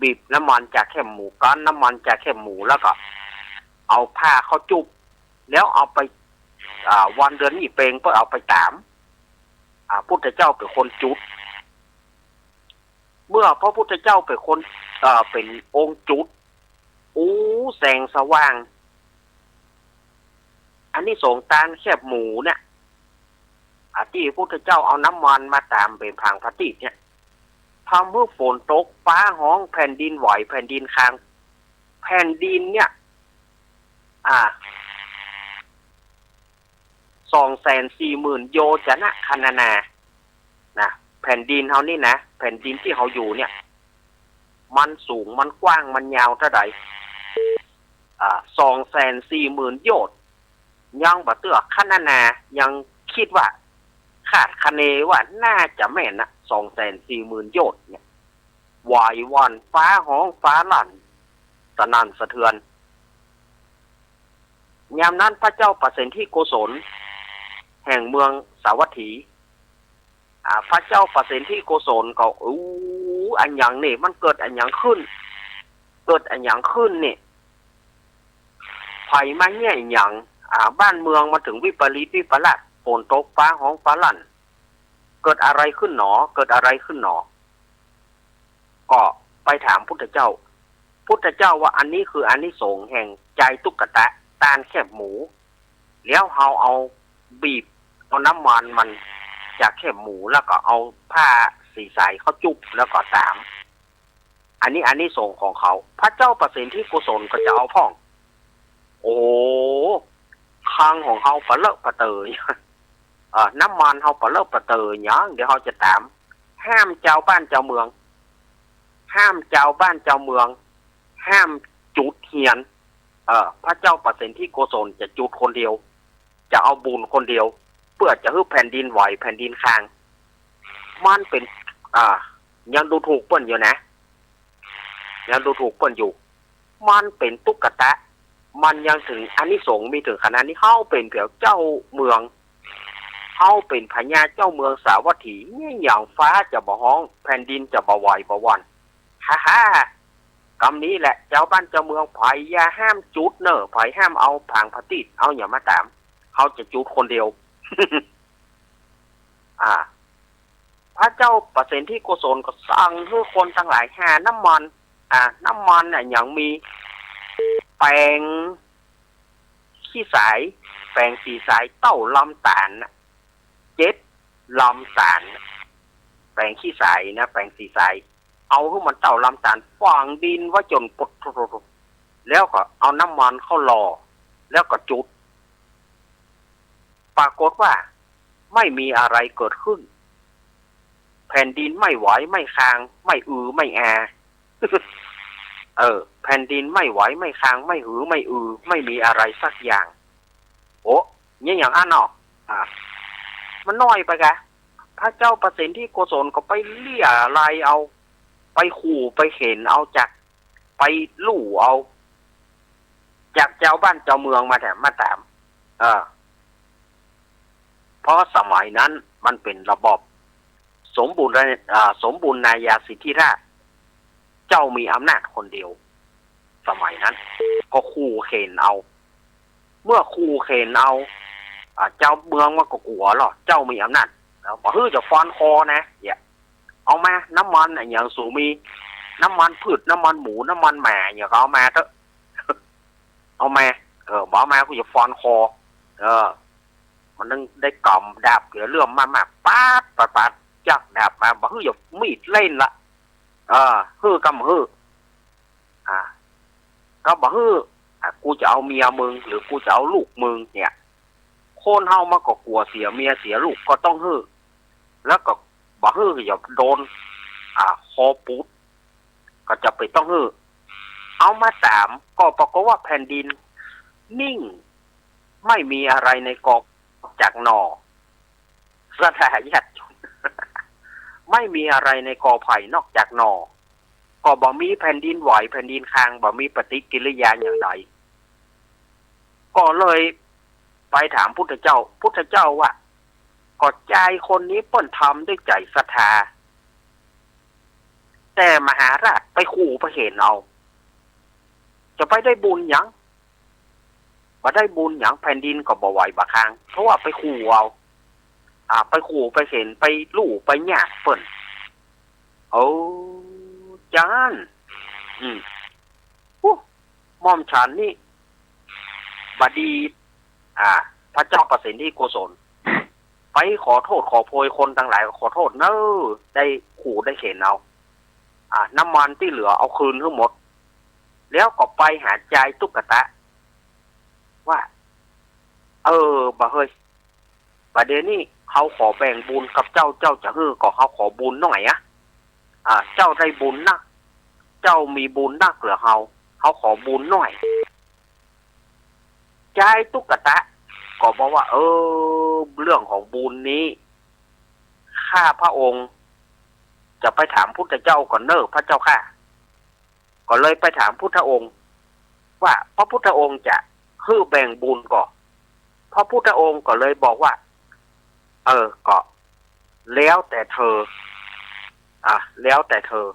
บีบน้ำมันจากแคบหมู กั๊นน้ำมันจากแคบหมู แล้วก็เอาผ้าเข้าจุบ แล้วเอาไป อ่า วันเดือนยี่เป็งเปิ้นเอาไปต๋าม อ่า พุทธเจ้าเป๋นคนจุด เมื่อพระพุทธเจ้าเป๋นคน เอ่อ เป๋นองค์จุด อู้ แสงสว่าง อานิสงส์ตานแคบหมูเนี่ย อ่า ตี้พุทธเจ้าเอาน้ำมันมาต๋ามเป๋นผางพระติดเนี่ย ทำหื้อฝนตก ฟ้าฮ้อง แผ่นดินไหว แผ่นดินคลาง แผ่นดินเนี่ย อ่า สองแสนสี่หมื่นโยจะนะคะนานา นะ แผ่นดินเฮานี่นะ แผ่นดินตี้เฮาอยู่เนี่ย มันสูง มันกว้าง มันยาวเต้าใด อ่า สองแสนสี่หมื่นโยชน์ ยังบ่เตื้อคะนานา ยังกึ๊ดว่า คาดคะเนว่าน่าจะแม่นนะ สองแสนสี่หมื่นโยชน์เนี่ย ไหวหวั่น ฟ้าฮ้อง ฟ้าลั่น สนั่นสะเทือน ยามนั้นพระเจ้าปเสนทิโกศล แห่งเมืองสาวัตถี อ่า พระเจ้าปเสนทิโกศลก็ อู้ อะหยังนี่ มันเกิดอะหยังขึ้น เกิดอะหยังขึ้นนี่ ใผมาเยียะหยัง อ่า บ้านเมืองมาเถิงวิปริตวิปลาส ฝนตก ฟ้าฮ้อง ฟ้าลั่น เกิดอะไรขึ้นหนอ เกิดอะไรขึ้นหนอ ก็ไปถามพุทธเจ้า พุทธเจ้าว่า อันนี้คืออานิสงส์แห่งใจ๋ตุ๊กตา ตานแคบหมู แล้วเฮาเอาบีบ เอาน้ำมันมันจากแคบหมู แล้วก็เอาผ้าสีสายเข้าจุบ แล้วก็ต๋าม อันนี้อานิสงส์ของเขา พระเจ้าปเสนทิโกศลก็จะเอาพ่อง โอ้ คลังของเฮาปะเลอะปะเตอ เอ่อ น้ำมันเฮาปะเลอะปะเตอหยัง เดี๋ยวเฮาจะต๋าม ห้ามจาวบ้านจาวเมือง ห้ามจาวบ้านจาวเมือง ห้ามจุดเทียน เอ่อ พระเจ้าปเสนทิโกศลจะจุดคนเดียว จะเอาบุญคนเดียว เปื้อจะหื้อแผ่นดินไหว แผ่นดินคลาง มันเป๋น อ่า ยังดูถูกเปิ้นอยู่นะ ยังดูถูกเปิ้นอยู่ มันเป๋นตุ๊กตา มันยังเถิงอานิสงส์มีเถิงขนาดนี้ เฮาเป๋นเปียงเจ้าเมือง เฮาเป๋นพญาเจ้าเมืองสาวัตถี เยียะหยังฟ้าจะบ่ฮ้อง แผ่นดินจะบ่ไหวบ่หวั่น ฮ่าฮ่า กำนี้แหละ จาวบ้านจาวเมือง ใผอย่าห้ามจุดเน่อ ใผห้ามเอาผางพระติด เอาหยังมาต๋าม เฮาจะจุดคนเดียว อ่า พระเจ้าปเสนทิโกศลก็สั่งหื้อคนตังหลายหาน้ำมัน อ่า น้ำมันน่ะยังมี แป๋งขี้สาย แป๋งสีสายเต้าลำต๋าลน่ะ เจ็ดลำต๋าล แป๋งขี้สายนะ แป๋งสีสาย เอาหื้อมันเต้าลำต๋าล ฝังดินไว้จ๋นปด แล้วก็เอาน้ำมันเข้าหล่อ แล้วก็จุด ปรากฏว่าไม่มีอะไรเกิดขึ้น แผ่นดินไม่ไหวไม่คลาง ไม่อือไม่อา เออ แผ่นดินไม่ไหวไม่คลาง ไม่หือไม่อือ ไม่มีอะไรสักอย่าง โอ้ เยียะหยังอั้นเนาะ อ่า มันน้อยไปกะ พระเจ้าปเสนทิโกศลก็ไปเลี้ยไล่เอา ไปขู่ไปเข็นเอา จาก ไปลู่เอา จากจาวบ้านจาวเมืองมาแถม มาต๋าม เออ เพราะสมัยนั้นมันเป๋นระบอบสมบูรณา- อ่า สมบูรณาญาสิทธิราชย์ เจ้ามีอำนาจคนเดียว สมัยนั้น ก็ขู่เข็นเอา เมื่อขู่เข็นเอา อ่า เจ้าเมืองมันก็กั๋วลอ เจ้ามีอำนาจ แล้วบ่หื้อจะฟันคอนะ เนี่ย เอามา น้ำมันอะหยังสูมี น้ำมันพืช น้ำมันหมู น้ำมันหมา อะหยังก็เอามาเต๊อะ เอามา เออ บ่เอามากูจะฟันคอ เออ มันนึ่งได้กำดาบเดี๋ยวเลื่อมมากๆ ป๊าด ป๊าด ป๊าด จักดาบมา บ่หื้อจะมีดเล่นละ เออ หื้อก็บ่หื้อ อ่า ก็บ่หื้อ อ่า กูจะเอาเมียมึง หรือกูจะเอาลูกมึงเนี่ย คนเฮามันก็กั๋วเสียเมียเสียลูกก็ต้องหื้อ แล้วก็บ่หื้ออย่าโดน อ่า คอปูด ก็จะไปต้องหื้อ เอามาสาม ก็ปรากฏว่าแผ่นดินนิ่ง ไม่มีอะไรในกอจากหน่อ ศรัทธาญาติโยม ไม่มีอะไรในกอไผ่นอกจากหน่อ ก็บ่มีแผ่นดินไหว แผ่นดินคลาง บ่มีปฏิกิริยาอย่างใด ก็เลยไปถามพุทธเจ้า พุทธเจ้าว่า ก็จายคนนี้เปิ้นทำด้วยใจ๋ศรัทธา แต่มหาราชไปขู่ไปเข็นเอา จะไปได้บุญหยัง บ่ได้บุญหยัง แผ่นดินก็บ่ไหวบ่คลาง เพราะว่าไปขู่เอา อ่า ไปขู่ไปเข็น ไปลู่ไปยากเปิ้น โอ้ จาน อืม อู้ หม่อมฉันนี่ บ่ดี อ่า พระเจ้าประสิทธิโกศล ไปขอโทษขอโพยคนตังหลาย ขอโทษเน้อ ได้ขู่ได้เข็นเอา อ่า น้ำมันตี้เหลือเอาคืนหื้อหมด แล้วก็ไปหาจายตุ๊กตะ ว่า เออ บ่าเฮย บ่าเดี๋ยวนี้เฮาขอแบ่งบุญกับเจ้า เจ้าจะหื้อก็เฮาขอบุญหน้อยอะ อ่า เจ้าได้บุญนัก เจ้ามีบุญนักเหลือเฮา เฮาขอบุญหน้อย จายตุ๊กตะ ก็บอกว่า เออ เรื่องของบุญนี้ ข้าพระองค์จะไปถามพุทธเจ้าก่อนเน้อ พระเจ้าข้า ก็เลยไปถามพุทธองค์ ว่าพระพุทธองค์จะหื้อแบ่งบุญก่อ พระพุทธองค์ก็เลยบอกว่า เออ ก็แล้วแต่เธอ อ่ะ แล้วแต่เธอ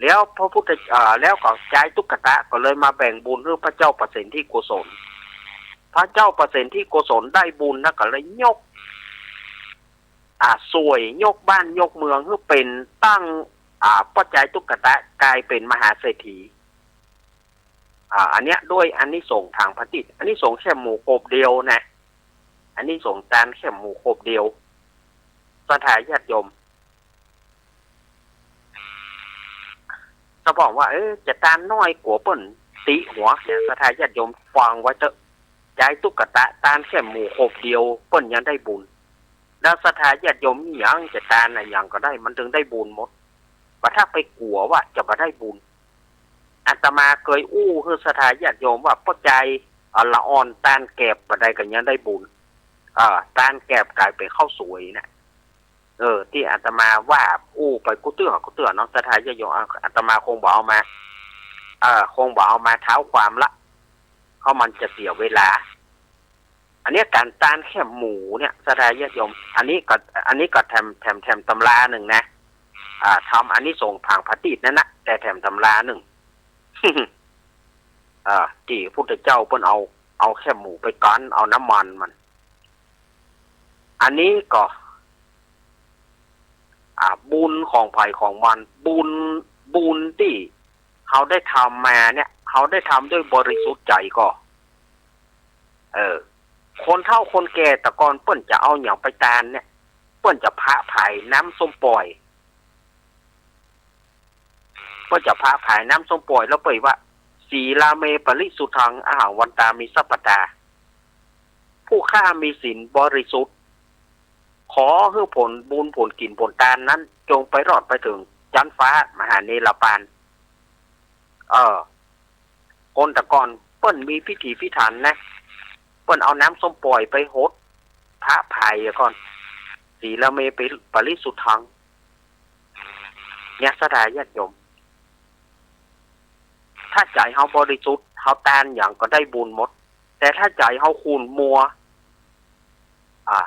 แล้วพระพุทธ อ่า แล้วก็จายตุ๊กตะก็เลยมาแบ่งบุญหื้อพระเจ้าประสิทธิโกศล พระเจ้าประสิทธิโกศลได้บุญนะ ก็เลยยก อ่า สวย ยกบ้านยกเมืองหื้อเป๋นตั้ง อ่า ป้อจายตุ๊กตะก๋ายเป๋นมหาเศรษฐี อ่า อันเนี้ยด้วยอานิสงส์ตางผะตี้ อานิสงส์แค่หมูโขบเดียวนะ อานิสงส์ตานแค่หมูโขบเดียว ศรัทธาญาติโยม สะพ่องว่า เออ จะตานน้อยกั๋วเปิ้นติหัวเนี่ย ศรัทธาญาติโยมฟังไว้เต๊อะ จายตุ๊กตะตานแค่หมูโขบเดียว เปิ้นยังได้บุญ แล้วศรัทธาญาติโยมหยังจะตานอะหยังก็ได้ มันตึงได้บุญหมด บ่ถ้าไปกั๋วว่าจะบ่ได้บุญ อาตมาเกยอู้หื้อศรัทธาญาติโยมว่า ป้อจาย อ่า ละอ่อนตานแกบบ่าใดก็ยังได้บุญ อ่า ตานแกบก๋ายเป๋นข้าวสวยนะ เออ ตี้อาตมาว่าอู้ไปกู้เตื้อกู้เตื้อเนาะ ศรัทธาญาติโยม อ่า อาตมาคงบ่เอามา เออ คงบ่เอามาเท้าความละ เพราะมันจะเสียเวลา อันเนี้ยก๋านตานแค่หมูเนี่ย ศรัทธาญาติโยม อันนี้ก็ อันนี้ก็แถม แถม แถมตำรานึ่งนะ อ่า ทำอานิสงส์ตางผะตี้นั่นนะ แต่แถมตำรานึ่ง อ่า ตี้พุทธเจ้าเปิ้นเอา เอาแค่หมูไปกั๋น เอาน้ำมันมัน อันนี้ก็ อ่า บุญของใผของมัน บุญ บุญตี้เฮาได้ทำมาเนี่ย เฮาได้ทำด้วยบริสุทธิ์ใจ๋ก่อ เออ คนเฒ่าคนแก่แต่ก่อนเปิ้นจะเอาหยังไปตานเนี่ย เปิ้นจะผะผายน้ำส้มป่อย เปิ้นจะผะผายน้ำส้มป่อย แล้วเปิ้นว่า สีลาเมปะริสุทธัง อะหังวันตามิสัพพะตา ผู้ข้ามีศีลบริสุทธิ์ ขอหื้อผลบุญผลกิ๋นผลตานนั้น จงไปรอดไปเถิงจั๊นฟ้ามหาเนรปาน เออ คนแต่ก่อนเปิ้นมีพิถีพิถันนะ เปิ้นเอาน้ำส้มป่อยไปหดผะผายก่อน สีลาเมปะริสุทธัง เนี่ย ศรัทธาญาติโยม ถ้าใจ๋เฮาบริสุทธิ์ เฮาตานหยังก็ได้บุญหมด แต่ถ้าใจ๋เฮาขุ่นมัว อ่า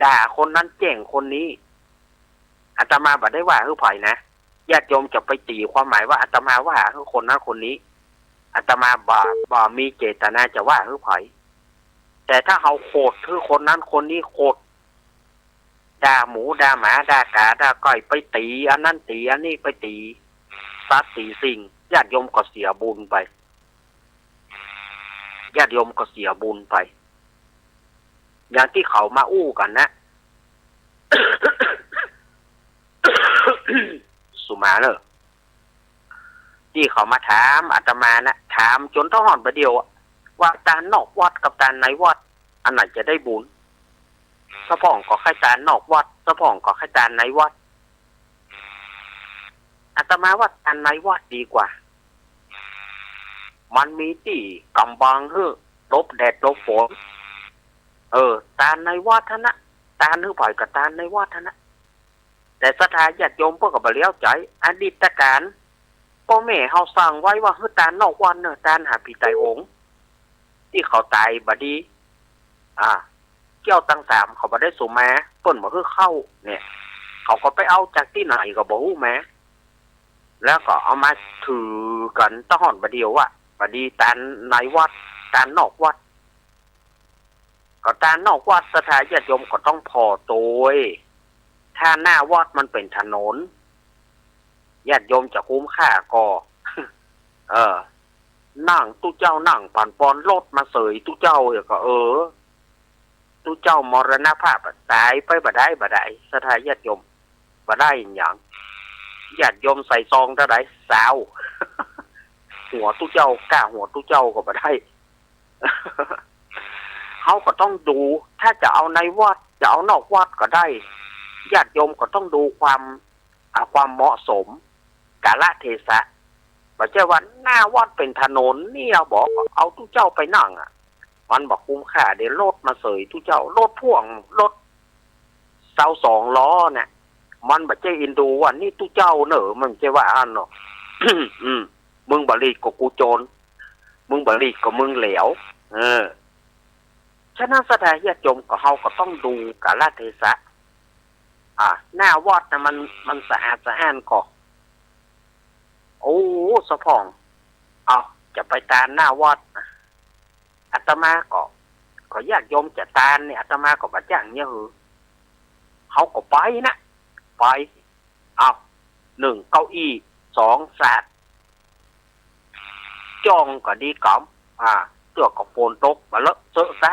ด่าคนนั้นแจ้งคนนี้ อาตมาบ่ได้ว่าหื้อใผนะ ญาติโยมจะไปตี๋ความหมายว่าอาตมาว่าหื้อคนนั้นคนนี้ อาตมาบ่ บ่มีเจตนาจะว่าหื้อใผ แต่ถ้าเฮาโขดหื้อคนนั้นคนนี้ โขดด่าหมูด่าหมาด่ากาด่าก๋อย ไปตี๋อันนั้นตี๋อันนี้ ไปตี๋สัตว์ตี๋สิ่ง ญาติโยมก็เสียบุญไป ญาติโยมก็เสียบุญไป อย่างตี้เขามาอู้กั๋นนะ สุมาเน่อ ตี้เขามาถามอาตมานะ ถามจ๋นเต้าฮ่อนบ่าเดี่ยวอะ ว่าตานนอกวัดกับตานในวัด อันไหนจะได้บุญ สะพ่องก็ใค่ตานนอกวัด สะพ่องก็ใค่ตานในวัด อาตมาว่าตานในวัดดีกว่า มันมีตี้ก๋ำบังหื้อหลบแดดหลบฝน เออ ตานในวัดหั้นนะ ตานหื้อใผก็ตานในวัดหั้นนะ แต่ศรัทธาญาติโยมเปิ้นก็บ่เหลียวใจ๋ อดีตก๋าล ป้อแม่เฮาสั่งไว้ว่าหื้อตานนอกวัดเน่อ ตานหาผีต๋ายโหง ตี้เขาต๋ายบ่ดี อ่า เกี้ยวตังสามเขาบ่ได้สุมา เปิ้นบ่หื้อเข้า เนี่ย เขาก็ไปเอาจากตี้ไหนก็บ่ฮู้มา แล้วก็เอามาถือกั๋นเต้าฮ่อนบ่าเดี่ยวอะ บ่ดีตานในวัด ตานนอกวัด ก็ตานนอกวัดศรัทธาญาติโยมก็ต้องผ่อโตย ถ้าหน้าวัดมันเป๋นถนน ญาติโยมจะคุ้มค่าก่อ เออ นั่งตุ๊เจ้านั่งปั่นปอนรถมาเสยตุ๊เจ้า เดี๋ยวก็ เออ ตุ๊เจ้ามรณภาพอะ ต๋ายไปบ่ได้ บ่ได้ ศรัทธาญาติโยม บ่ได้หยัง ญาติโยมใส่ซองเต้าใด ซาว หัวตุ๊เจ้า ก้าหัวตุ๊เจ้าก็บ่ได้ เฮาก็ต้องดู ถ้าจะเอาในวัด จะเอานอกวัดก็ได้ ญาติโยมก็ต้องดูความ อ่า ความเหมาะสม กาลเทศะ บ่ใจ้ว่าหน้าวัดเป๋นถนนเนี่ย บ่ เอาตุ๊เจ้าไปนั่งอะ มันบ่คุ้มค่าเด้ รถมาเสยตุ๊เจ้า รถพ่วง รถซาวสองล้อน่ะ มันบ่ใจ้อินดูว่านี่ตุ๊เจ้าเน่อ มันบ่ใจ้ว่าอั้นเนาะ อืม มึงบ่หลีกก็กูโจร มึงบ่หลีกก็มึงแหลว เออ ฉะนั้นศรัทธาญาติโยมก็ เฮาก็ต้องดูกาลเทศะ อ่า หน้าวัดน่ะมัน มันสะอาดสะอ้านก่อ โอ้ สะพ่อง เอา จะไปตานหน้าวัดน่ะ อาตมาก็ ก็ญาติโยมจะตานเนี่ย อาตมาก็บ่จ้างเนี่ยหือ เฮาก็ไปนะ ไป เอา นึ่งเก้าอี้ สองสาด จ้องก็ดีกำ อ่า เตื้อก็ฝนตก บ่เลอะเซอะซะ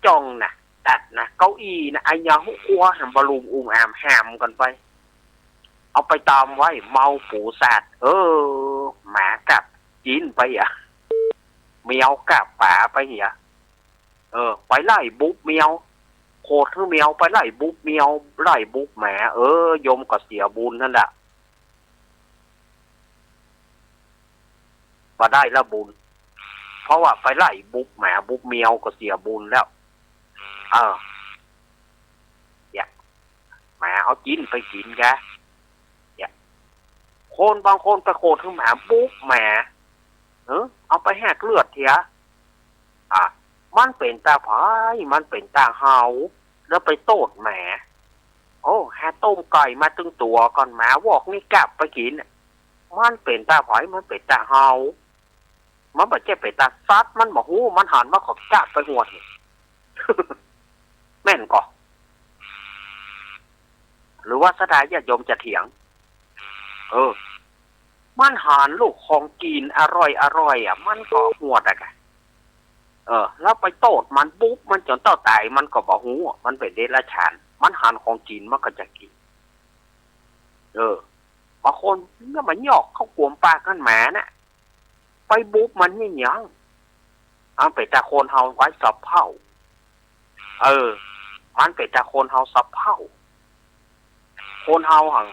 จ้องนะ ตัดนะ เก้าอี้นะ อะหยังฮู้ครัวแหมบ่ลุ่มอุ้มอาม หามกั๋นไป เอาไปตามไว้ เมาปูสาด เออ หมากับจิ๊นไปอะ แมวกับป๋าไปเหีย เออ ไปไล่บุบแมว โขดหื้อแมว ไปไล่บุบแมว ไล่บุบหมา เออ โยมก็เสียบุญหั้นแหละ บ่ได้ละบุญ เพราะว่าไปไล่บุบหมาบุบแมวก็เสียบุญแล้ว เออ เนี่ย หมาเอาจิ๊นไปกิ๋นกะ เนี่ย คนบางคนไปโขดหื้อหมาบุบหมา เออ เอาไปแหกเลือดเหีย อ่ะ มันเป๋นต๋าใผ มันเป๋นต๋าเฮา แล้วไปโต้ษหมา โอ้ หาต้มก๋อยมาตึงตั๋วก่อน หมาวอกนี่กับไปกิ๋น มันเป๋นต๋าใผ มันเป๋นต๋าเฮา มันบ่ใจ้เป๋นต๋าสัตว์ มันบ่ฮู้ มันหันมาก็กับไปหวด แม่นก่อ หรือว่าศรัทธาญาติโยมจะเถียง เออ มันหันลูกของกิ๋นอร่อยอร่อยอะ มันก็หวดอะกะ เออ แล้วไปโต้ษมันบุบมันจ๋นเต้าต๋าย มันก็บ่ฮู้อะ มันเป๋นเดรัจฉาน มันหันของกิ๋นมันก็จะกิ๋น เออ บางคนเนี่ยมันยอกเข้ากวมปากหั้นหมาน่ะ ไปบุบมันเหียหยัง มันเป๋นต๋าคนเฮาไว้สะเพ่า เออ มันเป๋นต๋าคนเฮาสะเพ่า คนเฮาหัง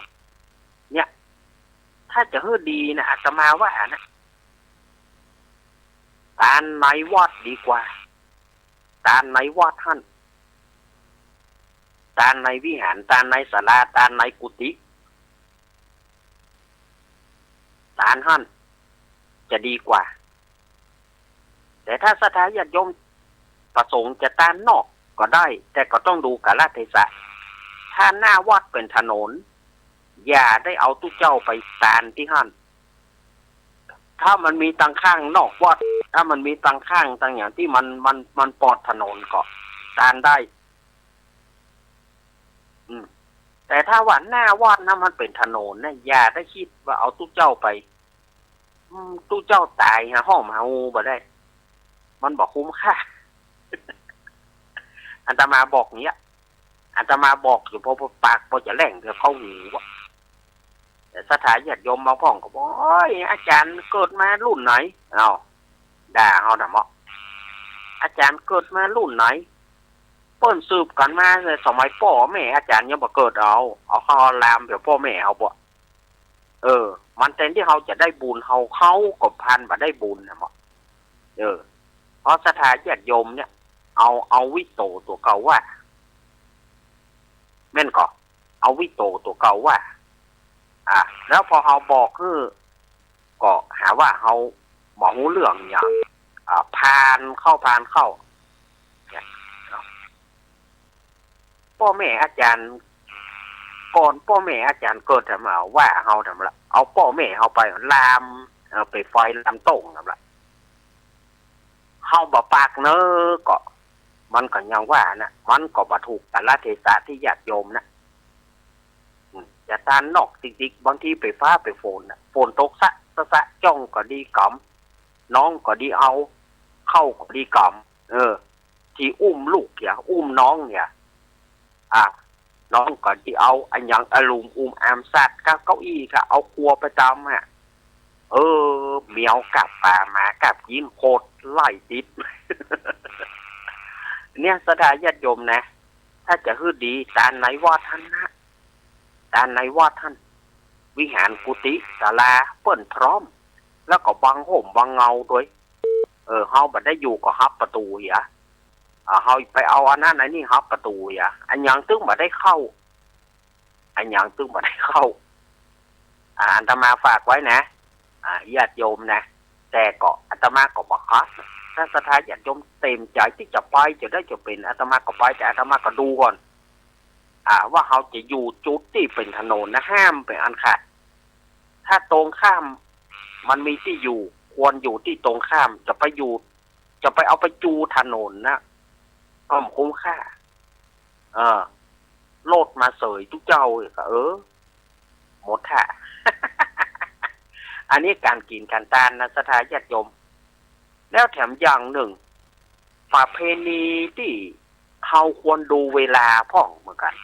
เนี่ย ถ้าจะหื้อดีนะ อาตมาว่านะ ตานในวัดดีกว่า ตานในวัดหั้น ตานในวิหาร ตานในศาลา ตานในกุฏิ ตานหั้นจะดีกว่า แต่ถ้าศรัทธาญาติโยมประสงค์จะตานนอกก็ได้ แต่ก็ต้องดูกาลเทศะ ถ้าหน้าวัดเป๋นถนน อย่าได้เอาตุ๊เจ้าไปตานตี้หั้น ถ้ามันมีตังข้างนอกวัด ถ้ามันมีตังข้างตังอย่างตี้มัน มัน มันปอดถนนก็ตานได้ อืม แต่ถ้าว่าหน้าวัดนะ มันเป๋นถนนนะ อย่าได้กึ๊ดว่าเอาตุ๊เจ้าไป อืม ตุ๊เจ้าต๋ายหาห้องหาฮูบ่ได้ มันบ่คุ้มค่า อาตมาบอกเนี้ย อาตมาบอกอยู่ พอ พอปากพอจะแหล่งเดี๋ยวเข้าหูอะ แต่ศรัทธาญาติโยมบางพ่องก็บอก โอ๊ย อาจ๋ารย์เกิดมารุ่นไหน เอ้า ด่าเฮาน่ะเนาะ อาจ๋ารย์เกิดมารุ่นไหน เปิ้นสืบกั๋นมาแต่สมัยป้อแม่อาจ๋ารย์ยังบ่เกิด เอ้า เอาเข้าเอาลามเดี๋ยวป้อแม่เฮาบ่ เออ มันแตนตี้เฮาจะได้บุญ เฮา เฮาก็พลันบ่ได้บุญน่ะเนาะ เออ เพราะศรัทธาญาติโยมเนี่ย เอา เอาวิโตตัวเก่าว่า แม่นก่อ เอาวิโตตัวเก่าว่า อ่ะ แล้วพอเฮาบอกหื้อ ก็หาว่าเฮาบ่ฮู้เรื่องหยัง อ่า ผ่านเข้า ผ่านเข้า เนี่ย เนาะ ป้อแม่อาจ๋ารย์ ก่อนป้อแม่อาจ๋ารย์เกิดทำเอาว่าเฮาทำละ เอาป้อแม่เฮาไปลาม เอ่อ ไปฟอยลามโต้งทำละ เฮาบ่ปากเน้อ ก็ มันก็ยังว่านะ มันก็บ่ถูกกาลเทศะตี้ญาติโยมนะ อืม จะตานนอกติ๊กๆ บางทีเป๋นฟ้าเป๋นฝนน่ะ ฝนตกสะสะสะ จ้องก็ดีก๋ำ น้องก็ดีเอา เข้าก็ดีก๋ำ เออ ตี้อุ้มลูกเนี่ย อุ้มน้องเนี่ย อ่ะ น้องก็ดีเอาอะหยังอะลุมอุ้มอามสัตว์ กะเก้าอี้ กะเอาครัวไปตำอะ เออ แมวกัดป๋า หมากาบตี๋น โคตรไล่ติด เนี่ย ศรัทธาญาติโยมนะ ถ้าจะหื้อดี ตานในวัดหั้นนะ ตานในวัดหั้น วิหารกุฏิศาลาเปิ้นพร้อม แล้วก็บังฮ่มบังเงาตวย เออ เฮาบ่ได้อยู่ก็ฮับประตู๋เหีย อ่า เฮาไปเอาอันนั้นอันนี้ฮับประตู๋เหีย อะหยังตึงบ่ได้เข้า อะหยังตึงบ่ได้เข้า อ่า อาตมาฝากไว้นะ อ่า ญาติโยมนะ แต่ก็อาตมาก็บ่คัด ถ้าศรัทธาญาติโยมเต็มใจ๋ตี้จะไป จะได้จะเป๋น อาตมาก็ไป แต่อาตมาก็ดูก่อน อ่า ว่าเฮาจะอยู่จุดตี้เป๋นถนนนะ ห้ามเป๋นอันขาด ถ้าตรงข้ามมันมีตี้อยู่ ควรอยู่ตี้ตรงข้าม จะไปอยู่ จะไปเอาไปจูถนนนะ ก็บ่คุ้มค่า เออ รถมาเสยตุ๊เจ้าอีกอะ เออ หมดท่า อันนี้ก๋านกิ๋นก๋านตานนะ ศรัทธาญาติโยม แล้วแถมอย่างนึ่ง ประเพณีตี้เฮาควรดูเวลาพ่องเหมือนกั๋น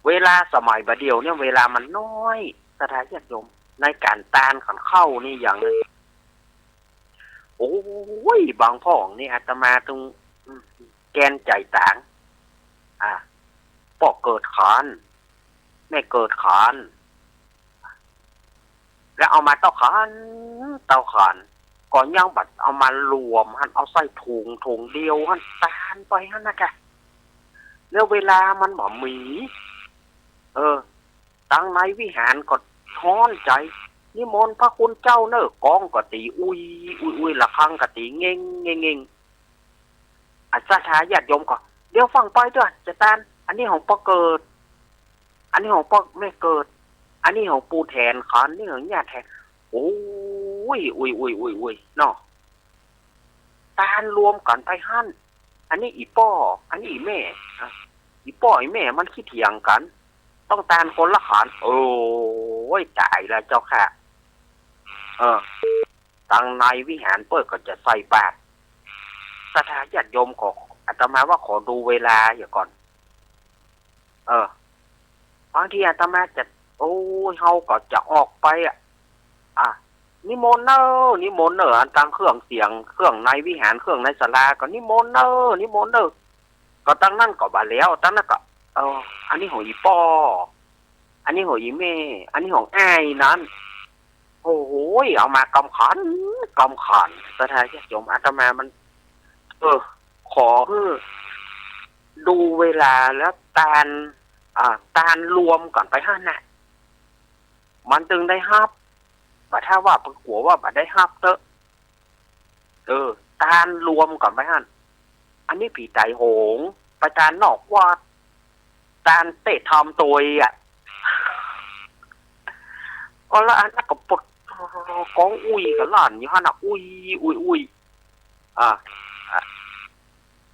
เวลาสมัยบ่าเดี่ยวเนี่ย เวลามันน้อย ศรัทธาญาติโยม ในก๋านตานก๋านเข้านี่อย่างนึ่ง โอ้ย บางพ่องนี่อาตมาตึง อืม แกนใจ๋ตาง อ่า ป้อเกิดขัน แม่เกิดขัน แล้วเอามาเต้าขัน เต้าขัน ก็ยังบ่เอามารวมหั้น เอาใส่ถุง ถุงเดียวหั้น ตานไปหั้นนะกะ แล้วเวลามันบ่มี เออ ตังในวิหารก็ฮ้อนใจ๋ นิมนต์พระคุณเจ้าเน่อ กองก็ตี๋อุย อุย อุย ระฆังก็ตี๋เง่ง เง่ง เง่ง อ่ะ ศรัทธาญาติโยมก็ เดี๋ยวฟังไปเต๊อะ จะตาน อันนี้ของป้อเกิด อันนี้ของป้อแม่เกิด อันนี้ของปู่แถนขัน นี่ของย่าแถน โอ้ย อุย อุย อุย อุย เนาะ ตานรวมกั๋นไปหั้น อันนี้อี่ป้อ อันนี้อี่แม่ อ่ะ อี่ป้ออี่แม่มันขี้เถียงกั๋น ต้องตานคนละขัน โอ้ย ต๋ายแล้วเจ้าข้า เออ ตังในวิหารเปิ้นก็จะใส่บาตร ศรัทธาญาติโยมขอ อาตมาว่าขอดูเวลาเหียก่อน เออ บางทีอาตมาจะ โอ้ย เฮาก็จะออกไปอะ อ่ะ นิมนต์เน่อ นิมนต์เน่อ อันตังเครื่องเสียง เครื่องในวิหาร เครื่องในศาลา ก็นิมนต์เน่อ นิมนต์เน่อ ก็ตังนั้นก็บ่าแล้ว ตังนั้นก็ เออ อันนี้ของอี่ป้อ อันนี้ของอี่แม่ อันนี้ของอ้ายนั้น โอ้โหย เอามากำขัน กำขัน ศรัทธาญาติโยม อาตมามัน เออ ขอหื้อดูเวลาแล้วตาน อ่า ตานรวมกั๋นไปหั้นน่ะ มันตึงได้ฮับ บ่ถ้าว่าเปิ้นกั๋วว่าบ่ได้ฮับเต๊อะ เออ ตานรวมกั๋นไปหั้น อันนี้ผีต๋ายโหง ไปตานนอกวัด ตานเต๊ะทำตวยอะ ก็ละอันนั้นก็ปวดกองอุ้ยกับหลานอยู่หั้นน่ะ อุ้ย อุ้ย อุ้ย อ่า อ่า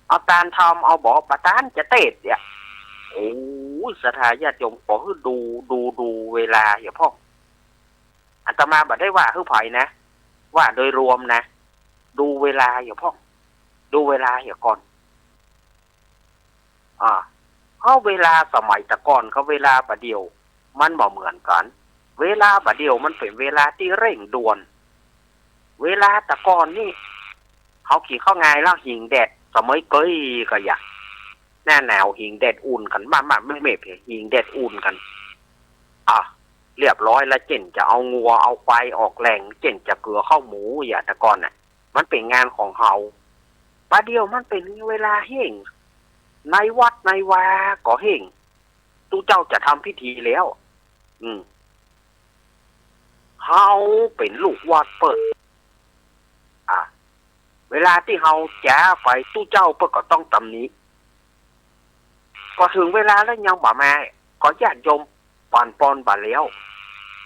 เอาตานทำเอาบ่ บ่ตานจะเตศน์เนี่ย โอ้ย ศรัทธาญาติโยม ขอหื้อดู ดู ดูเวลาเหียพ่อง อาตมาบ่ได้ว่าหื้อใผนะ ว่าโดยรวมนะ ดูเวลาเหียพ่อง ดูเวลาเหียก่อน อ่า เพราะเวลาสมัยแต่ก่อนกับเวลาบ่าเดี่ยว มันบ่เหมือนกั๋น เวลาบ่าเดี่ยวมันเป๋นเวลาตี้เร่งด่วน เวลาแต่ก่อนนี่ เฮากิ๋นข้าวงายแล้วหิงแดด สมัยเกยก็อยาก หน้าหนาวหิงแดดอุ่นกั๋น มากๆ เมฆๆ หิงแดดอุ่นกั๋น อ่ะ เรียบร้อยแล้ว เจ้นจะเอางัวเอาควายออกแหล่ง เจ้นจะเกือข้าวหมู อย่างแต่ก่อนน่ะ มันเป๋นงานของเฮา บ่าเดี่ยวมันเป๋นเวลาเฮ่ง ในวัดในวาก็เฮ่ง ตุ๊เจ้าจะทำพิธีแล้ว อืม เฮาเป๋นลูกวัดเปิ้น อ่ะ เวลาตี้เฮาจ๋าไป ตุ๊เจ้าเปิ้นก็ต้องตำหนิ ก็เถิงเวลาแล้วยังบ่มา ก็ญาติโยมปานปอนบ่าแล้ว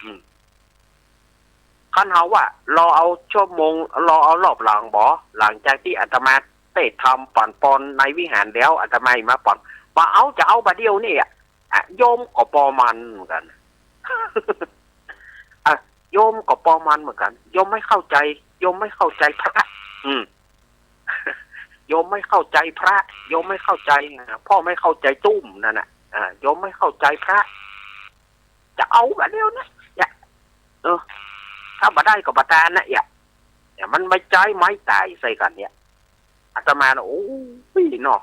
อืม คันเฮาว่ารอเอาชั่วโมง รอเอารอบหลังบ่ หลังจากตี้อาตมาเตศน์ธรรมปานปอนในวิหารแล้ว อาตมามาปอน บ่าเอา จะเอาบ่าเดี่ยวนี่อะ อ่ะ โยมก็ปอมันเหมือนกั๋น อ่ะ โยมก็ปอมันเหมือนกั๋น โยมไม่เข้าใจ๋ โยมไม่เข้าใจ๋พระ อืม โยมไม่เข้าใจ๋พระ โยมไม่เข้าใจ๋ อ่ะ พ่อไม่เข้าใจ๋ตุ้มนั่นน่ะ อ่ะ โยมไม่เข้าใจ๋พระ จะเอาบ่าเดี่ยวนะ เนี่ย เออ ถ้าบ่ได้ก็บ่ตานนะ เนี่ย เนี่ย มันไม่ใจ๊ไม้ต๋ายใส่กั๋นเนี่ย อาตมาน่ะ โอ้ย เนาะ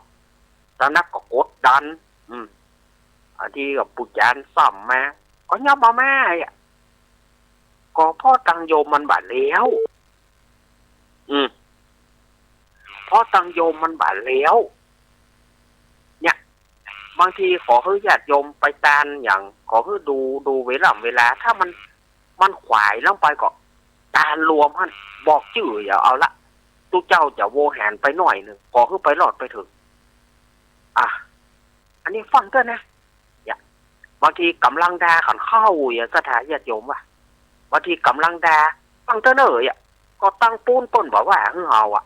ตานักก็กดดัน อืม อันที่ก็ปู่จ๋ารย์ซ้ำมา ก็ยังบ่มาอ่ะ ก็เพราะตังโยมมันบ่าแล้ว อืม เพราะตังโยมมันบ่าแล้ว เนี่ย บางทีขอหื้อญาติโยมไปตานอย่าง ขอหื้อดู ดูเวล่ำเวลา ถ้ามัน มันขวายลงไปก็ ตานรวมหั้น บอกจื้ออย่าเอาละ ตุ๊เจ้าจะโวหารไปหน้อยนึ่ง ขอหื้อไปรอดไปเถิง อ่ะ อันนี้ฟังเต๊อะนะ เนี่ย บางทีก๋ำลังด่ากั๋นเข้า อย่าศรัทธาญาติโยมว่า บางทีก๋ำลังด่า ฟังเต๊อะเน่อ เนี่ย ก็ตังปู๊นเปิ้นบ่าว่าหื้อเฮาอะ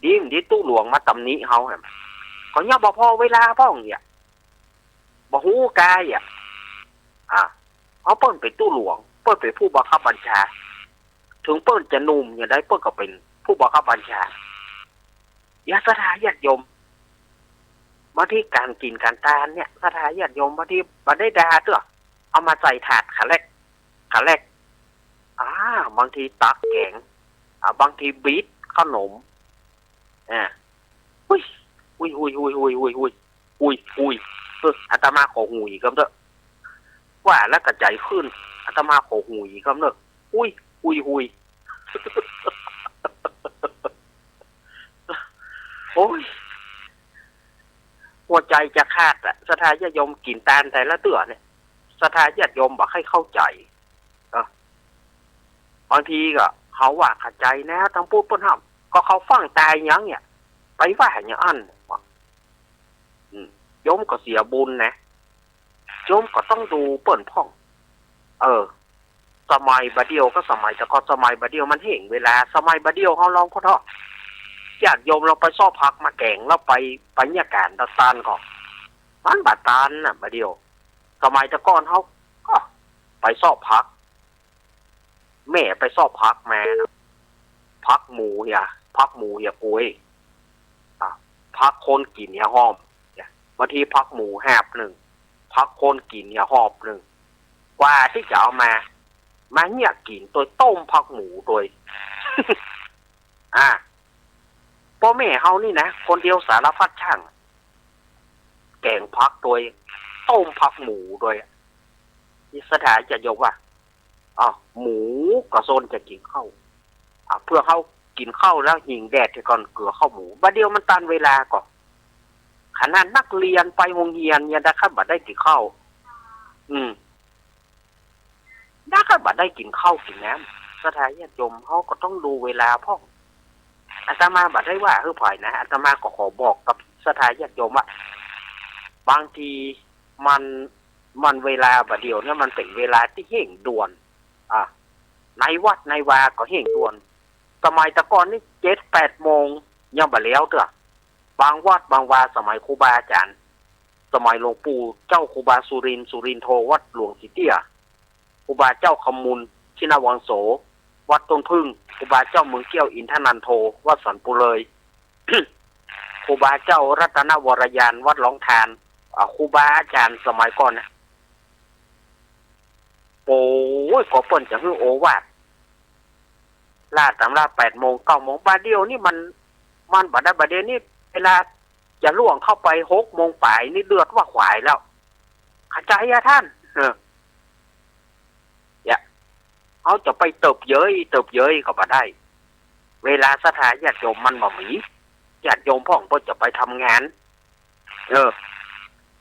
ดีมดีตุ๊หลวงมาตำหนิเฮาแหม ก็ยังบ่ปอเวลาพ่องเนี่ย บ่ฮู้กายอ่ะ อ่ะ เพราะเปิ้นเป๋นตุ๊หลวง เปิ้นเป๋นผู้บังคับบัญชา เถิงเปิ้นจะหนุ่มอย่างใด เปิ้นก็เป๋นผู้บังคับบัญชา อย่าศรัทธาญาติโยม บางทีก๋านกิ๋นก๋านตานเนี่ย ศรัทธาญาติโยม บางทีบ่ได้ด่าเตื้อ เอามาใส่ถาดขะแลก ขะแลก อ่า บางทีตักแก๋ง อ่า บางทีบีดขนม อ่า หุย หุย หุย หุย หุย หุย หุย หุย หุย เออ อาตมาขอหุยกำเต๊อะ ว่าแล้วก็ใจ๋ขึ้น อาตมาขอหุยกำเต๊อะ หุย หุย หุย โอ้ย หัวใจ๋จะขาดอะ ศรัทธาญาติโยม กิ๋นตานแต่ละเตื้อเนี่ย ศรัทธาญาติโยมบ่ใค่เข้าใจ๋ เออ บางทีก็เขาว่าเข้าใจ๋นะ ตังปู๊นเปิ้นห้าม ก็เขาฟั่งต๋ายหยังเนี่ย ไปว่าอย่างอั้น อืม โยมก็เสียบุญนะ โยมก็ต้องดูเปิ้นพ่อง เออ สมัยบ่าเดี่ยวกับสมัยแต่ก่อน สมัยบ่าเดี่ยวมันเฮ่งเวลา สมัยบ่าเดี่ยวเฮาลองก็เถาะ ญาติโยมลองไปเซาะผักมาแก๋ง แล้วไป ไปเยียะก๋านตานก็ มันบ่ตานน่ะ บ่าเดี่ยว สมัยแต่ก่อนเฮาก็ไปเซาะผัก แม่ไปเซาะผักมาเนาะ ผักหมูเหีย ผักหมูเหียกวย อ่ะ ผักคนกิ๋นเหียหอม เนี่ย บางทีผักหมูหาบนึ่ง ผักคนกิ๋นเหียหอบนึ่ง กว่าตี้จะเอามา มาเยียะกิ๋นตวย ต้มผักหมูตวย อ่ะ ป้อแม่เฮานี่นะ คนเดียวสารพัดช่าง แก๋งผักตวย ต้มผักหมูตวย นี่ศรัทธาญาติโยมว่า อ้าว หมูก็ซนจะกิ๋นข้าว อ่ะ เปื้อเฮากิ๋นข้าวแล้วหิงแดดเหียก่อนเกือข้าวหมู บ่าเดี่ยวมันตันเวลาก่อ ขนาดนักเรียนไปโฮงเฮียนยังได้คันบ่ได้กิ๋นข้าว อืม นักก็บ่ได้กิ๋นข้าวกิ๋นน้ำ ศรัทธาญาติโยมเฮาก็ต้องดูเวลาพ่อง อาตมาบ่ได้ว่าหื้อใผนะ อาตมาก็ขอบอกกับศรัทธาญาติโยมว่า บางทีมัน มันเวลาบ่าเดี่ยวเนี่ยมันเป๋นเวลาตี้เฮ่งด่วน อ่า ในวัดในวาก็เฮ่งด่วน สมัยแต่ก่อนนี่เจ็ดแปดโมงยังบ่แล้วเตื้อ บางวัดบางวา สมัยครูบาอาจ๋ารย์ สมัยหลวงปู่เจ้าครูบาสุรินทร์ สุรินทโธ วัดหลวงสีเตี้ย ครูบาเจ้าคำมูล ชินวังโส วัดต้นผึ้ง ครูบาเจ้าเมืองเกี้ยว อินทนันโท วัดสันปูเลย ครูบาเจ้ารัตนวรยาน วัดหลองทาน อ่า ครูบาอาจ๋ารย์สมัยก่อนนะ โอ้ย ก็เปิ้นจะหื้อโอวาท ล่าต๋ำราแปดโมงเก้าโมง บ่าเดี่ยวนี่มัน มันบ่ได้ บ่าเดี่ยวนี่ เวลาจะล่วงเข้าไปหกโมงป๋ายนี่เดือดว่าขวายแล้ว เข้าใจ๋อะต้าน เออ เนี่ย เฮาจะไปเติบเย้ย เติบเย้ยก็บ่ได้ เวลาศรัทธาญาติโยมมันบ่มี ญาติโยมพ่องเปิ้นจะไปทำงาน เออ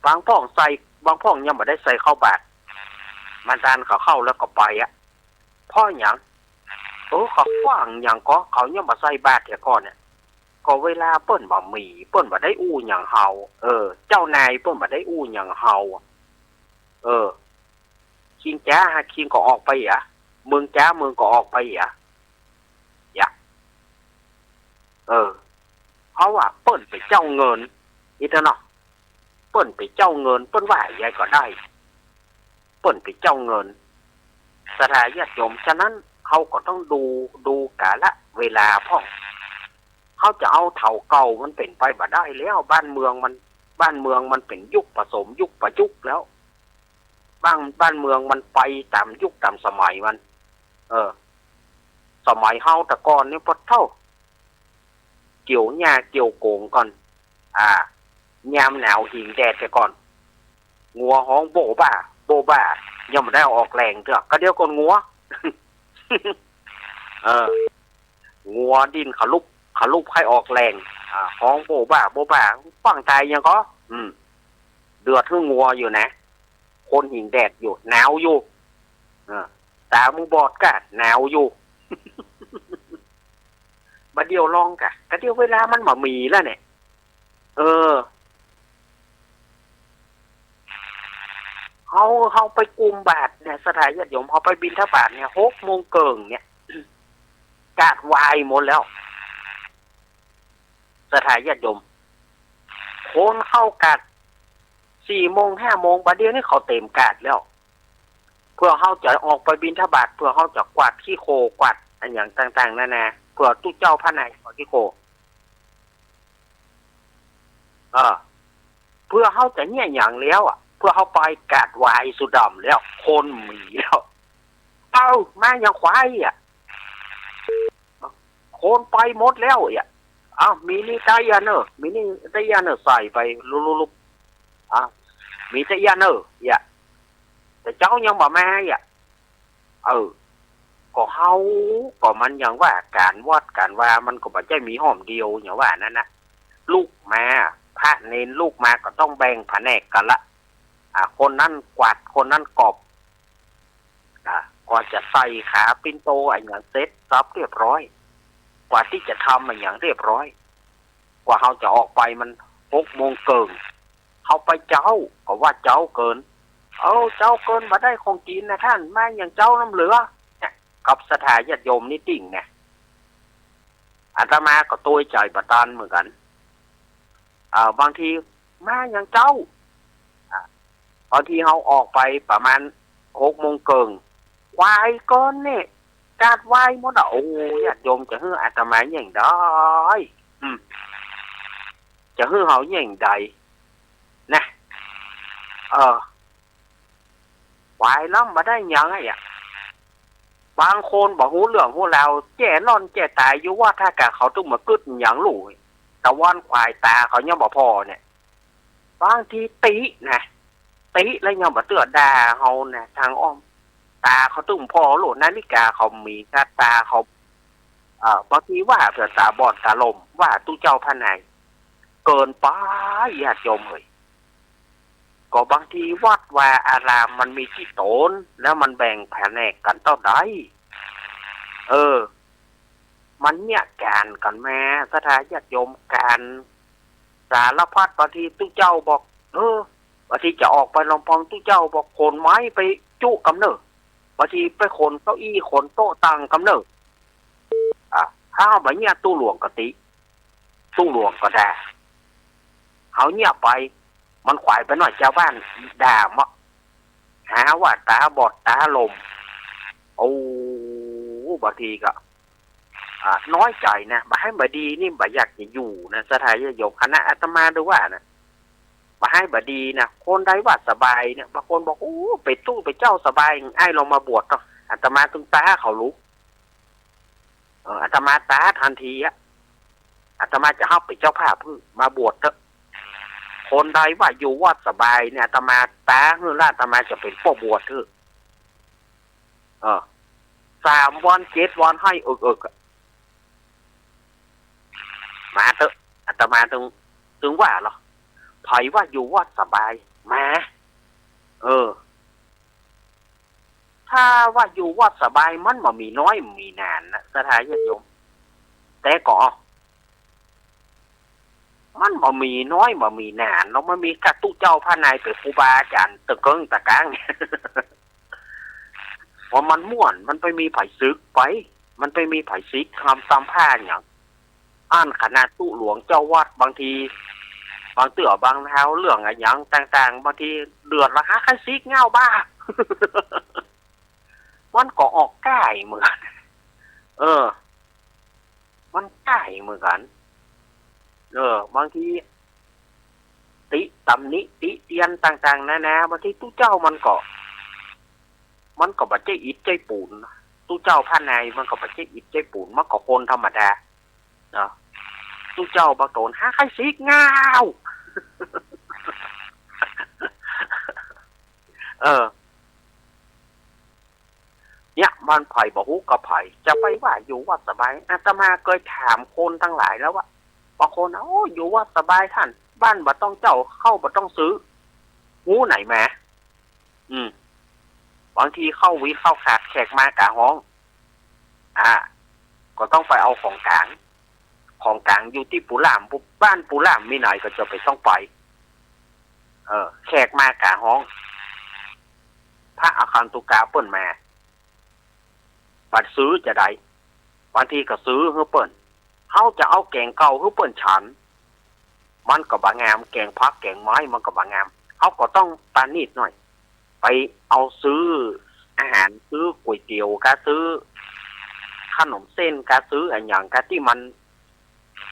บางพ่องใส่ บางพ่องยังบ่ได้ใส่เข้าบาตร มันตานเขาเข้าแล้วก็ไปอะ เพราะหยัง เออ เขาว่าหยังก็ เขายังบ่ใส่บาตรเสียก่อนเนี่ย ก็เวลาเปิ้นบ่มี เปิ้นบ่ได้อู้หยังเฮา เออ เจ้านายเปิ้นบ่ได้อู้หยังเฮา เออ คิงจ๊าหาคิงก็ออกไปอะ มึงจ๊ามึงก็ออกไปอะ ยะ เออ เพราะว่าเปิ้นเป๋นเจ้าเงิน นี่เถอะเนาะ เปิ้นเป๋นเจ้าเงิน เปิ้นว่าอะหยังก็ได้ เปิ้นเป๋นเจ้าเงิน ศรัทธาญาติโยม ฉะนั้นเฮาก็ต้องดู ดูกาละเวลาพ่อง เฮาจะเอาเถ่าเก่ามันเป๋นไปบ่ได้แล้ว บ้านเมืองมัน บ้านเมืองมันเป๋นยุคผสม ยุคประยุกต์แล้ว บ้าน บ้านเมืองมันไปต๋ามยุคต๋ามสมัยมัน เออ สมัยเฮาแต่ก่อนนี่ปะเฒ่า เกี่ยวหญ้าเกี่ยวโก๋งก่อน อ่า ยามหนาวหิงแดดเสียก่อน งัวฮ้องโบ๊ะบ้า โบ๊ะบ้า ยังบ่ได้ออกแล่งเตื้อ ก็เดี๋ยวก่อนงัว เออ งัวดิ้นขลุบขลุบใค่ออกแล่ง อ่า ฮ้องโบ๊ะบ้า โบ๊ะบ้า ฟั่งต๋ายยังก็ อืม เดือดหื้องัวอยู่นะ คนหิงแดดอยู่ หนาวอยู่ อ่า ต๋ามึงบอดก้า หนาวอยู่ บ่าเดี่ยวลองก้า ก็เดี๋ยวเวลามันบ่มีแล้วเนี่ย เออ เฮา เฮาไปกุมบาตรเนี่ย ศรัทธาญาติโยม เฮาไปบิณฑบาตเนี่ย หกโมงเกิ่งเนี่ย กาดวายหมดแล้ว ศรัทธาญาติโยม คนเข้ากาดสี่โมงห้าโมง บ่าเดี่ยวนี้เขาเต๋มกาดแล้ว เพื่อเฮาจะออกไปบิณฑบาต เพื่อเฮาจะกวาดขี้โคลน กวาดอะหยังต่างๆ นานา เพื่อตุ๊เจ้าพระนายกวาดขี้โคลน เออ เพื่อเฮาจะเยียะหยังแล้วอะ เพื่อเฮาไปกาดวายสุดำแล้ว คนบ่มีแล้ว เอ้า มาหยังควายอะ คนไปหมดแล้วอะ เอ้า มีนิตยาเนอะ มีนิตยาเนอะ ใส่ไปลุบๆๆ อ่ะ มีแต่เยียะเนอะ เยียะ แต่เจ้ายังบ่มาอะ เออ ก็เฮา ก็มันยังว่าก๋านวัดก๋านวามันก็บ่ใจ้มีห้อมเดียว อย่างว่านั้นนะ ลุกมา พระเณรลุกมาก็ต้องแบ่งผนกกั๋นละ อ่ะ คนนั้นกวาด คนนั้นกอบ อ่ะ ก็จะใส่ขาปิ่นโตอะหยังเสร็จสับเรียบร้อย กว่าตี้จะทำอะหยังเรียบร้อย กว่าเฮาจะออกไปมันหกโมงเกิ่ง เฮาไปเจ๊า ก็ว่าเจ๊าเกิน เอ้า เจ๊าเกิน บ่ได้ของกิ๋นนะต้าน มาหยังเจ๊าน้ำเหลือ เนี่ย กับศรัทธาญาติโยมนี่ติ่งเนี่ย อาตมาก็ตวยใจ๋บ่ตันเหมือนกั๋น เอ่อ บางทีมาหยังเจ๊า อ่ะ บางทีเฮาออกไปประมาณหกโมงเกิ่ง ควายก้อนเนี่ย กาดวายหมดอะ โอ้ ญาติโยมจะหื้ออาตมาอย่างใด อืม จะหื้อเฮาอย่างใด นะ เออ ควายล้ำบ่ได้หยังอะ บางคนบ่ฮู้เรื่องฮู้ราว แจ้ล่อนแจ้ต๋ายอยู่วัด ถ้ากะเขาตึงบ่กึ๊ดหยังลู้ ตะวอนควายต๋าเขายังบ่ผ่อเนี่ย บางทีตินะ ติแล้วยังบ่เตื้อด่าเฮานะ ตางอ้อม ต๋าเขาตึงผ่อลู้ นาฬิกาเขามี กาต๋าเขา เอ่อ บางทีว่าเปื้อต๋าบอดต๋าหล่ม ว่าตุ๊เจ้าพระนาย เกินไป ญาติโยมเอ๋ย ก็บางทีวัดวาอารามมันมีตี้ต๋น แล้วมันแบ่งผนกกั๋นเต้าใด เออ มันเยียะก๋านกั๋นมา ศรัทธาญาติโยม ก๋านสารพัด บางทีตุ๊เจ้าบอก เออ บางทีจะออกไปลำพัง ตุ๊เจ้าบอก ขนไม้ไปจุ๊กำเน่อ บางทีไปขนเก้าอี้ขนโต๊ะตังกำเนิด อ่ะ ถ้าเฮาบ่เยียะตุ๊หลวงก็ติ ตุ๊หลวงก็ด่า เฮาเยียะไป มันขวายไปหน้อย จาวบ้านด่าเมาะ หาว่าต๋าบอดต๋าหล่ม โอ้ บางทีก็ อ่า น้อยใจ๋นะ บ่าฮ้ายบ่ดีนี่บ่อยากจะอยู่นะ ศรัทธาญาติโยม ขนาดอาตมาดูว่านะ บ่าฮ้ายบ่ดีนะ คนใดว่าสบายเนี่ย บางคนบอก โอ้ ไปตุ๊ไปเจ้าสบาย อ้ายลองมาบวชเถาะ อาตมาตึงต๊าเขาลุก เออ อาตมาต๊าตันทีอะ อาตมาจะเฮาเป๋นเจ้าภาพหื้อ มาบวชเถาะ คนใดว่าอยู่วัดสบายเนี่ย อาตมาต๊าหื้อ แล้วอาตมาจะเป๋นป้อบวชหื้อ เออ สามวันเจ็ดวันฮ้ายเอิกๆ อะ มาเถาะ อาตมาตึง ตึงว่าลอ ใผว่าอยู่วัดสบาย มา เออ ถ้าว่าอยู่วัดสบาย มันบ่มีน้อยบ่มีหนานนะ ศรัทธาญาติโยม แต่ก็ มันบ่มีน้อยบ่มีหนานเนาะ มันมีก้าตุ๊เจ้าพระนายเป๋นครูบาอาจ๋ารย์ตะเกิงตะกาง ว่ามันม่วน มันไปมีใผศึกไป มันไปมีใผศึก คำตำผ้าหยัง อันขนาดตุ๊หลวงเจ้าวัดบางที บางเตื้อบางคราวเรื่องอะหยังต่างๆ บางทีเดือดละหาใค่ศึกเง่าบ้า มันก็ออกก้ายเหมือนกั๋น เออ มันก้ายเหมือนกั๋น เออ บางที ติตำหนิติเตียนต่างๆ นานา บางทีตุ๊เจ้ามันก็ มันก็บ่ใจ้อิฐใจ้ปูน ตุ๊เจ้าพระนายมันก็บ่ใจ้อิฐใจ้ปูน มันก็คนธรรมดา เนาะ ตุ๊เจ้าบางต๋นหาใค่ศึกเง่า เออ เนี่ย มันใผบ่ฮู้ก็ใผ จะไปว่าอยู่วัดสบาย อาตมาเกยถามคนตังหลายแล้วว่า บางคน โอ้ อยู่วัดสบายต้าน บ้านบ่ต้องเจ้า ข้าวบ่ต้องซื้อ ฮู้ไหนมา อืม บางทีเข้าวิทย์เข้าขาด แขกมากาฮ้อง อ่า ก็ต้องไปเอาของกลาง ของกลางอยู่ตี้ปู่ล่าม ปู่ บ้านปู่ล่ามมีไหนก็จะไปต้องไป เออ แขกมากาฮ้อง พระอาคันตุกะเปิ้นมา บัดซื้อจะใด บางทีก็ซื้อหื้อเปิ้น เฮาจะเอาแก๋งเก่าหื้อเปิ้นฉัน มันก็บ่งาม แก๋งผักแก๋งไม้มันก็บ่งาม เฮาก็ต้องปราณีตหน่อย ไปเอาซื้ออาหาร ซื้อก๋วยเตี๋ยวกา ซื้อขนมเส้นกา ซื้ออะหยังกาตี้มัน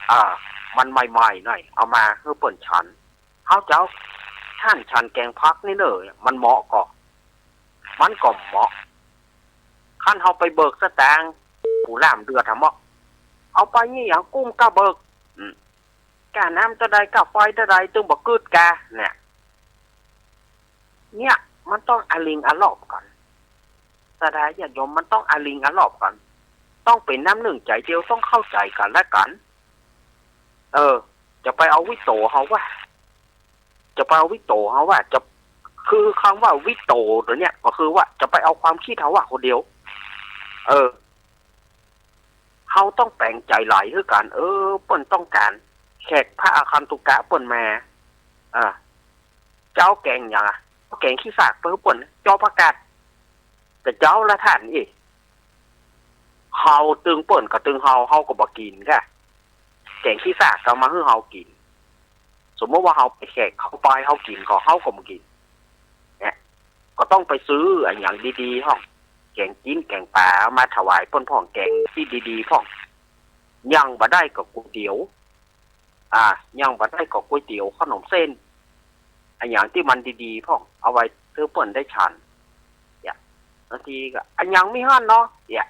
อ่า มันใหม่ๆ หน่อย เอามาหื้อเปิ้นฉัน เฮาจะเอาต้านฉันแก๋งผักนี่เน่อ มันเหมาะก่อ มันก็เหมาะ คันเฮาไปเบิกสตางค์ ปู่ล่ามเดือดหาเมาะ เอาไปนี่หยัง กุ้มก้าเบิก อืม ก้าน้ำเต้าใด ก้าไฟเต้าใด ตึงบ่กึ๊ดกา เนี่ย เนี่ย มันต้องอะลิงอะลอบกั๋น ศรัทธาญาติโยม มันต้องอะลิงอะลอบกั๋น ต้องเป๋นน้ำนึ่งใจ๋เดียว ต้องเข้าใจ๋กั๋นและกั๋น เออ จะไปเอาวิโตเฮาว่า จะไปเอาวิโตเฮาว่า จะ คือคำว่าวิโตตั๋วเนี่ย ก็คือว่าจะไปเอาความกึ๊ดเฮาว่าคนเดียว เออ เฮาต้องแป๋งใจ๋ไหลหื้อกั๋น เออ เปิ้นต้องก๋าน แขกพระอาคันตุกะเปิ้นมา อ่า จะเอาแก๋งหยังอะ เอาแก๋งขี้สากไปหื้อเปิ้น จอผักกาด แต่เจ้าละต้านอี้ เฮาตึงเปิ้นก็ตึงเฮา เฮาก็บ่กิ๋นก้า แก๋งขี้สากก็เอามาหื้อเฮากิ๋น สมมุติว่าเฮาไปแขกเขาไป เฮากิ๋นก็ เฮาก็บ่กิ๋น เนี่ย ก็ต้องไปซื้ออะหยังดีๆ พ่อง แก๋งจิ๊นแก๋งป๋า เอามาถวายเปิ้นพ่อง แก๋งตี้ดีๆ พ่อง ยังบ่ได้ก็ก๋วยเตี๋ยว อ่า ยังบ่ได้ก็ก๋วยเตี๋ยว ขนมเส้น อะหยังตี้มันดีๆ พ่อง เอาไว้หื้อเปิ้นได้ฉัน เนี่ย บางทีก็ อะหยังมีหั้นเนาะ เนี่ย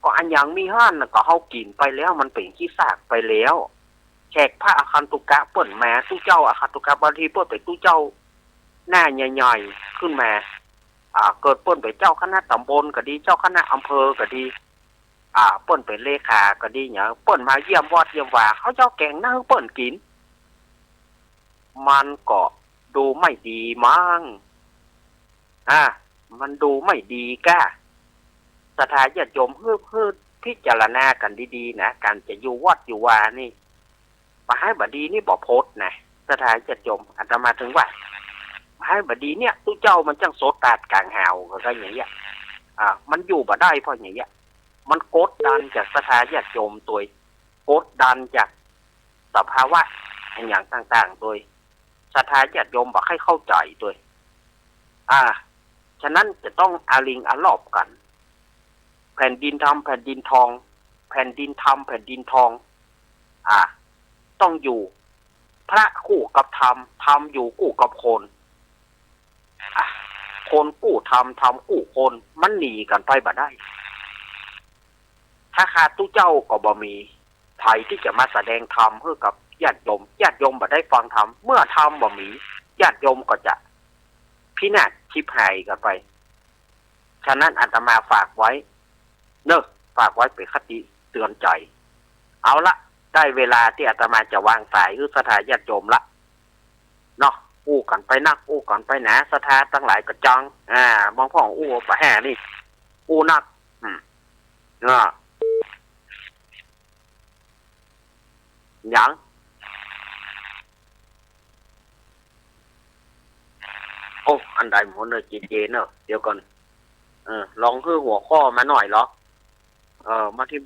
ก็อะหยังมีหั้นน่ะ ก็เฮากิ๋นไปแล้ว มันเป๋นขี้สากไปแล้ว แขกพระอาคันตุกะเปิ้นมา ตุ๊เจ้าอาคันตุกะ บางทีเปิ้นเป๋นตุ๊เจ้าหน้าใหญ่ๆ ขึ้นมา อ่า เกิดเปิ้นเป๋นเจ้าคณะต๋ำบลก็ดี เจ้าคณะอำเภอก็ดี อ่า เปิ้นเป๋นเลขาก็ดีเนี่ย เปิ้นมาเยี่ยมวัดเยี่ยมวา เขาจะเอาแก๋งนั้นหื้อเปิ้นกิ๋น มันก็ดูไม่ดีมั้ง อ่า มันดูไม่ดีก้า ศรัทธาญาติโยม หื้อ หื้อพิจารณากั๋นดีๆ นะ ก๋านจะอยู่วัดอยู่วานี่ บ่ฮ้ายบ่ดีนี่บ่ปดนะ ศรัทธาญาติโยม อาตมาตึงว่า บ่ฮ้ายบ่ดีเนี่ย ตุ๊เจ้ามันจั้งโสตาดก๋างหาว ก็ว่าอย่างเนี้ย อ่า มันอยู่บ่ได้เพราะอย่างเงี้ย มันกดดันจากศรัทธาญาติโยมตวย กดดันจากสภาวะอย่างต่างๆ ตวย ศรัทธาญาติโยมบ่ใค่เข้าใจ๋ตวย อ่า ฉะนั้นจะต้องอาริงอารอบกั๋น แผ่นดินธรรมแผ่นดินทอง แผ่นดินธรรมแผ่นดินทอง อ่า ต้องอยู่ พระกู้กับธรรม ธรรมอยู่กู้กับคน อ่ะ คนกู้ธรรม ธรรมกู้คน มันหนีกั๋นไปบ่ได้ ถ้าขาดตุ๊เจ้าก็บ่มีใผตี้จะมาแสดงธรรมหื้อกับญาติโยม ญาติโยมบ่ได้ฟังธรรม เมื่อธรรมบ่มี ญาติโยมก็จะพินาศฉิบหายกั๋นไป ฉะนั้นอาตมาฝากไว้ เนอะ ฝากไว้เป๋นคติเตือนใจ๋ เอาละ ได้เวลาตี้อาตมาจะวางสายหื้อศรัทธาญาติโยมละ เนาะ อู้กั๋นไปนัก อู้กั๋นไปหนา ศรัทธาตังหลายก็จัง อ่า บางพ่องอู้ไปแห่นี่ อู้นัก อืม อ่า หยัง โอ้ อันใดหมดเนอะ เจเจเนอะ เดี๋ยวก่อน เออ ลองหื้อหัวข้อมาหน่อยเหรอ เออ มาที่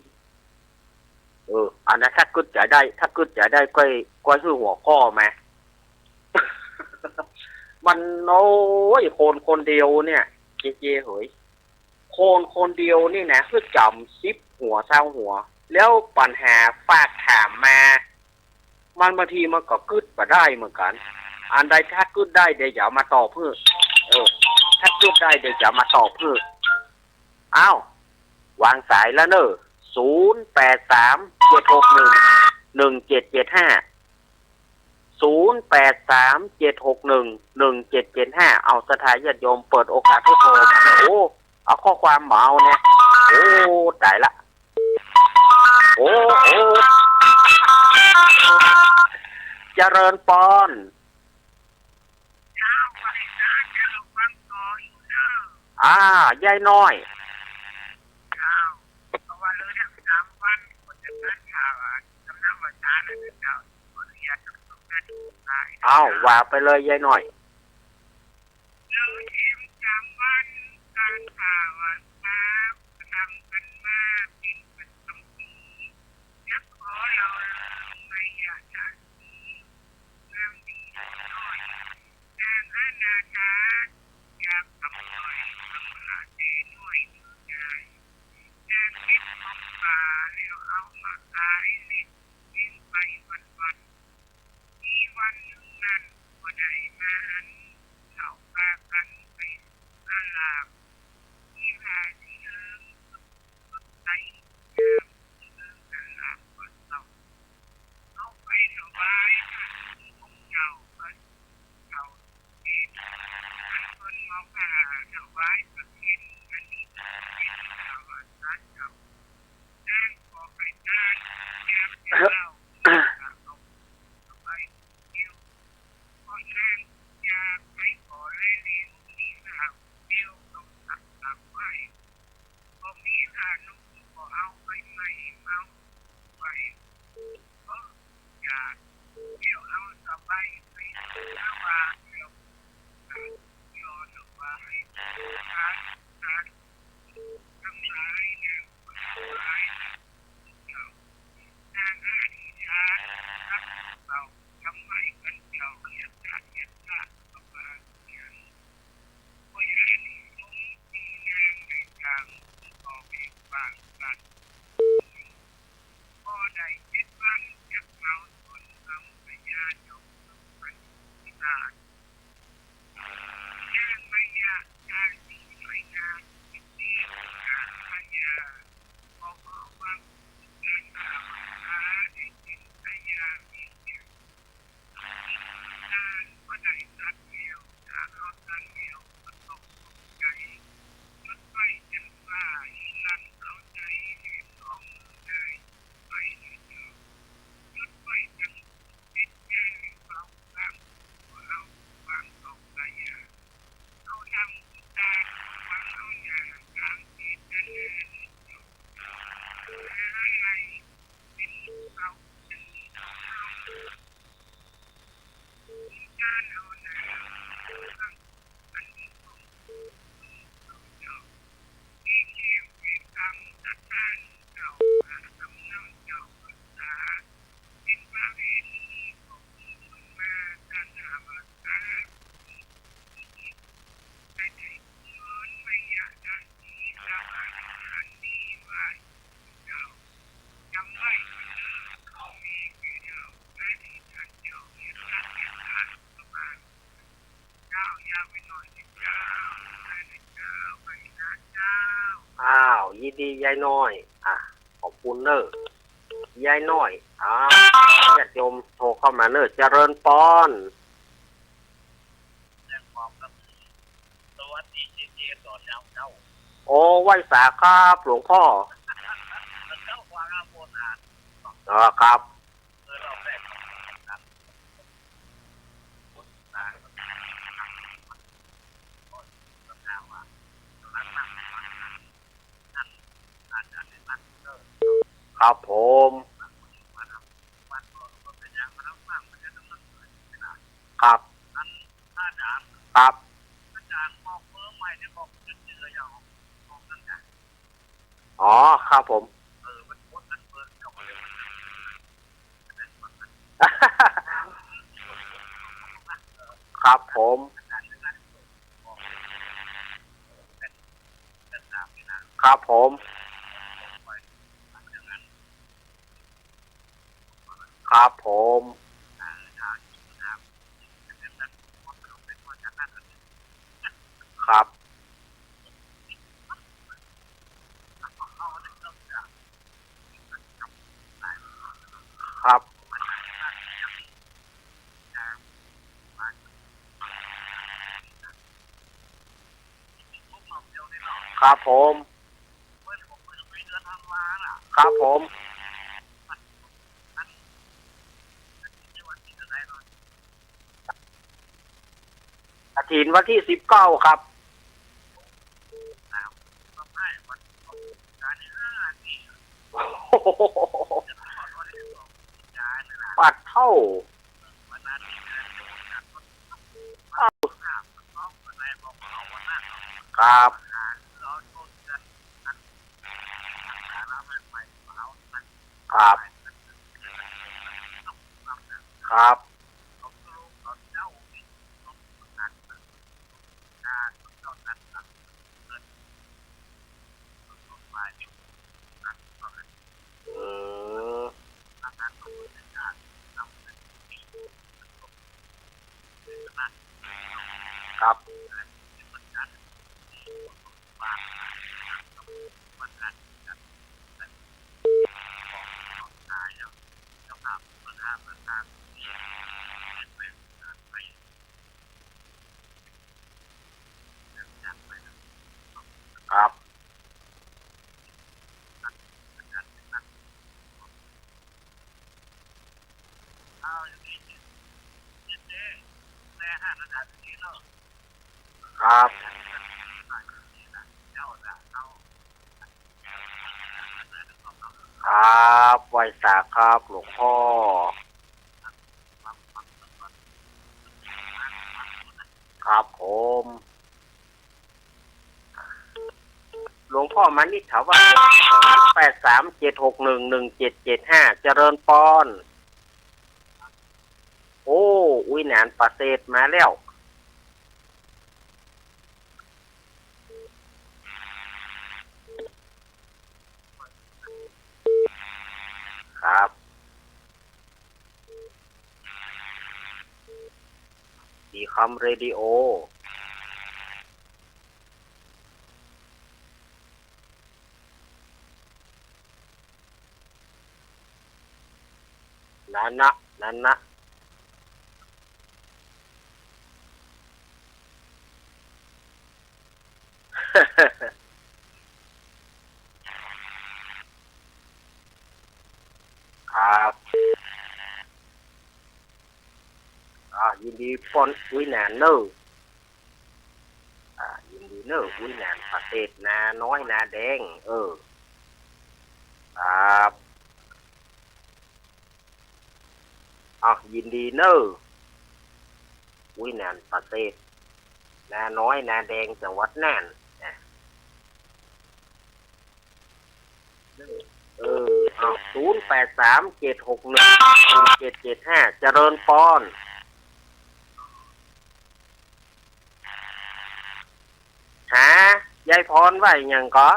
เออ อันนั้นถ้ากึ๊ดใจ๋ได้ ถ้ากึ๊ดใจ๋ได้ก้อย ก้อยหื้อหัวข้อมา มัน โอ้ย คนคนเดียวเนี่ย เจเจเหย คนคนเดียวนี่นะ หื้อจ๋ำสิบหัวซาวหัว แล้วปัญหาฝากถามมา มันบางทีมันก็กึ๊ดบ่ได้เหมือนกั๋น อันใดถ้ากึ๊ดได้เดี๋ยวจะเอามาตอบหื้อ เออ ถ้ากึ๊ดได้เดี๋ยวจะเอามาตอบหื้อ อ้าว วางสายแล้วเนอะ ศูนย์แปดสาม เจ็ดหกหนึ่ง หนึ่งเจ็ดเจ็ดห้า ศูนย์แปดสาม เจ็ดหกหนึ่ง หนึ่งเจ็ดเจ็ดห้า เอาศรัทธาญาติโยมเปิดโอกาสหื้อโทรมานะ โอ้ เอาข้อความมาเอาเนี่ย โอ้ ต๋ายละ โอ้ โอ้ เจริญปอน อ่า ยายน้อย เอ้า ว่าไปเลยยายน้อย เจ้าเอ็มสามวัน การข่าวอะครับ ทำกันมาเป็นประจำปี นักขอเราลืมไม่อย่าทาสี เรื่องดีน้อย นางอนาถา อยากทำหน่อย ทำหาเจน้อยดูได้ นางเก็บของป่า แล้วเอามาขายเล่น เล่นไปวันๆ มีวันหนึ่งนั้นก็ได้มาหัน เขาพากันไปอาลาบ ที่พาที่เอิง ใส่ยามที่เอิงอาลาบก็เศร้า เอาไปถวายพระสงฆ์องค์เจ้า พระสงฆ์เจ้าเทศน์ อันเปิ้นมาผ่าถวายประเคน อันนี้เป็นข่าวว่าสาเจ้า นางก็ไปทาน ยามเช้า ก็เอาไปเที่ยว ก็นางอยากไปขอแลเลี้ยง มีข่าวเที่ยว ดีๆ ยายน้อย อ่ะ ขอบคุณเน่อ ยายน้อย อ่า ญาติโยมโทรเข้ามาเน่อ เจริญปอน สวัสดีเจเจ ต๋อนเจ๊า โอ้ ไหว้สาครับ หลวงพ่อ เจ้าว่าโบราณ อ๋อ ครับ ครับผม ครับ ครับ อ๋อ ครับผม ครับผม ครับผม ครับผม ครับ ครับ ครับผม ครับผม กฐินวันที่สิบเก้าครับ ปัดเท่า ครับ ครับ ครับ อืม ครับ ครับ ครับ ครับ ไหว้สาครับ หลวงพ่อ ครับผม หลวงพ่อมานิดถามว่า แปดสามเจ็ดหกหนึ่งหนึ่งเจ็ดเจ็ดห้า เจริญปอน โอ้ อุ๊ยหนานประเสริฐมาแล้ว ครับ ดีคอมเรดิโอ นั้นนะ นั้นนะ ครับ อ่า ยินดีปอนอุ๊ยหนานเน่อ อ่า ยินดีเน่อ อุ๊ยหนานประเสริฐ นาน้อย นาแดง เออ ครับ อ่ะ ยินดีเน่อ อุ๊ยหนานประเสริฐ นาน้อย นาแดง จังหวัดน่าน นะ เออ เอา ศูนย์แปดสามเจ็ดหกหนึ่งหนึ่งเจ็ดเจ็ดห้า เจริญปอน หา ยายพรว่าอะหยังก่อ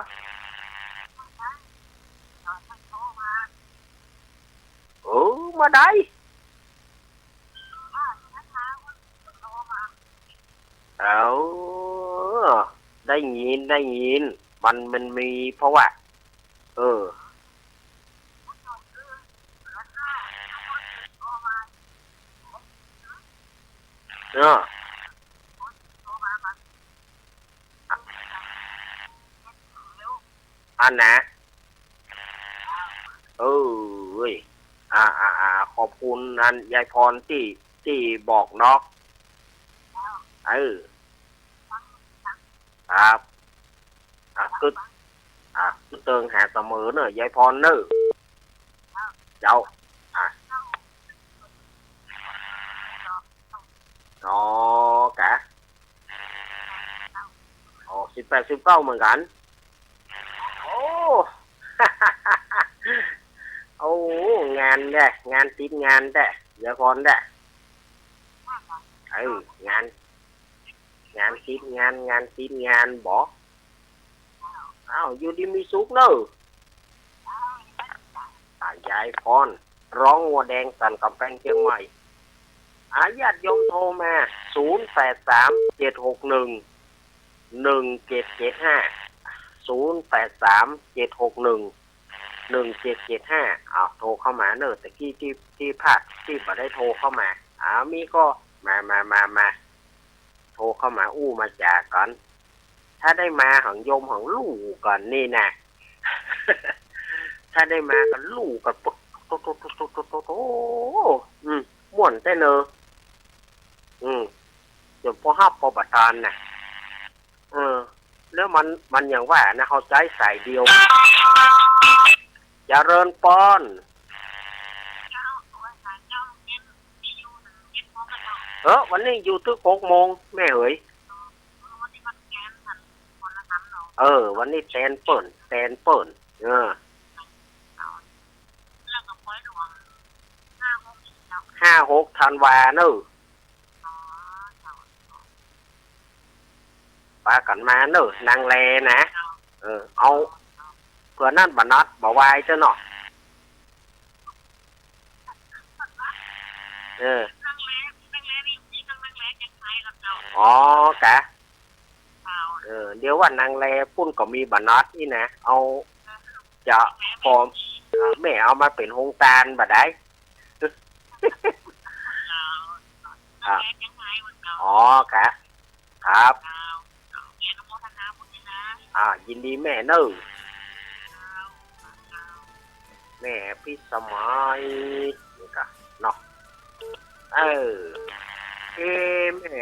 เออ บ่ได้ เอา ได้ยิน ได้ยิน มัน มันมี เพราะว่า เออ เนาะ อันนะ เออ เว้ย อ่า อ่า อ่า ขอบคุณอันยายพรตี้ ตี้บอกเนาะ เออ ครับ อ่ะ กึ๊ด อ่ะ กึ๊ดเติงหาเสมอเน่อ ยายพรเน่อ เจ้า อ่ะ อ๋อ กะ อ๋อ สิบแปด สิบเก้า เหมือนกั๋น โอ้ โอ้ งานแต๊ งานติดงานแต๊ ยายพรแต๊ เออ งาน งานติดงาน งานติดงานบ่ อ้าว อยู่ดีมีสุขเน่อ อ่ะ ยายพร ร้องงัวแดงสันก๋ำแปงเจียงใหม่ อ่ะ ญาติโยมโทรมา ศูนย์แปดสาม เจ็ดหกหนึ่ง หนึ่งเจ็ดเจ็ดห้า ศูนย์แปดสาม เจ็ดหกหนึ่ง หนึ่งเจ็ดเจ็ดห้า อ้าว โทรเข้ามาเน่อ ตะกี้ตี้ ตี้พลาด ตี้บ่ได้โทรเข้ามา อ้าว มีก็มา มา มา มา โทรเข้ามาอู้มาจ๋ากั๋น ถ้าได้มาหังโยมหังลู่กั๋นนี่นะ ถ้าได้มากั๋นลู่กั๋น โต โต โต โต โต โต อืม ม่วนแต๊เน่อ อืม จ๋นปอฮับปอบ่ตานน่ะ เออ แล้วมัน มันอย่างว่านะ เฮาใจ๊สายเดียว เจริญปอน เออ วันนี้อยู่ตึกหกโมง แม่เหย เออ วันนี้แตนเปิ้น แตนเปิ้น เออ ห้าหกธันวาเน่อ ปากั๋นมาเน่อ นางแลนะ เออ เอา เผื่อนั่นบ่นัดบ่วายเจ้าเนาะ เออ อ๋อ กะ เออ เดี๋ยวว่านางแลปุ้นก็มีบ่นัดอี้นะ เอา จะปอม อ่า แม่เอามาเป๋นโฮงตานบ่ได้ อ่ะ อ๋อ ครับ ครับ อ่า ยินดีแม่เน่อ แม่พิสมัย นี่กะเนาะ เออ เอ๊ะ แม่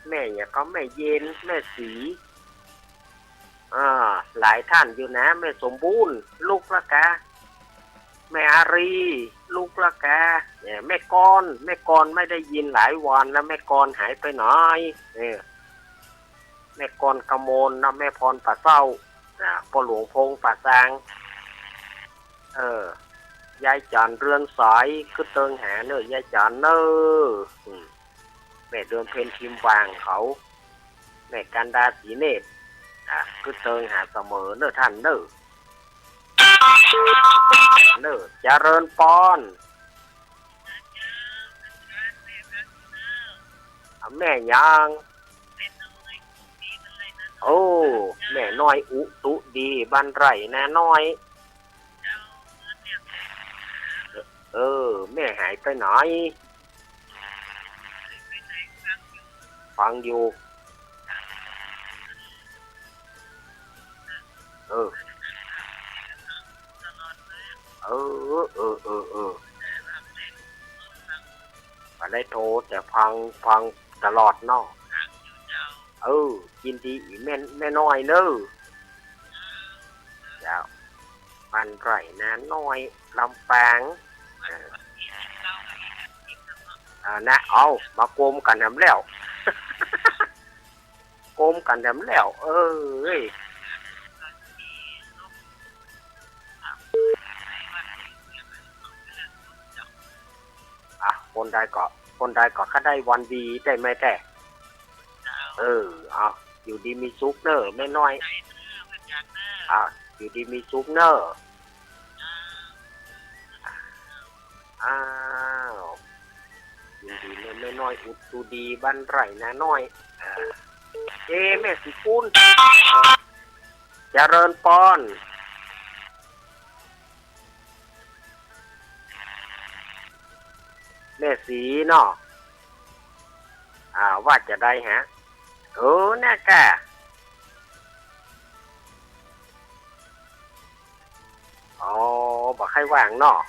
แม่หยังก็ แม่เย็น แม่ศรี อ่า หลายท่านอยู่นะ แม่สมบูรณ์ ลุกละกะ แม่อารี ลุกละกะ เนี่ย แม่กร แม่กรไม่ได้ยินหลายวันแล้ว แม่กรหายไปไหน เออ แม่กรกมลนะ แม่พรป่าเศร้า อ่า ป้อหลวงพงษ์ป่าซาง เออ ยายจั๋นเรือนใส กึ๊ดเติงหาเน่อ ยายจั๋นเน่อ อืม แม่เดือนเพ็ญพิมพ์ว่างเขา แม่กันดาศรีเนตร อ่ะ กึ๊ดเติงหาเสมอเน่อท่านเน่อ เน่อ เจริญปอน อ่ะ แม่หยัง โอ้ แม่น้อยอุตุดี บ้านไร่นาน้อย เออ แม่หายไปไหน ฟังอยู่ เออ เออ เออ เออ เออ บ่ได้โทร แต่ฟัง ฟังตลอดเนาะ เออ ยินดีอีแม่ แม่น้อยเน่อ เจ้า บ้านไร่นาน้อย ลำปาง เออ อ่า นะ เอา มาโกมกั๋นแหมแล้ว โกมกั๋นแหมแล้ว เอ้ย อ่ะ คนใดก็ คนใดก็ขะได้วันดีได้แม่แต๊ เออ เอา อยู่ดีมีสุขเน่อ แม่น้อย อ่ะ อยู่ดีมีสุขเน่อ อ้าว ยินดีเน่อ แม่น้อยอุตุดี บ้านไร่นาน้อย อ่า เอ๊ะ แม่ศรีกุล เจริญปอน ม่สีเนาะ อ่า ว่าจะใดฮะ เออ แน่ก้า อ๋อ บ่ใค่ว่างเนาะ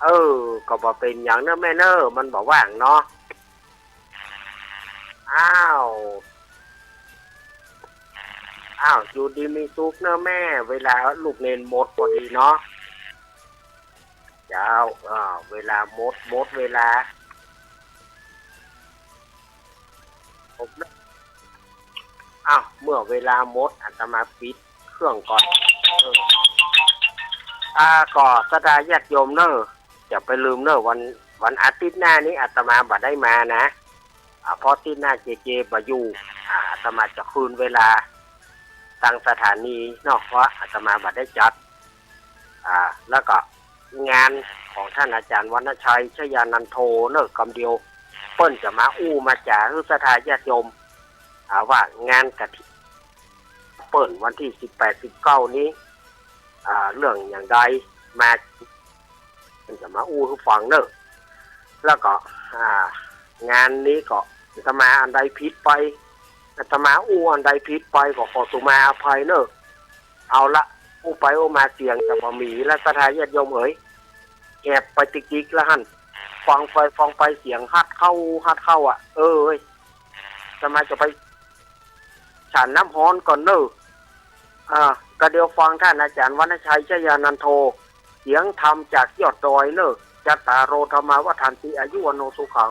เออ ก็บ่เป๋นหยังเน่อแม่เน่อ มันบ่ว่างเนาะ อ้าว อ้าว อยู่ดีมีสุขเน่อแม่ เวลาลูกเณรหมดพอดีเนาะ เจ้า อ่า เวลาหมด หมดเวลา ผมนะ อ้าว เมื่อเวลาหมด อาตมาปิดเครื่องก่อน เออ อ่า ก็ศรัทธาญาติโยมเน่อ อย่าไปลืมเน่อ วัน วันอาทิตย์หน้านี้อาตมาบ่ได้มานะ อ่า เพราะอาทิตย์หน้าเจเจบ่อยู่ อ่า อาตมาจะคืนเวลาตางสถานีเนาะ เพราะอาตมาบ่ได้จัด อ่า แล้วก็งานของท่านอาจารย์วรรณชัย ชยานันโท เน่อกำเดียว เปิ้นจะมาอู้มาจ๋าหื้อศรัทธาญาติโยม อ่า ว่างานกฐินเปิ้นวันตี้สิบแปด สิบเก้านี้ อ่า เรื่องอย่างใดมา เปิ้นจะมาอู้หื้อฟังเน่อ แล้วก็ อ่า งานนี้ก็อาตมาอันใดผิดไป อาตมาอู้อันใดผิดไปก็ขอสุมาอภัยเน่อ เอาละ อู้ไปอู้มาเสียงจะบ่มีละศรัทธาญาติโยมเอ๋ย แหบไปติกๆ ละหั้น ฟังไปฟังไปเสียงฮัดเข้าฮัดเข้าอะ เออเอ้ย อาตมาจะไปฉันน้ำฮ้อนก่อนเน่อ อ่า ก็เดี๋ยวฟังท่านอาจารย์วรรณชัย ชยานันโท เสียงธรรมจากยอดดอยเน่อ จัตตาโร ธัมมา วัฑฒันติ อายุ วัณโณ สุขัง